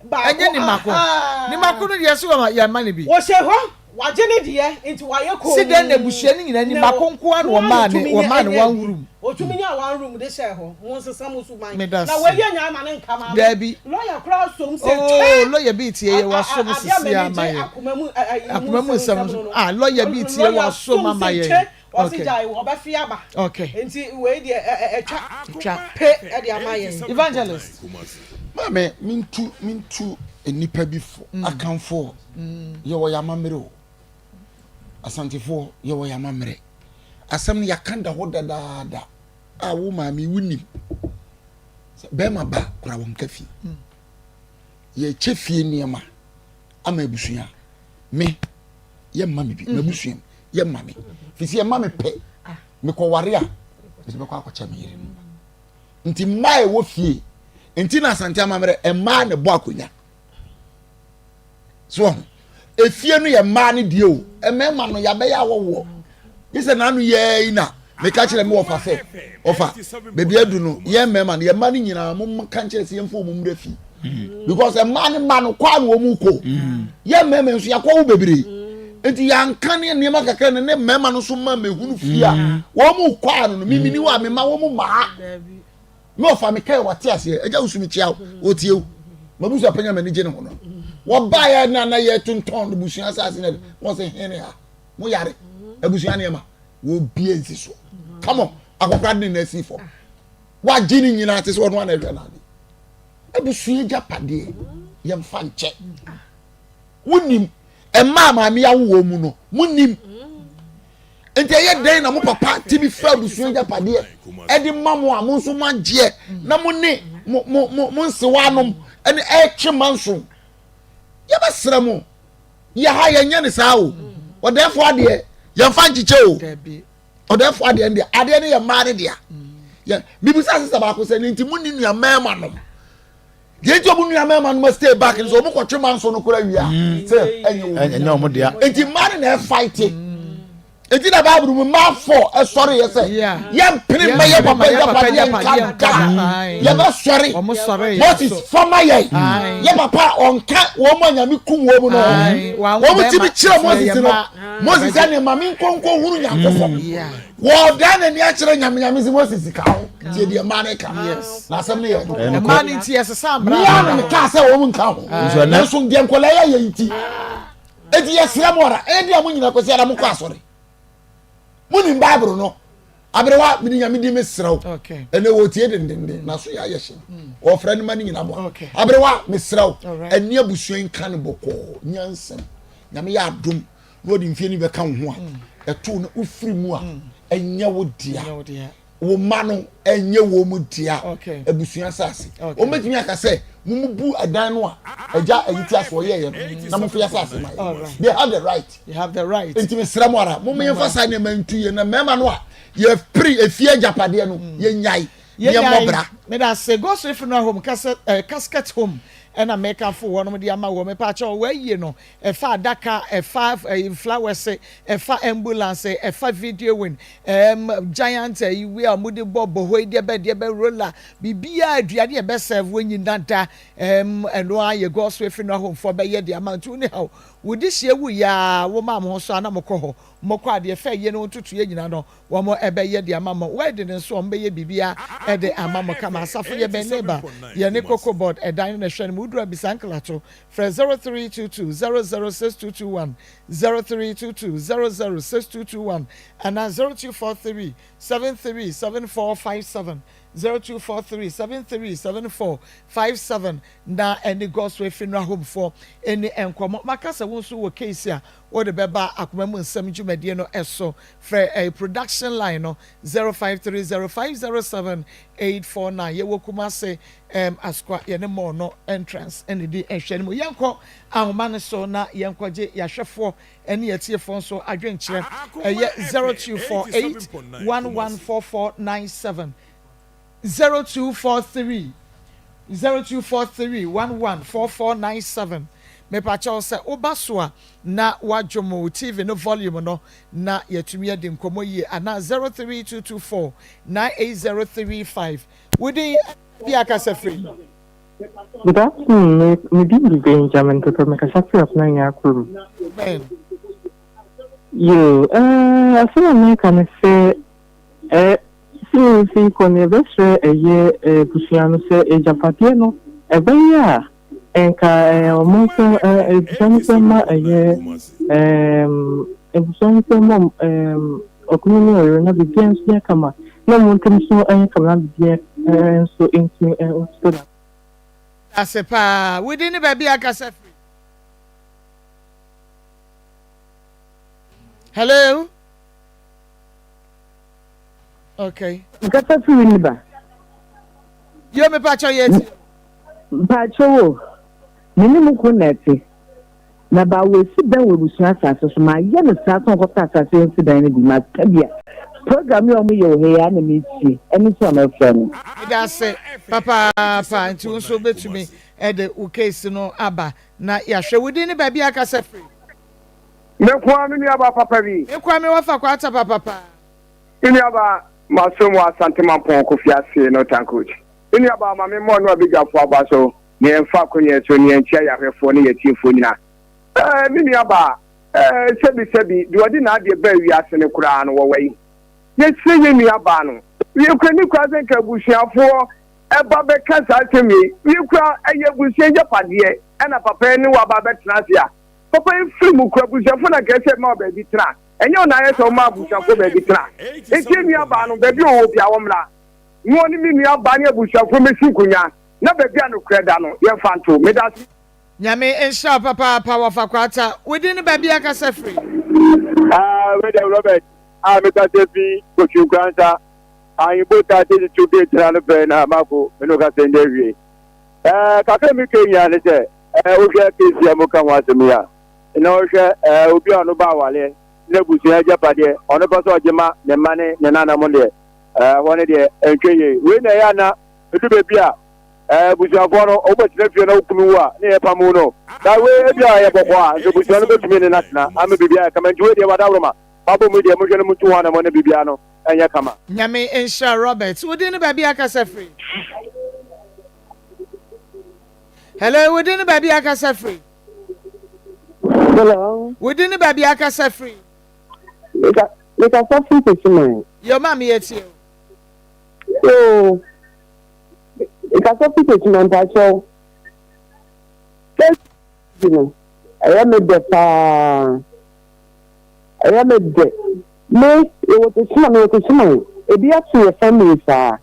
baako Ɛnyɛ ne mako. ahaa Ne mako no deɛ so wɔma yɛn ma no bi. wɔhyɛ hɔ wagye ne deɛ nti wayɛ Si dɛn na komm abusua no nyinaa ni na mako nko ara na no ara wɔmaa na ne otumi nya wɔmaa no ɛnya one bi room. otumi nya one room de hyɛɛ hɔ mo nsesa mo suban Meda na se. wei yɛ nyaa ma ne nka maame Daabi. lawyer koraa som sɛ Oh, twɛ lawyer bi tie yɛ wasom adeɛ a sisi m'ani ama gye yɛn. akoma mu ayi mu Akoma mu nsɛm nsɛm nsɛm nso. no no Ah, lawyer bi tie lawyer wasom som ama sɛ yɛn. twɛ ɔse Okay. gyae ɔbɛfe aba Okay. nti wei deɛ ɛ ɛ ɛtwa Twa. pe ɛde ama yɛn. Evangelist. Maame, mentu mentu nnipa bi fo, Akanfoɔ, yɛwɔ yɛn amammerɛ o. Asantefoɔ, yɛwɔ yɛn amammerɛ. Asɛm no yɛaka da hɔ dadaada a wo maame wonim sɛ bɛrima ba kora wɔnka fie. Yɛkyɛ fie nneɛma ama abusua. Me, yɛmma me bi, mhm. m'abusua mu, yɛmma me. Firi sɛ yɛma me pɛ, mekɔware a, mede bɛkɔ akɔkyɛ me yere no. Nti mmaa a ɛwɔ fie, nti na Asante amammerɛ, mmaa na ɛbɔ akonnwa. So ɔho efie no yɛ mmaa no deɛ o mmarima no yɛabɛyɛ awɔwoɔ gye sɛ n'ano yɛɛ yi na meka kyerɛ me wɔfa sɛ ɔfa baabi adu no yɛn mmarima no yɛn mma no nyinaa mo ka nkyerɛ sɛ yɛmfa wɔn mmra fie because mmaa no mma no kɔ a na wɔn kɔ yɛn mmarima nso yɛakɔ wo bebree nti yɛanka ne nneɛma kakra no ne mmarima no nso ma mehunu fie a wɔn kɔ ano no mimini wɔ a mema wɔn mmaa. Me ɔfa me kae wate aseɛ agya wosu me kyia wo ɔtie wo mabusua panya m'ani gye ne ho no wɔbaeɛ na na yɛtontɔn no busua asase no wɔn sɛ hene ha mo yare abusua nneɛma wɔbie nsi so come on akɔkora de ne na asi fam wagye ne nyinaa te sɛ ɔno ana ɛhwɛ n'ade abusua agyapadeɛ yɛmfa nkyɛ wonim mmaa maame awo wɔn mu no monim nti ɛyɛ dɛn na mo papa tumi fa abusua agyapadeɛ ɛde ma mo a mo nso mo agyeɛ na mo ne mo mo mo mo nsewa anom ɛne ɛretwe ma nso yɛbɛsrɛ mo yɛ ha yɛnyɛ ne saa o ɔdɛɛfo adeɛ yɛmfa nkyekyɛ o ɔdɛɛfo adeɛ no deɛ adeɛ no yɛ mmaa no dea yɛ bibisa sisa baako sɛ ne nti mo ne nua mmarima nom deɛ nti ɔmo nua mmarima no ma stay back nso ɔmo kɔtwe ma nso no kora wia mm. sɛ ɛnyɛ wɔn ɛnyɛ wɔn dea nti mmaa no na ɛfaete mm. Eti na Bible mu mmaa fɔ ɛsɔre yɛ sɛ yɛmpene mma yɛ papa agyapadeɛ nka da yɛbɛsɔre Moses fama yɛ yɛ papa ɔnka wɔn mu a nyame kum wɔn mu no wɔn ti bi kyerɛ Moses no Moses ɛne maame nkonko hunu nyankopɔn wɔdan n'ani akyerɛ nyame nyame sɛ Moses ka ho tie deɛ mmaa no ka na asɛm no yɛ mmaa no nti yɛsesa mmara mmea no kaa sɛ wɔn nka ho nanso deɛ nkɔla yɛ yɛ nti Enti yɛsrɛ mo ara, ɛyɛ deɛ mo nyina kwasi ara mokɔ asɔre. Monim Bible no. Aberewa, mede Nyame din mesrɛ wo. Ɛnɛ wɔtie dendenden, na so yɛ ayɛ hye. Mm. Wɔfrɛ no ma no nyina boa. Aberewa, mesrɛ wo, ɛne abusua nka no bɔkɔɔ, nyansam. Nyame yɛ adom na wɔde mfie no bɛka wo ho a, mm. ɛto no wofiri mu a, mm. ɛnyɛ wo dea. Wo mma no ɛnyɛ wɔn mu dea abusua asase. Wɔn bɛtumi aka sɛ mo mu bu ɛdan no a ɛgya ɛyi ti aso ɔyɛ yɛ no na mo fi asase ma yɛ. They have the right. They have the right. Nti mi srɛ mo ara mo mo yɛn fa saa nneɛma ntu yɛ na mmarima no a yɛ piri efie agyapadeɛ no mm. yɛ nyae yɛ mmɔ bra. Meda se Goswe Funeral Home kasa eh, casket home ɛna mɛka fo wɔn de ama wɔn mepa akyɛw wɔayie no Ɛfa adaka, ɛfa ɛyi flowers, ɛfa ambulance, ɛfa videoing, ɛɛm giant ɛyi wei a wɔde bɔ bɔhɔ yi deɛ bɛ deɛ bɛ roller, biribiara aduane a ɛbɛ serve wɔn nyina da ɛɛm ɛno ara yɛ God's way funeral home foɔ bɛyɛ de ama nti wo ne haw wo de hyia wu yɛ a wo maa mo ho so a na mo kɔ hɔ mo kɔ adeɛ fɛ yie ne wo ntotoeɛ nyina no wɔn ɛbɛyɛ de ama mo wedding nso wɔn bɛyɛ biribiara ɛde ama mo kama asafo yɛ bɛn neighbor yɛ ne cocoa board ɛdan no na ɛhwɛ no mu woduru abisa nklato Frɛ 0322 006221, 0322 006221 anaa 0243 737457, 0243 737457 na ɛne Godsway Funeral Home foɔ nni nkɔmmɔ. Maka sɛ wo nso wɔ case a wode bɛba Akoma mu Nsɛm dwumadie no so. Frɛ ɛyɛ production line no 0530 507 849. Yɛwɔ Kumasi Erm Asukwa yɛne mall no entrance na ɛdi nhwɛne mu. Yɛnkɔ ahoma no so na yɛnkɔgye yɛahwɛfoɔ ne yɛatiefoɔ nso adwenkyerɛ. Ɛyɛ 0248 114497, 0243 0243 114497. Mepakyɛw sɛ woba so a na woadwom wo TV no volume no na yɛatumi adi nkɔmmɔ yie anaa 03224 98035. Wo din bi akasa firi? Good afternoon, me me din de Benjamin Pepɛ, me kasa firi Afena Nyakrom. Amen. Yoo, eh, asɛm a mɛka ne sɛ, eh, sɛ mfi kɔ no yɛbɛsrɛ ɛyɛ eh, abusua no sɛ agyapadeɛ no ɛbɛyɛ a Nka ɔmo nsa abusua no nsa mma ɛyɛ abusua no nsa mma ɔkunu ne ɔyere na biribiara nso yɛ kama na ɔmo ntam nso yɛ kama na biribiara nso ntumi nso na. Ase paa. Wo din ne baabi a kasa firi? Hello. Okay. Nkasa firi Winneba. Yo me pacho yɛ ti. Mpakyɛw o, me ne mo kunu na ɛte, na ba wɔasi dan wɔ abusua asase so, mayɛ no saa sɛ ɔnkɔpɛ asase nsi dan no bi, maka bi a, program yi a wɔyɛ wɔ ha yi ara na metie, ɛno nti na mɛfrɛ no. Meda ase papaapa nti wo nso wobɛtumi de wo case no aba na yɛahwɛ. Wo din ne baabi a kasa firi? Me nko ara me nuabaa papa bi. Me nko ara me wɔfa kwata papapa. Me nuabaa masom wɔ Asante Mampɔn Kofi ase Northern Coach. Me nuabaa ma me mmɔ no abadwafoɔ aba so na yɛmfa akonya so na yɛnkyia yɛn ahwɛfoɔ ne yɛn atiefoɔ nyinaa. Ɛɛ me nuabaa, ɛɛ sɛbi sɛbi, deɛ ɔde n'adeɛ baa wiase no koraa no wɔwɔ yi. Yɛsrɛ yɛn nuabaa no, wie koraa ni koraa sɛ nka abusuafoɔ ɛba bɛka saa asɛm wei, wie koraa ɛyɛ abusua agyapadeɛ ɛna papa yi ne wo aba abɛtena ase a, papa yi firi mu koraa abusuafoɔ na nka ɛsɛ ɛma wo baabi tena, ɛnyɛ wo na ayɛ sɛ woma abusuafoɔ baabi tena. Enti yɛn nuabaa no baabi a ɔwɔ biara wɔmmra. Na ɔne me nua baa ne abusuafoɔ mmɛsi nkonwa na baabi a nokorɛ da no yɛmfa nto. Medase. Nyame nhyira wo papaapa wɔfa kwata. Wo din ne baabi a kasa firi? Ah, wei deɛ Robert a mekasa fi Kotwi Nkoransa, Ahembo 32 gate na no pɛɛ na mako me ne wo kasa ndɛ awie. Eh, kakra mi ka nyinaa ne sɛ, eh, wohwɛ case a moka ho asɛm yi a, na wohwɛ eh, obi a ɔno ba awaleɛ na abusua agyapadeɛ ɔno pɛ sɛ ɔgye ma ne mma ne ne nananom deɛ, Ɛhɔ no deɛ ɛntwa yie. Wei na ɛyɛ a na ɛdu baabi a abusuafoɔ no wobɛtena fie na wo kunu wu a ne yɛ pam wo no. Na wei ebi a ɛyɛ bɔkɔɔ a nka abusua no bɛtumi ne no atena ama biribi ayɛ kama. Nti wei deɛ wadaworoma. Mabɔ mu deɛ monhwɛ no montu ho anamɔ na biribiara no ɛnyɛ kama. Nyame nhyira Robert. Wo din ne baabi a kasa firi? Hello, wo din ne baabi a kasa firi? Hello. Wo din ne baabi a kasa firi? Mekasa firi Techiman. Yo, maame yɛ tie o. Yoo, mekasa firi Techiman mpakyɛw. Sɛ no, ɛyɛ me dɛ paa. Ɛyɛ me dɛ. Me, yɛwɔ Techiman, mewɔ Techiman. Ebi ato yɛ family saa.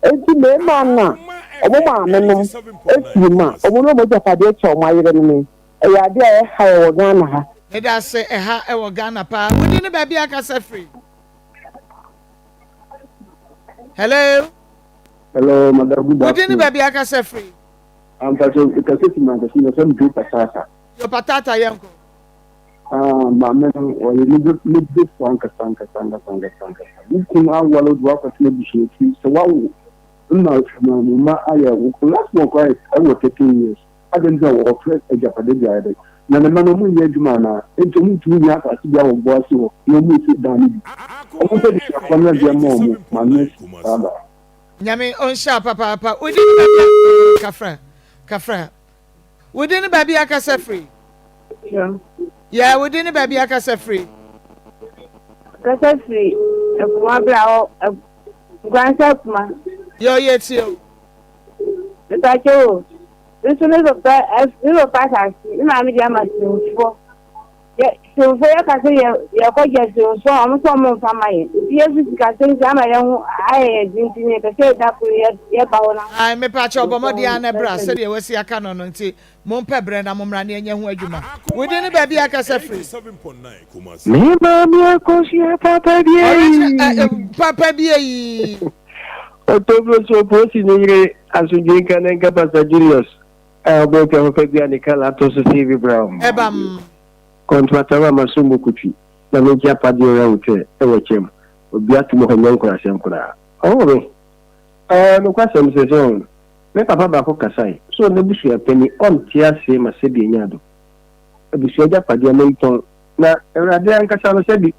Enti mmarima no a wɔn maame nom afiri mu a, wɔn ne wɔn agyapadeɛ kyɛ wɔn ayerenom yi, ɛyɛ adeɛ a ɛha yɛ wɔ Ghana ha. Medase ɛha ɛwɔ Ghana paa. Wo din ne baabi a kasa firi? Hello. Hello, madam. Good afternoon. Wo din ne baabi a kasa firi? Ampacho, kasa fi mankasi na fam Joe Patata. Joe Patata yɛnkɔ. Ah, maame no ɔyɛ ne befo ankasa ankasa ankasa ankasa ankasa. Wo kunu aware wo de woakɔtena abusua fi sɛ woawo mma ma wo mma ayɛ wo last born koraa ɛwɔ 13 years. Adɛn nti na wɔfrɛ agyapade de ayɛ dɛn? Na ne mma no wɔn nyɛ adwuma anaa? Enti wɔn ntumi nyɛ asase bi a wɔbɔ ase hɔ na wɔn nsi dan no bi. Wɔn mpɛ abusuafoɔ no adeɛ mma wɔn maame asi saa baa. Nyame ɔnhyira wo papaapa. Wo din ne baabi a kafra kafra. Wo din ne baabi a kasa firi. Yeah, wo din ne baabi a kasa firi. Kasa firi Akuma bra hɔ Nkwansa Akuma. Yɛ ɔyɛ tie o. Mepakyɛ o, me nso me papa me papa asase me maame de ama Simfoɔ. Yɛ Simfoɔ yɛka sɛ yɛ yɛkɔgye Simfoɔ a wɔn nso wɔn mfa ma yɛn. Nti yɛn nso sikasɛm nti ama yɛn ho ayɛ yɛn den nti yɛpɛ sɛ yɛda koro yɛ yɛba hɔ na. Ae mepakyɛw bɔ mmɔden ara na bra sɛdeɛ wasi aka no no nti mompɛ berɛ na mommra na yɛnyɛ ho adwuma. Wo din ne baabi a kasa firi? Me maame akosua papa bi eyi. Original papa bi eyi. Otobro so polisi ne yere asomdwe nka ne nka Pastor Julius a ɔbɔ pia papa bi a ne kala atɔ so sɛ Evi Brown. Ɛbam. Kɔntrata ma so mu kutwi na me gya padeɛ ɔyɛ wotɛ ɛwɔ kyɛm obi ato mu hɔ nyɛ nkurasɛm koraa ɔwɔ me ɛɛ nokwasɛm sɛ sɛ me papa baako kasae sɛ ɔno abusua panyin ɔnte aseɛ ma sɛbi anya ado abusua agyapadeɛ mentɔn na awurade ankasa no sɛbi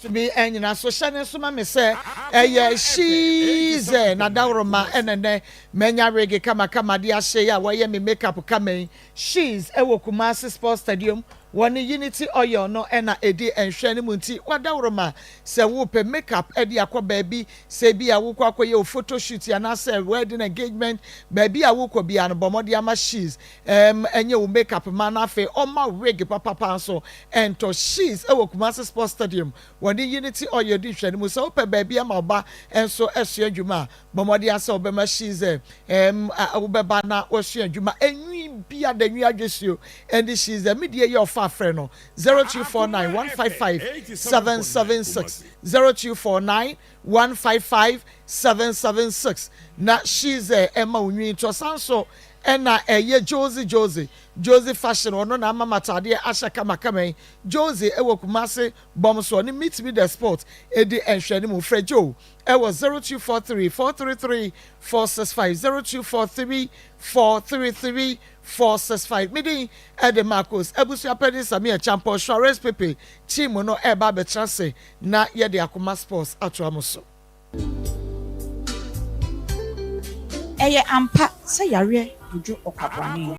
Tumi anyina so hyɛ ne nso ma me sɛ ɛyɛ Sheezɛ na dawuroma ɛna nɛ manya wig kamakama de ahyɛ yi a wɔyɛ me makeup kama yi. Sheez ɛwɔ Kumasi Sports Stadium wɔne Unity Oil no ɛna ɛdi nhwɛ no mu nti wadawuroma sɛ wopɛ makeup ɛde akɔ baabi sɛ ebi a wokɔ akɔyɛ wo photo shoot anaasɛ wedding engagement baabi a wokɔ biara no bɔ mmɔden ama Sheez Ɛm ɛnyɛ wo make up ma na afei ɔma wig papapa nso ɛntɔ She's ɛwɔ Kumasi Sports Stadium wɔne Unity Oil di nhwɛanimu sɛ wopɛ baabi ama wo ba nso asua adwuma a bɔ mmɔden ara sɛ wobɛma She's ɛm wobɛba na wasua adwuma ɛnwi bia da nwi adwesuo ɛne She's me deɛ yɛ ɔfa frɛ no 0249 155 776 0249 155 776 na She's ɛma wo nwi ntɔ san so Ɛna ɛyɛ Josie Josie Josie fashion ɔno na ama m'ataadeɛ ahyɛ kamakama yi Josie ɛwɔ Kumasi bɔm so ɔne Meet Me The Sport ɛdi nhwɛanimu Frɛ Joe ɛwɔ 0243 433 465 0243 433 465 Me din ɛde Marcos Abusua Panin Samia Champon Suarez Pepe Team no ɛreba abɛtena ase na yɛde Akoma Sports atoa mo so. Ɛyɛ ampa sɛ yareɛ dwodwo ɔkwabrane.